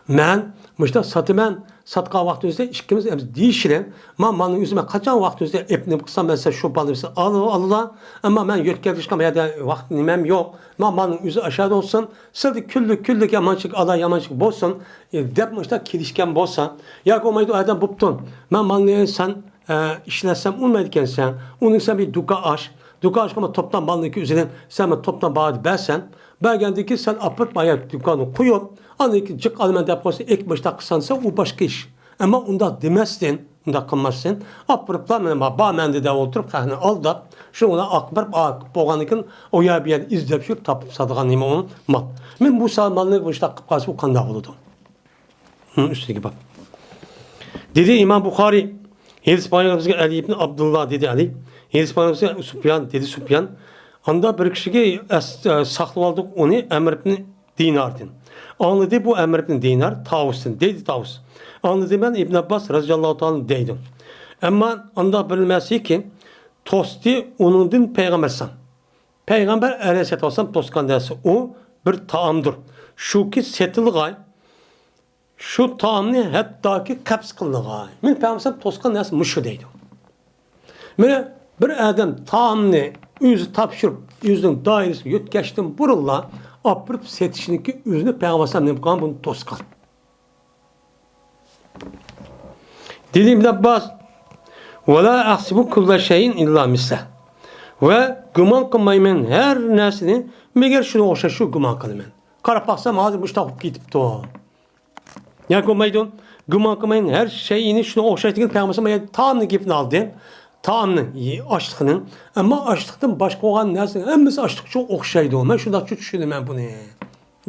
مەن مۇشۇنداق ساتىمەن، ساتقان ۋاقتىمىزدا ئىككىمىز ئەمدى دېيىشىلىڭ. ما مالنىڭ ئۆزى مەن قاچان ۋاقتىمىزدا ئېپىنىپ قىلسام، مەن سىزگە شۇ بالىنى سىز ئالىلا، ئەمما مەن يۆتكەپ چىققان يەردە ۋاقىت نېمەم يوق. ما مالنىڭ ئۆزى ئاشادا بولسۇن، سىلدە كۈنلۈك، كۈنلۈك يامانچىلىق، ئادا يامانچىلىق بولسۇن، ئە، دەپ مۇشۇنداق كېلىشكەن بولسا، ياكى بولمايدۇ، ئادەم بوپتۇ، مەن مالنى سەن، ئە، ئىشلەتسەم ئۇنىمايدىكەنسەن، ئۇنى سەن بىر دۇكان ئاچ، دۇكان ئاچقاندا توپتان مالنىڭكى ئۆزىنى سەن بىر توپتان باھادا بەرسەن، بەرگەندىن كېيىن سەن ئاپىرىپ ئايا دۇكاننى قويۇپ، ئاندىن كېيىن جىق ئالىمەن دەپ قويسا، ئېك مۇشتاق قىلسانسا، ئۇ باشقا ئىش. ئەمما ئۇنداق دېمەستىن، ئۇنداق قىلماستىن، ئاپىرىپلا مانا بار مەندە دەپ ئولتۇرۇپ، خەقنى ئالداپ، شۇنىڭ بىلەن ئاپىرىپ، ئاپىرىپ بولغاندىن كېيىن، ئۇ يەر بۇ يەرنى ئىزدەپ يۈرۈپ تاپىپ ساتىدىغان نېمە ئۇ مال. مەن بۇ سال مالنى مۇشتاق قىلىپ قالسا، ئۇ قانداق بولىدۇ؟ ئۇنىڭ ئۈستىدىكى باب. دېدى ئىمام بۇخارىي، ھەدىس بايانىمىزغا ئەلى ئىبن ئابدۇللا، دېدى ئەلى. ھەدىس بايانىمىزغا سۇپيان، دېدى سۇپيان. ئاندا بىر كىشىگە ئەس-، ئە، ساقلىۋالدۇق ئۇنى ئەمر ئىبن دىناردىن. ئاڭلىدى بۇ ئەمر ئىبن دىنار تاۋۇستىن، دېدى تاۋۇس. ئاڭلىدىم مەن ئىبن ئابباس رەزىياللاھۇ تائالا دەيدۇ. ئەمما ئانداق بىلمەسلىكى توستى ئۇنىڭدىن پەيغەمبەر ئەلەيھىسسالام. پەيغەمبەر ئەلەيھىسسالاتۇ ۋەسسالام توسقان نەرسە ئۇ بىر تائامدۇر. شۇكى سېتىلغاي، شۇ تائامنى ھەتتاكى قەبز قىلىنغاي. مېنى پەيغەمبەر توسقان نەرسە مۇشۇ دەيدۇ. مانا بىر ئادەم تائامنى ئۆزى تاپشۇرۇپ، ئۆزىنىڭ دائىرىسىگە يۆتكەشتىن بۇرۇنلا ئاپىرىپ سېتىشنىڭكى ئۆزىنى پەيغەمبەر ئەلەيھىسسالام نېمە قىلغان؟ بۇنى توسقان. دېدى ئىبن ئابباس، «ۋەلا ئەھسىبۇ كۇللە شەيئىن ئىللا مىسلە.» ۋە گۇمان قىلمايمەن ھەر نەرسىنى، مەگەر شۇنىڭغا ئوخشاش شۇ گۇمان قىلىمەن. قاراپ باقسام، ھازىر مۇشۇنداق بولۇپ كېتىپتۇ. ياكى بولمايدۇ، گۇمان قىلمايمەن ھەر شەيئىنى شۇنىڭغا ئوخشاش دېگەن پەيغەمبەر ئەلەيھىسسالام تائامنىڭ گېپىنى ئالدى. تائامنىڭ، ئاشلىقنىڭ. ئەمما ئاشلىقتىن باشقا بولغان نەرسىنىڭ ھەممىسى ئاشلىققا ئوخشايدۇ. مەن شۇنداقچە چۈشىنىمەن بۇنى.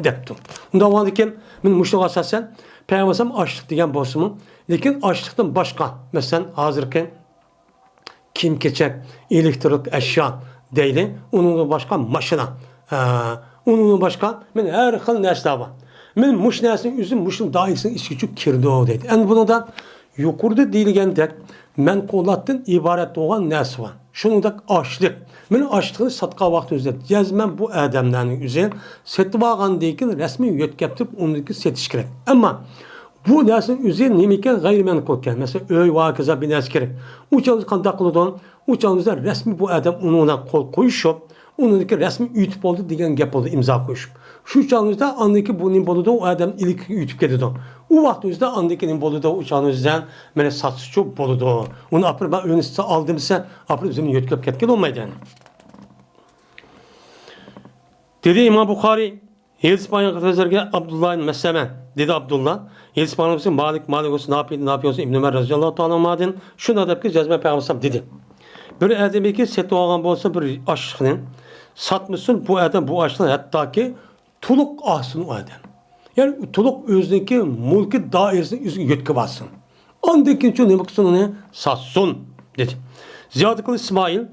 دەپتۇ. ئۇنداق بولغاندىكىن، مەن مۇشۇنىڭغا ئاساسەن، پەيغەمبەر ئەلەيھىسسالام ئاشلىق دېگەن بولسىمۇ، لېكىن ئاشلىقتىن باشقا، مەسىلەن، ھازىرقى كىيىم-كېچەك، ئېلېكترىك ئەشيا دەيلى، ئۇنىڭدىن باشقا ماشىنا، ئە، ئۇنىڭدىن باشقا مەن ھەر خىل نەرسىلەر بار. مەن مۇشۇ نەرسىنىڭ ئۆزى مۇشۇ دائىرىسىنىڭ ئىچىگە چۈشۈپ كىرىدۇ دەيدۇ. ئەمدى بۇنىڭدا يۇقىرىدا دېيىلگەندەك، مەنقۇلاتتىن ئىبارەت بولغان نەرسە بار. شۇنىڭدەك ئاشلىق. مەن ئاشلىقنى ساتقان ۋاقتىمىزدا جەزمەن بۇ ئادەملەرنىڭ ئۆزى سېتىۋالغاندىن كېيىن رەسمىي يۆتكەپ تۇرۇپ ئۇنىڭدىن كېيىن سېتىش كېرەك. ئەمما بۇ نەرسىنىڭ ئۆزى نېمىكەن؟ غەيرىي مەنقۇلكەن. مەسىلەن، ئۆي ۋە ھاكازا بىر نەرسە كېرەك. ئۇ چاغدا قانداق قىلىدۇ؟ ئۇ چاغدا رەسمىي بۇ ئادەم ئۇنىڭ بىلەن قول قويۇشۇپ، ئۇنىڭدىكى رەسمىي ئۆتۈپ بولدى دېگەن گەپ بولىدۇ، ئىمزا قويۇشۇپ. شۇ چاغدا ئاندىكى بۇ نېمە بولىدۇ؟ ئۇ ئادەم ئىلكىگە ئۆتۈپ كېتىدۇ. ئۇ ۋاقتىمىزدا ئاندىكى نېمە بولىدۇ؟ ئۇ چاغدا مەن ساتسىچۇ بولىدۇ. ئۇنى ئاپىرىپ مەن ئۆينى سىزگە ئالدىم دېسە، ئاپىرىپ ئۆزۈمنى يۆتكەپ كەتكىلى بولمايدۇ يەنى. دېدى ئىمام بۇخارىي، ھەدىس بايان قىلىپ سۆزلەرگە ئابدۇللا ئىبن مەسلەمە، دېدى ئابدۇللا. ھەدىس بايان قىلىپ مالىك، مالىك بولسا نافىئدىن، نافىئ بولسا ئىبن ئۆمەر رەزىياللاھۇ تائالا ئانھۇمادىن شۇنداق دەپكى، جەزمەن پەيغەمبەر دېدى. بىر ئادەمكى سېتىۋالغان بولسا بىر ئاشلىقنى، ساتمىسۇن بۇ ئادەم بۇ ئاشلىقنى، ھەتتاكى تولۇق ئالسۇن ئۇ ئادەم. يەنى تولۇق ئۆزىنىڭكى مۈلكى دائىرىسىنى ئۆزىگە يۆتكەپ ئالسۇن. ئاندىن كېيىنچۇ نېمە قىلسۇن ئۇنى؟ ساتسۇن، دېدى. زىيادە قىلىپ ئىسمائىل،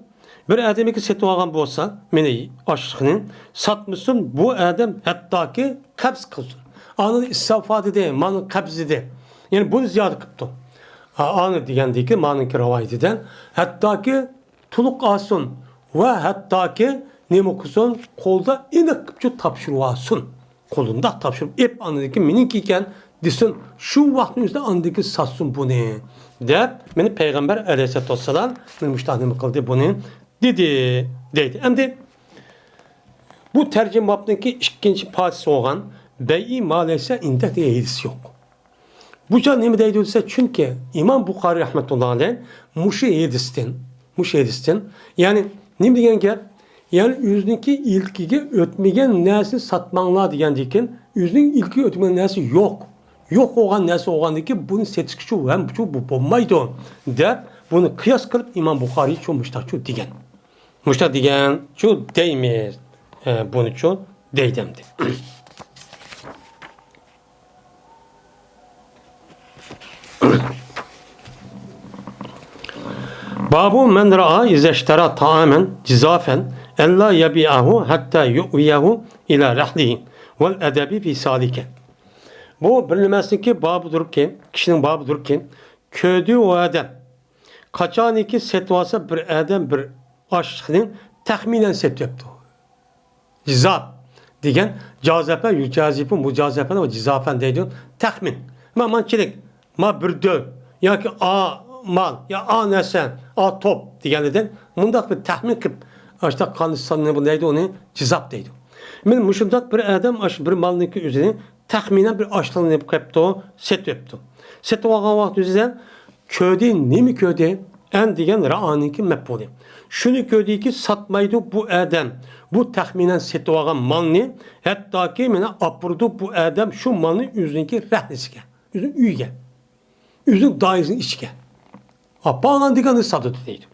بىر ئادەمگە سېتىۋالغان بولسا، مېنى ئاشلىقنى ساتمىسۇن، بۇ ئادەم ھەتتاكى قەبز قىلسۇن. ئانىدا ئىسسافا دېدى، مانا قەبز دېدى. يەنى بۇنى زىيادە قىپتۇ. ئا-، ئانى دېگەندىكى، مانىڭكى رىۋايىتىدە ھەتتاكى تولۇق ئالسۇن ۋە ھەتتاكى نېمە قىلسۇن، قولدا ئېنىق قىپچۇ تاپشۇرۇۋالسۇن. قولۇنداق تاپشۇرۇپ ئېپ، ئاندىن كېيىن مېنىڭكى ئىكەن دېسۇن، شۇ ۋاقىتنىڭ ئۆزىدە ئاندىن كېيىن ساتسۇن بۇنى، دەپ، مېنى پەيغەمبەر ئەلەيھىسسالاتۇ ۋەسسالام مېنى مۇشۇنداق نېمە قىلدى، بۇنى دېدى، دەيدۇ. ئەمدى بۇ تەرجىمە بابنىڭكى ئىككىنچى پارچىسى بولغان بەيئى ما لەيسە ئىندەك دېگەن ھەدىس يوق. بۇ چاغ نېمە دەيدۇ دېسە، چۈنكى ئىمام بۇخارىي رەھمەتۇللاھى ئەلەيھ مۇشۇ ھەدىستىن، مۇشۇ ھەدىستىن، يەنى نېمە دېگەن گەپ؟ يەنى ئۆزىنىڭكى ئىلكىگە ئۆتمىگەن نەرسىنى ساتماڭلار دېگەندىن كېيىن، ئۆزىنىڭ ئىلكىگە ئۆتمىگەن نەرسە يوق. يوق بولغان نەرسە بولغاندىن كېيىن بۇنى سېتىشقىچۇ ھەم بۇ بولمايدۇ دەپ، بۇنى قىياس قىلىپ ئىمام بۇخارىيچۇ مۇشتاقچۇ دېگەن. مۇشتاق دېگەنچۇ دەيمىز، ئە، بۇنىچۇ دەيدۇ ئەمدى. بابۇ مەن رائا ئىزەشتەرا تائامەن جىزافەن ئەللا يەبىئەھۇ ھەتتا يۇئۋىيەھۇ ئىلا رەھلىھى ۋەل ئەدەبى فى سالىكە. بۇ بىر نېمىسىنىڭكى بابىدۇركى، كىشىنىڭ بابىدۇركى، كۆردى ئۇ ئادەم. قاچانكى سېتىۋالسا بىر ئادەم بىر ئاشلىقنى تەخمىنەن سېتىۋەپتۇ. جىزاپ دېگەن جازەپە، يۇجازىپۇ، مۇجازەپەن ۋە جىزافەن دەيدۇ. تەخمىن. ما مانچىلىك، ما بىر دۆل ياكى ئا مال يا ئا نەرسە، ئا توپ دېگەندىن مۇنداق بىر تەخمىن قىلىپ، ئاشۇنداق قانۇن سانىنى بۇنداق دەيدۇ، ئۇنى جىزاپ دەيدۇ. مانا مۇشۇنداق بىر ئادەم ئاشۇ بىر مالنىڭكى ئۆزىنى تەخمىنەن بىر ئاشلىقنى نېمە قىلىپتۇ، سېتىۋېپتۇ. سېتىۋالغان ۋاقتى ئۆزىدە كۆردى، نېمە كۆردى؟ ئەن دېگەن رائانىڭكى مەپئۇلى. شۇنى كۆردىكى، ساتمايدۇ بۇ ئادەم بۇ تەخمىنەن سېتىۋالغان مالنى، ھەتتاكى مانا ئاپىرىدۇ بۇ ئادەم شۇ مالنى ئۆزىنىڭكى رەھنىسىگە، ئۆزىنىڭ ئۆيىگە، ئۆزىنىڭ دائىرىسىنىڭ ئىچىگە ئاپارغاندىكىن ساتىدۇ دەيدۇ.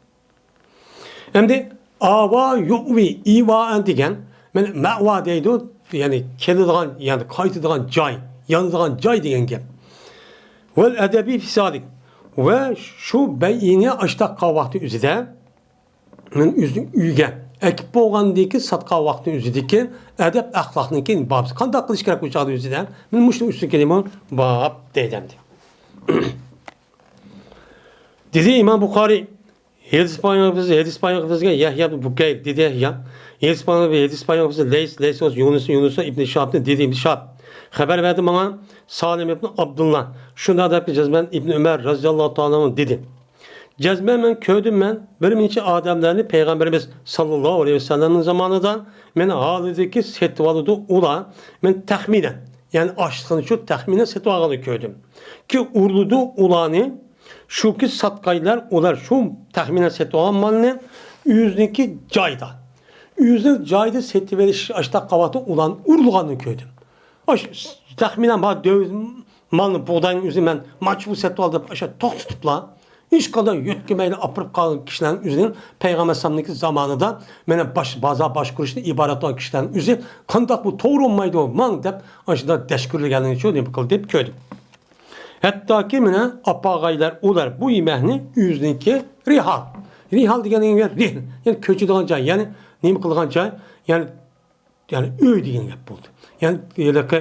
ئەمدى ئاۋا يۇئۋى، ئىۋائەن دېگەن، مانا مەۋا دەيدۇ، يەنى كېلىدىغان، يەنى قايتىدىغان جاي، يانىدىغان جاي دېگەن گەپ. ۋەل ئەدەبى فىسالىك، ۋە شۇ بەيئىنى ئاشتاق قىلغان ۋاقتى ئۆزىدە، مانا ئۆزىنىڭ ئۆيىگە ئەكىپ بولغاندىكى ساتقان ۋاقتى ئۆزىدىكى ئەدەپ ئەخلاقنىڭكى بابىسى. قانداق قىلىش كېرەك بۇ چاغدا ئۆزىدە؟ مانا مۇشۇنىڭ ئۈستىگە كېلىمۇ باب دەيدۇ ئەمدى. دېدى ئىمام بۇخارىي، ھەدىس پايغىمبىرىمىز، ھەدىس پايغىمبىرىمىزگە يەھيا ئىبن بۇكەير دېدى، يەھيا، ھەدىس پايغىمبىر، ھەدىس پايغىمبىرىمىز لەيس، لەيس بولسا يۇنۇس، يۇنۇس ئىبن شىھابنى دېدى، ئىبن شىھاب خەۋەر بەردى ماڭا، سالىم ئىبن ئابدۇللا شۇنداق دەپ جەزمەن ئىبن ئۆمەر رەزىياللاھۇ تائالا ئەنھۇ دېدى. جەزمەن مەن كۆردۈم، مەن بىر نەچچە ئادەملەرنى پەيغەمبىرىمىز ساللاللاھۇ ئەلەيھى ۋەسەللەمنىڭ زامانىدا مەن ھالىدىكى سېتىۋالىدۇ ئۇلار، مەن تەخمىنەن، يەنى ئاشلىقىنى شۇ تەخمىنەن سېتىۋالغاننى كۆردۈم. كى ئۇرۇلىدۇ ئۇلارنى، شۇكى ساتقايلار، ئۇلار شۇ تەخمىنەن سېتىۋالغان مالنى ئۆزىنىڭكى جايدا، ئۆزىنىڭ جايىدا سېتىۋېلىش ئاشتاق قاۋاقتا ئۇلارنى ئۇرۇلغاننى كۆردۈم. ئاشۇ تەخمىنەن بار دۆ-، مالنى، بۇغداينىڭ ئۆزىنى مەن مانچە پۇل سېتىۋالدىم دەپ ئاشۇ توختىتىپلا، ھېچقانداق يۆتكىمەيلا ئاپىرىپ قالغان كىشىلەرنىڭ ئۆزىنى پەيغەمبەر ئەلەيھىسسالامنىڭكى زامانىدا مانا باش-، بازار باشقۇرۇشتىن ئىبارەت بولغان كىشىلەرنىڭ ئۆزى قانداق بۇ توغرا بولمايدۇ ماڭ دەپ ئاشۇنداق دەشكۈرلىگەنلىكىنى شۇ نېمە قىلدى دەپ كۆردۈم. ھەتتاكى مانا ئاپارغايلار ئۇلار بۇ يېمەكنى ئۆزىنىڭكى رىھال. رىھال دېگەن رېھىل، يەنى كۆچىدىغان جاي، يەنى نېمە قىلىدىغان جاي، يەنى يەنى ئۆي دېگەن گەپ بولدى. يەنى ھېلىقى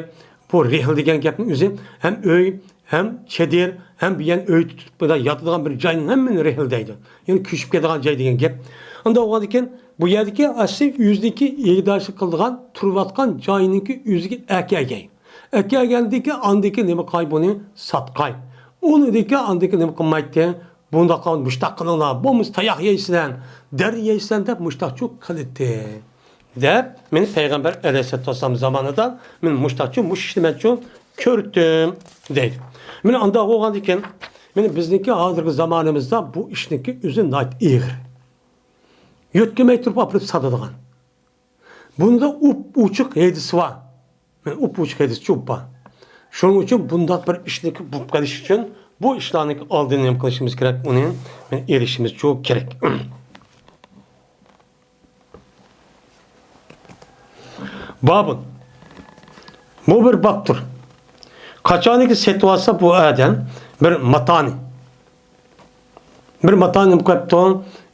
بۇ رېھىل دېگەن گەپنىڭ ئۆزى ھەم ئۆي، ھەم چېدىر، ھەم بۇ يەنى ئۆي تۇتۇپ بۇ ياتىدىغان بىر جاينىڭ ھەممىنى رېھىل دەيدۇ. يەنى كۆچۈپ كېتىدىغان جاي دېگەن گەپ. ئۇنداق بولغاندىكىن بۇ يەردىكى ئەسلى ئۆزىنىڭكى ئىگىدارچىلىق قىلىدىغان تۇرۇۋاتقان جايىنىڭكى ئۆزىگە ئەكەلگەي. ئەكەلگەندىكى ئاندىكى نېمە قاي بۇنى ساتقاي. ئۇنىدىكى ئاندىكى نېمە قىلمايتتى. بۇنداق قىلغان مۇشتاق قىلىڭلار، بولمىسا تاياق يەيسىلەر، دەر يەيسىلەر دەپ مۇشتاقچۇ قىلىتتى. دەپ، مېنى پەيغەمبەر ئەلەيھىسسالاتۇ ۋەسسالام زامانىدا مەن مۇشتاقچۇ، مۇشۇ ئىشنى مەنچۇ كۆردۈم، دەيدۇ. مانا ئانداق بولغاندىكىن، مانا بىزنىڭكى ھازىرقى زامانىمىزدا بۇ ئىشنىڭكى ئۆزى ناھايىتى ئېغىر. يۆتكىمەي تۇرۇپ ئاپىرىپ ساتىدىغان. بۇندا ئۇپ-ئوچۇق ھەدىس بار. مانا ئۇپ-ئوچۇق ھەدىس چوپ بار. شۇنىڭ ئۈچۈن بۇنداق بىر ئىشنىڭكى بولۇپ قېلىش ئۈچۈن بۇ ئىشلارنىڭكى ئالدىنى نېمە قىلىشىمىز كېرەك؟ ئۇنى ئېلىشىمىز چوپ كېرەك. بابۇن. بۇ بىر بابتۇر. قاچانكى سېتىۋالسا بۇ ئادەم بىر ماتانى. بىر ماتانى نېمە قىلىپتۇ؟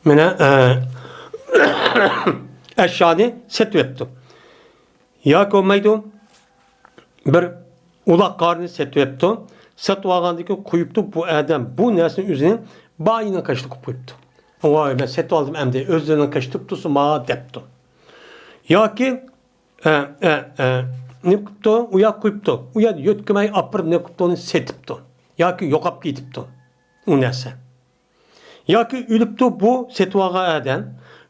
مانا، ئە، ئەشيانى سېتىۋېپتۇ. ياكى بولمايدۇ، بىر ئۇلاق قارىنى سېتىۋېپتۇ. سېتىۋالغاندىن كېيىن قويۇپتۇ، بۇ ئادەم بۇ نەرسىنى ئۆزىنى بايىنىڭ قېشىدا قويۇپ قويۇپتۇ. ۋاي، مەن سېتىۋالدىم ئەمدى، ئۆزلىرىنىڭ قېشىدا تۇرۇپتۇ، ما دەپتۇ. ياكى، ئە، ئە، ئە، نېمە قىپتۇ؟ ئۇ ياق قويۇپتۇ. ئۇ يەردە يۆتكىمەي ئاپىرىپ نېمە قىپتۇ؟ ئۇنى سېتىپتۇ. ياكى يوقاپ كېتىپتۇ ئۇ نەرسە. ياكى ئۆلۈپتۇ بۇ سېتىۋالغان ئادەم.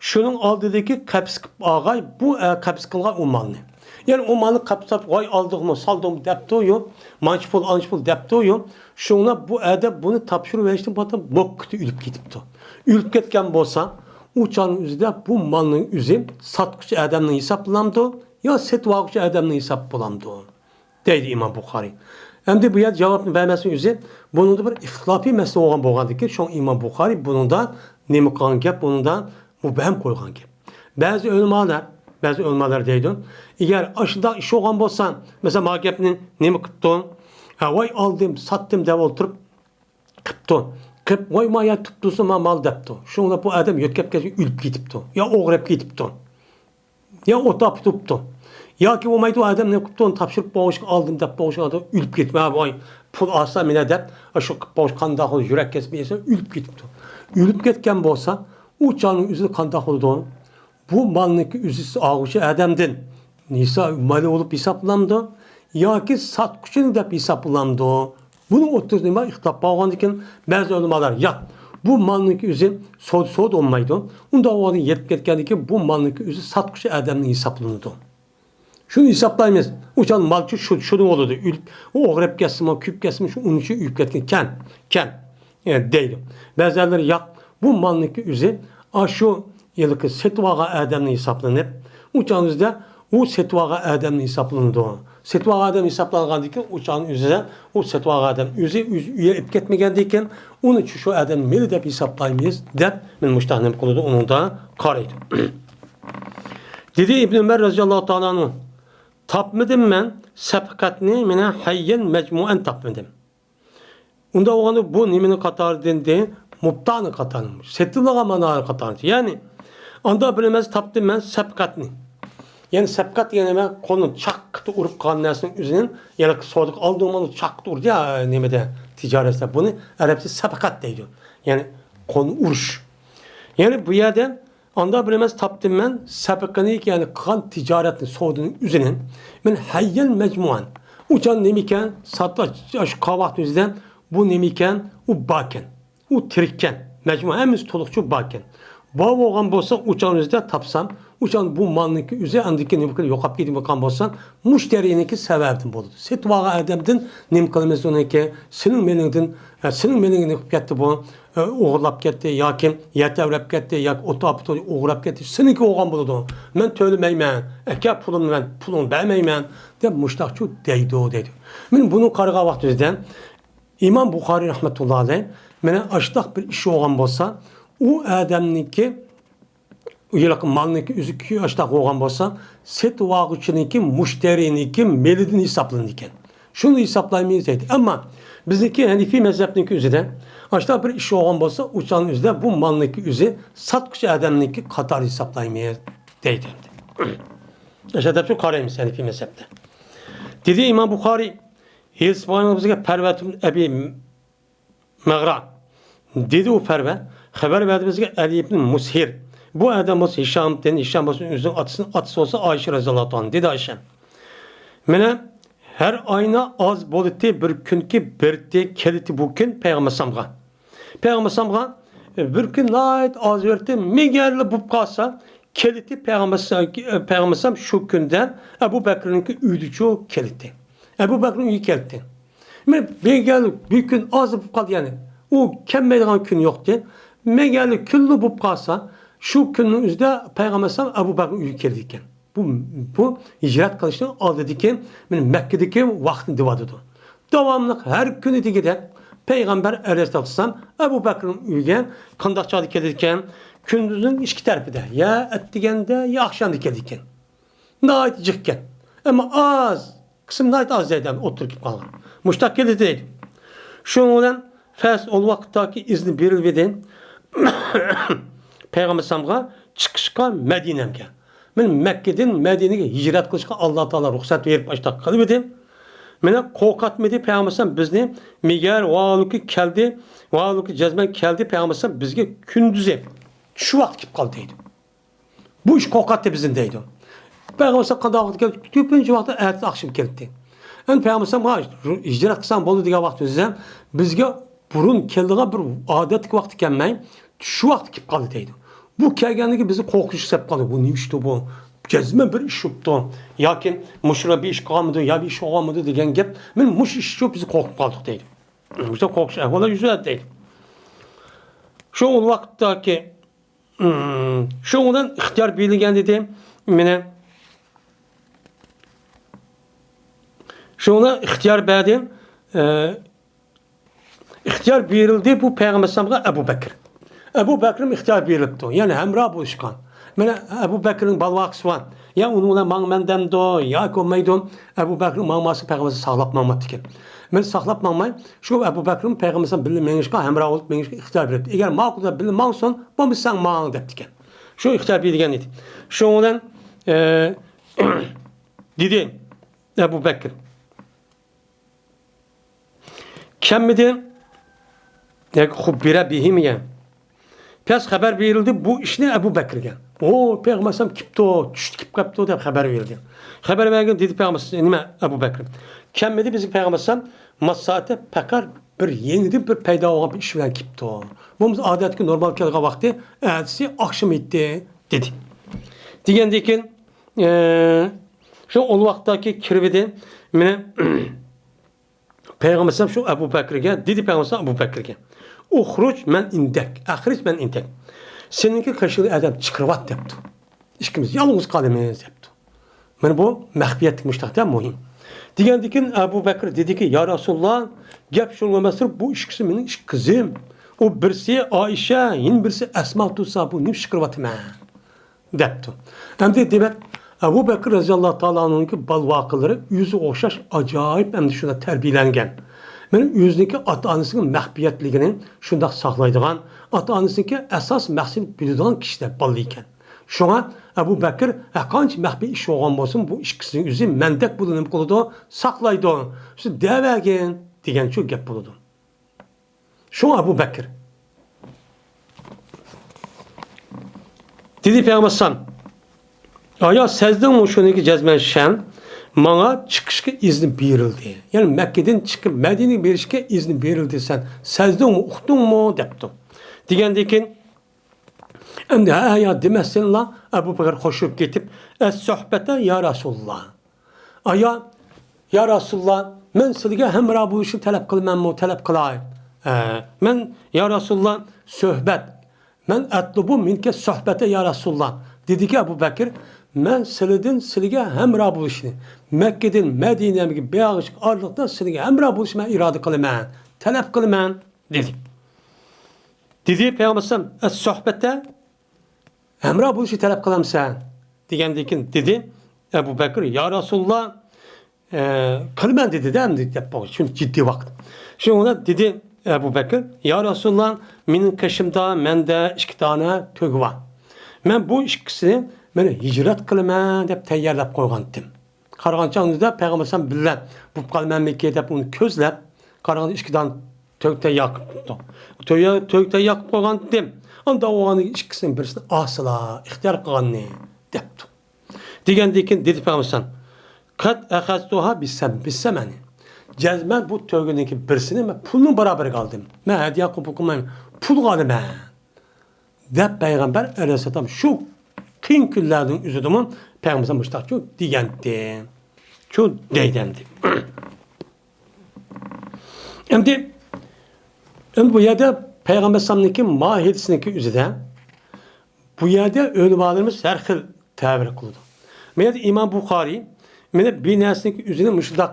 شۇنىڭ ئالدىدىكى قەپىس قىلىپ ئالغاي، بۇ، ئە، قەپىس قىلغان ئۇ مالنى. يەنى ئۇ مالنى قەپىسلەپ، ۋاي، ئالدىڭمۇ، سالدىڭمۇ دەپتۇ، يوق. مانچە پۇل، ئانچە پۇل دەپتۇ، يوق. شۇڭا بۇ ئادەم بۇنى تاپشۇرۇۋېرىشتىن بۇرۇن موككىتى ئۆلۈپ كېتىپتۇ. ئۆلۈپ كەتكەن بولسا، ئۇ چاغنىڭ ئۆزىدە بۇ مالنىڭ ئۆزى ساتقۇچى ئادەمنىڭ ھېسابلىنامدۇ يا سېتىۋالغۇچى ئادەمنىڭ ھېسابى بولامدۇ؟ دەيدۇ ئىمام بۇخارىي. ئەمدى بۇ يەردە جاۋابنى بەرمەسنىڭ ئۆزى، بۇنىڭدا بىر ئىختىلاپىي مەسىلە بولغان بولغاندىكىن، شۇڭا ئىمام بۇخارىي بۇنىڭدا نېمە قىلغان گەپ، بۇنىڭدا مۇبھەم قويغان گەپ. بەزى ئۆلىمالار، بەزى ئۆلىمالار دەيدۇ، ئەگەر ئاشۇنداق ئىش بولغان بولسا، مەسىلەن، ما گەپنى نېمە قىپتۇ؟ ھە، ۋاي، ئالدىم، ساتتىم دەپ ئولتۇرۇپ قىپتۇ. قىپ، ۋاي، ما يەر تۇپتۇسى ما مال دەپتۇ. شۇڭا بۇ ئادەم يۆتكەپ كەتكەن، ئۆلۈپ كېتىپتۇ. يا ئوغرىپ كېتىپتۇ. يا ئوت تاپتۇپتۇ. ياكى بولمايدۇ، ئادەم نېمە قىپتۇ، ئۇنى تاپشۇرۇپ بولغۇچقا ئالدىم دەپ بولغۇچقا ئادەم ئۆلۈپ كېتىپ، ھە، ۋاي، پۇل ئالسا مېنە دەپ، شۇ قىپ بولغۇچ قانداق بولدى، يۈرەك كېسىپ يېسە ئۆلۈپ كېتىپتۇ. ئۆلۈپ كەتكەن بولسا، ئۇ چاغنىڭ ئۆزىدە قانداق بولىدۇ؟ بۇ مالنىڭكى ئۆزى ئالغۇچى ئادەمدىن ھېسا-، مالى بولۇپ ھېسابلىنامدۇ؟ ياكى ساتقۇچىنى دەپ ھېسابلىنامدۇ؟ بۇنىڭ ئوتتۇرىسىدا نېمە ئىختىلاپ بولغاندىكىن، بەزى ئۆلىمالار، ياق، بۇ مالنىڭكى ئۆزى سودا، سودا بولمايدۇ. ئۇنداق بولغاندا يېتىپ كەتكەندىكىن، بۇ مالنىڭكى ئۆزى ساتقۇچى ئادەمنىڭ ھېسابلىنىدۇ. شۇنى ھېسابلايمىز. ئۇ چاغ مالچى شۇ، شۇنى بولىدۇ. ئۆلۈپ، ئۇ ئوغرىپ كەتسىمۇ، كۆپ كەتسىمۇ، شۇ ئۇنىڭ ئۈچۈن ئۆلۈپ كەتكەن. كەن، كەن، ئە، دەيدۇ. بەزىلەر ياق، بۇ مالنىڭكى ئۆزى، ئاشۇ ھېلىقى سېتىۋالغان ئادەمنى ھېسابلىنىپ، ئۇ چاغنىڭ ئۆزىدە ئۇ سېتىۋالغان ئادەمنى ھېسابلىنىدۇ. سېتىۋالغان ئادەم ھېسابلانغاندىن كېيىن، ئۇ چاغنىڭ ئۆزىدە ئۇ سېتىۋالغان ئادەم ئۆزى، ئۆزى ئۆيگە ئېلىپ كەتمىگەندىن كېيىن، ئۇنى شۇ، شۇ ئادەمنىڭ مېلى دەپ ھېسابلايمىز، دەپ مېنى مۇشۇنداق نېمە قىلىدۇ، ئۇنىڭدا قارايدۇ. دېدى ئىبن ئۆمەر رەزىياللاھۇ تائالا ئەنھۇ، تاپمىدىم مەن سەپقەتنى، مېنە ھەييەن مەجمۇئەن تاپمىدىم. ئۇنداق بولغاندا بۇ نېمىنىڭ قاتارىدىن دېدى؟ مۇبتانىڭ قاتارىدىن. سېتىلغان مانانىڭ قاتارىدىن. يەنى، ئاندا بىر ئەمەس تاپتىم مەن سەپقەتنى. يەنى سەپقەت دېگەن نېمە؟ قولنى چاققىتى ئۇرۇپ قالغان نەرسىنىڭ ئۆزىنىڭ، يەنى سودىغا ئالدىڭمۇ چاققىتى ئۇردى يا نېمىدە، تىجارەتتە. بۇنى ئەرەبچە سەپقەت دەيدۇ. يەنى قولنى ئۇرۇش. يەنى بۇ يەردە ئاندا بىر ئەمەس تاپتىم مەن سەپقىنى، يەنى قىلغان تىجارەتنى، سودىنىڭ ئۆزىنى. مەن ھەييەن مەجمۇئەن. ئۇ چاغ نېمىكەن؟ ساتقاچ، شۇ قاۋاقنىڭ ئۆزىدە بۇ نېمىكەن؟ ئۇ باركەن. ئۇ تىرىككەن. مەجمۇئەن ھەممىسى تولۇقچە باركەن. بار بولغان بولسا، ئۇ چاغنىڭ ئۆزىدە تاپسام، ئۇ چاغ بۇ مالنىڭكى ئۆزى ئاندىكى نېمە قىلىپ يوقاپ كېتىپ قالغان بولسا، مۇشتەرىنىڭكى سەۋەبىدىن بولىدۇ. سېتىۋالغان ئادەمدىن نېمە قىلىمىز ئۇنىڭكى؟ سېنىڭ مېلىڭدىن، ئە، سېنىڭ مېلىڭنى قىلىپ كەتتى بۇ. ئوغرىلاپ كەتتى ياكى يەر تەۋرەپ كەتتى ياكى ئوت ئاپىتى ئوغرىلاپ كەتتى، سېنىڭكى بولغان بولىدۇ. مەن تۆلىمەيمەن، ئەكە پۇلۇمنى، مەن پۇلۇڭنى بەرمەيمەن، دەپ مۇشتاقچۇ دەيدۇ، دەيدۇ. مەن بۇنى قارىغان ۋاقتىمىزدا ئىمام بۇخارىي رەھمەتۇللا ئەلەي مانا ئاشتاق بىر ئىش بولغان بولسا، ئۇ ئادەمنىڭكى ئۇ ھېلىقى مالنىڭكى ئۆزى ئاشتاق بولغان بولسا، سېتىۋالغۇچىنىڭكى، مۇشتەرىنىڭكى مېلىدىن ھېسابلىنىدىكەن. شۇنى ھېسابلايمىز دەيدۇ. ئەمما بىزنىڭكى ھەنىفىي مەزھەپنىڭكى ئۆزىدە ئاشتاق بىر ئىش بولغان بولسا، ئۇ چاغنىڭ ئۆزىدە بۇ مالنىڭكى ئۆزى ساتقۇچى ئادەمنىڭكى قاتارى ھېسابلايمىز دەيدۇ ئەمدى. ئاشۇ دەپ شۇ قارايمىز ھەنىفىي مەزھەپتە. دېدى ئىمام بۇخارىي، ھېلىسى بولغان بىزگە پەرۋەتۇن ئەبى مەغرا. دېدى ئۇ پەرۋە، خەۋەر بەردى بىزگە ئەلى ئىبن مۇسھىر. بۇ ئادەم بولسا ھىشامدىن، ھىشام بولسا ئۆزىنىڭ ئاتىسىنىڭ ئاتىسى بولسا ئائىشە رەزىياللاھۇ تائالا. دېدى ئائىشە، مانا ھەر ئاينا ئاز بولىتى، بىر كۈنكى بېرىتى، كېلىتى بۇ كۈن پەيغەمبەر ئەلەيھىسسالامغا. پەيغەمبەر ئەلەيھىسسالامغا، ئە، بىر كۈن ناھايىتى ئاز بېرىتى، مىگەرلا بولۇپ قالسا، كېلىتى پەيغەمبەر، ئە، پەيغەمبەر ئەلەيھىسسالام شۇ كۈندە ئەبۇ بەكرىنىڭكى ئۆيىدىچۇ كېلىتى. ئەبۇ بەكرىنىڭ ئۆيىگە كېلىتى. مەن بىر گەل، بىر كۈن ئاز بولۇپ قالدى، يەنى. ئۇ كەلمەيدىغان كۈن يوقتى. مەگەر كۈنلا بولۇپ قالسا، شۇ كۈننىڭ ئۆزىدە پەيغەمبەر ئەلەيھىسسالام ئەبۇ بەكرىنىڭ ئۆيىگە كېلىدىكەن. بۇ، بۇ ھىجرەت قىلىشنىڭ ئالدىدىكى، مەككىدىكى ۋاقىتنى دەۋاتىدۇ. داۋاملىق ھەر كۈنى دېگۈدەك پەيغەمبەر ئەلەيھىسسالام ئەبۇ بەكرىنىڭ ئۆيىگە قانداق چاغدا كېلىدىكەن؟ كۈندۈزنىڭ ئىككى تەرىپىدە، يا ئەتىگەندە، يا ئاخشامدا كېلىدىكەن. ناھايىتى جىقكەن. ئەمما ئاز، قىسىم ناھايىتى ئاز دەيدۇ، ئولتۇرۇپ كېلىپ قالغان. مۇشتاق كېلىدۇ دەيدۇ. شۇنىڭ بىلەن فەس ئول ۋاقىتتاكى ئىزنى بېرىلىۋىدى پەيغەمبەر ئەلەيھىسسالامغا چىقىشقا مەدىنەمگە. مەن مەككىدىن مەدىنىگە ھىجرەت قىلىشقا ئاللا تائالا رۇخسەت بېرىپ ئاشتاق قىلىۋىدى. مانا قورقاتمىدى پەيغەمبەر ئەلەيھىسسالام بىزنى، مىگەر ۋاھالۇكى كەلدى، ۋاھالۇكى جەزمەن كەلدى پەيغەمبەر ئەلەيھىسسالام بىزگە كۈندۈزى چۈش ۋاقتى كېلىپ قالدى دەيدۇ. بۇ ئىش قورقاتتى بىزنى دەيدۇ. پەيغەمبەر قانداق ۋاقىتتا كەلدى؟ كۆپىنچە ۋاقىتتا ئەتە ئاخشام كەلدى. ئەمدى پەيغەمبەر ھا، ھىجرەت قىلساڭ بولدى دېگەن ۋاقتى ئۆزى بىزگە بۇرۇن كېلىدىغان بىر ئادەتتىكى ۋاقىتتا كەلمەي، چۈش ۋاقتى كېلىپ قالدى دەيدۇ. بۇ كەلگەندىكىن بىزنى قورقۇش سەپ قالدى. بۇ نېمە ئىشتۇ بۇ؟ جەزمەن بىر ئىش بوپتۇ. ياكى مۇشۇلار بىر ئىش قىلغانمىدۇ، يا بىر ئىش بولغانمىدۇ دېگەن گەپ. مەن مۇشۇ ئىش ئۈچۈن بىز قورقۇپ قالدۇق دەيدۇ. مۇشۇنداق قورقۇش ئەھۋاللار يۈز بەردى دەيدۇ. شۇ ۋاقىتتاكى شۇنىڭ بىلەن ئىختىيار بېرىلگەن دېدى. مانا شۇنىڭ بىلەن ئىختىيار بەردى. ئىختىيار بېرىلدى بۇ پەيغەمبەر ئەلەيھىسسالامغا ئەبۇ بەكرى. ئەبۇ بەكرىمۇ ئىختىيار بېرىلىپتۇ. يەنى ھەمراھ بولۇشقا. مانا ئەبۇ بەكرىنىڭ بالىۋاقىسى بار. يا ئۇنىڭ بىلەن ماڭىمەن دەمدۇ، ياكى بولمايدۇ. ئەبۇ بەكرىنىڭ ماڭماسلىقى پەيغەمبەر ساقلاپ ماڭماپتىكەن. مانا ساقلاپ ماڭماي، شۇ ئەبۇ بەكرىمۇ پەيغەمبەر بىللە مېڭىشقا، ھەمراھ بولۇپ مېڭىشقا ئىختىيار بېرىپتۇ. ئەگەر ماقۇل دېسە بىللە ماڭسۇن، بولمىسا سەن ماڭ دەپتىكەن. شۇ ئىختىيار بېرىلگەن ئىدى. شۇنىڭ بىلەن، ئە، دېدى ئەبۇ بەكرى. كەلمىدى. ياكى خۇببىرە بىھىم دېگەن. پەس خەۋەر بېرىلدى بۇ ئىشنى ئەبۇ بەكرىگە. ئۇ پەيغەمبەر ئەلەيھىسسالام كېپتۇ، چۈشتە كېپ قاپتۇ دەپ خەۋەر بېرىلگەن. خەۋەر بەرگەن، دېدى پەيغەمبەر، نېمە، ئەبۇ بەكرى؟ كەلمىدى بىزگە پەيغەمبەر ئەلەيھىسسالام، ماس سائەتتە پەقەت بىر يېڭىدىن بىر پەيدا بولغان بىر ئىش بىلەن كېپتۇ. بولمىسا ئادەتتىكى نورمال كەلگەن ۋاقتى ئەتىسى ئاخشىمى ئىدى، دېدى. دېگەندىن كېيىن، ئە، شۇ ئۇ ۋاقىتتىكى كىرىۋىدى، مېنى پەيغەمبەر ئەلەيھىسسالام شۇ ئەبۇ بەكرىگە، دېدى پەيغەمبەر ئەلەيھىسسالام ئەبۇ بەكرىگە، «ئۇخرۇج مەن ئىندەك، ئەخرىج مەن ئىندەك.» سېنىڭكى قېشىڭدا ئادەم چىقىرىۋەت دەپتۇ. ئىككىمىز يالغۇز قالىمىز دەپتۇ. مانا بۇ مەخپىيەتلىك مۇشتاق مۇھىم. دېگەندىكىن ئەبۇ بەكرى دېدىكى، يا رەسۇلاللا، گەپ شۇنىڭغا ئەمەستۇر، بۇ ئىككىسى مېنىڭ ئىككى قىزىم. ئۇ بىرسى ئائىشە، يەنە بىرسى ئەسما تۇرسا، بۇ نېمە ئىش قىلىۋاتىمەن؟ دەپتۇ. ئەمدى دېمەك، ئەبۇ بەكرى رەزىياللاھۇ تائالا ئەنھۇنىڭكى بالىۋاقىلىرى ئۆزىگە ئوخشاش ئاجايىپ ئەمدى شۇنداق تەربىيەلەنگەن. مانا ئۆزىنىڭكى ئاتا-ئانىسىنىڭ مەخپىيەتلىكىنى شۇنداق ساقلايدىغان، ئاتا-ئانىسىنىڭكى ئاساس مەقسىتىنى بىلىدىغان كىشىلەر بالا ئىكەن. شۇڭا ئەبۇ بەكرى ھەرقانچە مەخپىي ئىش بولغان بولسىمۇ، بۇ ئىككىسىنىڭ ئۆزى مەندەك بۇنى نېمە قىلىدۇ؟ ساقلايدۇ. شۇ دەۋەرگىن دېگەن شۇ گەپ بولىدۇ. شۇڭا ئەبۇ بەكرى دېدى پەيغەمبەر ئەلەيھىسسالام، ئايا سەزدىڭمۇ شۇنىڭكى جەزمەن شەن ماڭا چىقىشقا ئىزنى بېرىلدى. يەنى مەككىدىن چىقىپ مەدىنىگە بېرىشكە ئىزنى بېرىلدى، سەن سەزدىڭمۇ، ئۇقتۇڭمۇ دەپتۇ. دېگەندىن كېيىن، ئەمدى ھە يا دېمەستىنلا ئەبۇ بەكرى قوشۇلۇپ كېتىپ، ئەس سۆھبەتە يا رەسۇلاللا. ئايا، يا رەسۇلاللا، مەن سىلىگە ھەمراھ بولۇشنى تەلەپ قىلىمەنمۇ؟ تەلەپ قىلاي. ئە، مەن، يا رەسۇلاللا، سۆھبەت. مەن ئەتلۇبۇ مىنكە سۆھبەتە يا رەسۇلاللا. دېدىكى ئەبۇ بەكرى، مەن سىلىدىن سىلىگە ھەمراھ بولۇشنى، مەككىدىن مەدىنەگە بېرىشلىق ئارىلىقتا سىلىگە ھەمراھ بولۇشنى مەن ئىرادە قىلىمەن، تەلەپ قىلىمەن، دېدى. دېدى پەيغەمبەر ئەلەيھىسسالام، ئەس سۆھبەتە، ھەمراھ بولۇشنى تەلەپ قىلامسەن؟ دېگەندىن كېيىن دېدى ئەبۇ بەكرى، يا رەسۇلاللا، ئە، قىلىمەن دېدى-دە، ئەمدى دەپ بولغاچ، چۈنكى جىددىي ۋاقىت. شۇنىڭ بىلەن دېدى ئەبۇ بەكرى، يا رەسۇلاللا، مېنىڭ قېشىمدا مەندە ئىككى دانە تۆگە بار. مەن بۇ ئىككىسىنى مەن ھىجرەت قىلىمەن دەپ تەييارلاپ قويغانتىم. قارىغانچە ئاندىدا پەيغەمبەر ئەلەيھىسسالام بىللە بولۇپ قالمامىكىن دەپ ئۇنى كۆزلەپ، قارىغاندا ئىككى دانە تۆگە تەييار قىلىپتۇ. تۆگە، تۆگە تەييار قىلىپ قويغانتىم. ئانداق بولغاندىكىن ئىككىسىنىڭ بىرسىنى ئالسىلا، ئىختىيار قىلغاننى، دەپتۇ. دېگەندىن كېيىن دېدى پەيغەمبەر ئەلەيھىسسالام، قەد ئەخەزتۇھا بىسسەم-، بىسسەمەنى. جەزمەن بۇ تۆگىنىڭكى بىرسىنى مەن پۇلنىڭ بارابىرىگە ئالدىم. مەن ھەدىيە قوبۇل قىلمايمەن. پۇلغا ئالىمەن. دەپ پەيغەمبەر ئەلەيھىسسالام شۇ قىيىن كۈنلەرنىڭ ئۆزىدىمۇ پەيغەمبەر مۇشۇنداق شۇ دېگەنتى. شۇ دەيدەمدى. ئەمدى، ئەمدى بۇ يەردە پەيغەمبەر ئەلەيھىسسالامنىڭكى ماھىيىتىنىڭكى ئۆزىدە بۇ يەردە ئۆلىمالىرىمىز ھەر خىل تەبىر قىلىدۇ. بۇ يەردە ئىمام بۇخارىي مانا بىر نەرسىنىڭكى ئۆزىنى مۇشۇنداق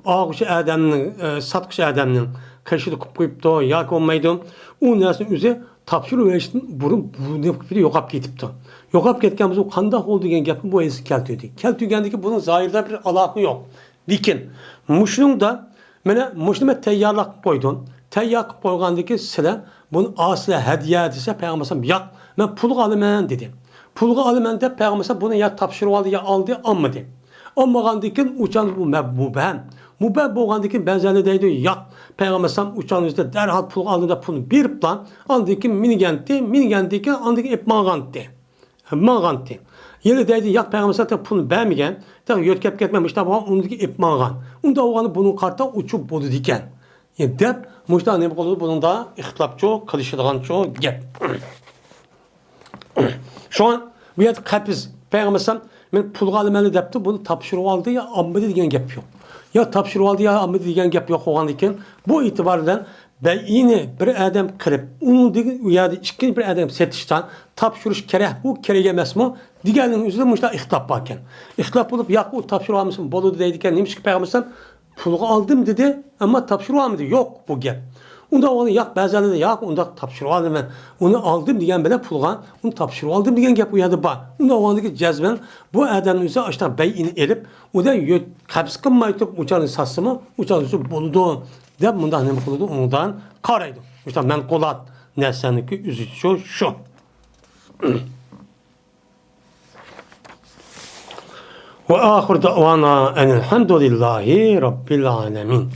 ئالغۇچى ئادەمنىڭ، ئە، ساتقۇچى ئادەمنىڭ قېشىدا قىلىپ قويۇپتۇ ياكى بولمايدۇ. ئۇ نەرسىنى ئۆزى تاپشۇرۇپ بېرىشتىن بۇرۇن بۇ نېمە قىلىپ يوقاپ كېتىپتۇ. يوقاپ كەتكەن بولسا قانداق بولدى دېگەن گەپنى بۇ ھەدىسكە كەلتۈردى. كەلتۈرگەندىكىن بۇنىڭ زاھىرىدا بىر ئالاقە يوق. لېكىن مۇشۇنىڭدا مانا مۇشۇنى مەن تەييارلاپ قويدۇم. تەييار قىلىپ قويغاندىن كېيىن سىلەر بۇنى ئالسىلەر ھەدىيە دېسە، پەيغەمبەر ئەلەيھىسسالام، ياق، مەن پۇلغا ئالىمەن دېدى. پۇلغا ئالىمەن دەپ پەيغەمبەر ئەلەيھىسسالام بۇنى يا تاپشۇرۇۋالدى يا ئالدى، ئالمىدى. ئالمىغاندىن كېيىن ئۇ چاغدا بۇ مەب-، مۇبھەم. مۇبھەم بولغاندىن كېيىن بەزىلەر دەيدۇ، ياق، پەيغەمبەر ئەلەيھىسسالام ئۇ چاغنىڭ ئۆزىدە دەرھال پۇلغا ئالدىم دەپ پۇلنى بېرىپلا، ئاندىن كېيىن مىنگەنتى، مىنگەندىن كېيىن ئاندىن كېيىن ئېلىپ ماڭغانتى. ماڭغانتى. يەنە دەيدۇ، ياق، پەيغەمبەر ئەلەيھىسسالام پۇلنى بەرمىگەن. تېخى يۆتكەپ كەتمەي مۇشۇنداق بولغان، ئۇنىڭدىن كېيىن ئېلىپ ماڭغان. ئۇنداق بولغاندا بۇنىڭغا قارىتا ئۇچۇر بولىدىكەن. يا دەپ، مۇشۇنداق نېمە قىلىدۇ، بۇنىڭدا ئىختىلاپچۇ قىلىشىدىغانچۇ گەپ. شۇڭا بۇ يەردە قەپىز، پەيغەمبەر ئەلەيھىسسالام، مەن پۇلغا ئالىمەن دەپتۇ، بۇنى تاپشۇرۇۋالدى يا ئالمىدى دېگەن گەپ يوق. يا تاپشۇرۇۋالدى يا ئالمىدى دېگەن گەپ يوق بولغاندىن كېيىن، بۇ ئېتىبار بىلەن بەيئىنى بىر ئادەم قىلىپ، ئۇنىڭدىن ئۇ يەردە ئىككىنچى بىر ئادەم سېتىشتا تاپشۇرۇش كېرەكمۇ، كېرەك ئەمەسمۇ دېگەننىڭ ئۆزىدە مۇشۇنداق ئىختىلاپ باركەن. ئىختىلاپ بولۇپ، ياق، ئۇ تاپشۇرۇۋالمىسىمۇ بولىدۇ دەيدىكەن. نېمىشقا پەيغەمبەر ئەلەيھىسسالام پۇلغا ئالدىم دېدى، ئەمما تاپشۇرۇۋالمىدى. يوق بۇ گەپ. ئۇنداق بولغاندا ياق، بەزىلەردە ياق، ئۇنداق تاپشۇرۇۋالدىم مەن. ئۇنى ئالدىم دېگەن بىلەن پۇلغا، ئۇنى تاپشۇرۇۋالدىم دېگەن گەپ ئۇ يەردە بار. ئۇنداق بولغاندىكى جەزمەن بۇ ئادەمنىڭ ئۆزى ئاشۇنداق بەيئىنى ئېلىپ، ئۇ دە يۆ-، قەپس قىلماي تۇرۇپ، ئۇچارنى ساتسىمۇ، ئۇچارنى سۇ بولىدۇ، دەپ مۇنداق نېمە قىلىدۇ، ئوڭدان قارايدۇ. مۇشۇنداق مەنقۇلات نەرسەنىڭكى ئۆزىچۇ شۇ. وآخر دعوانا أن الحمد لله رب العالمين.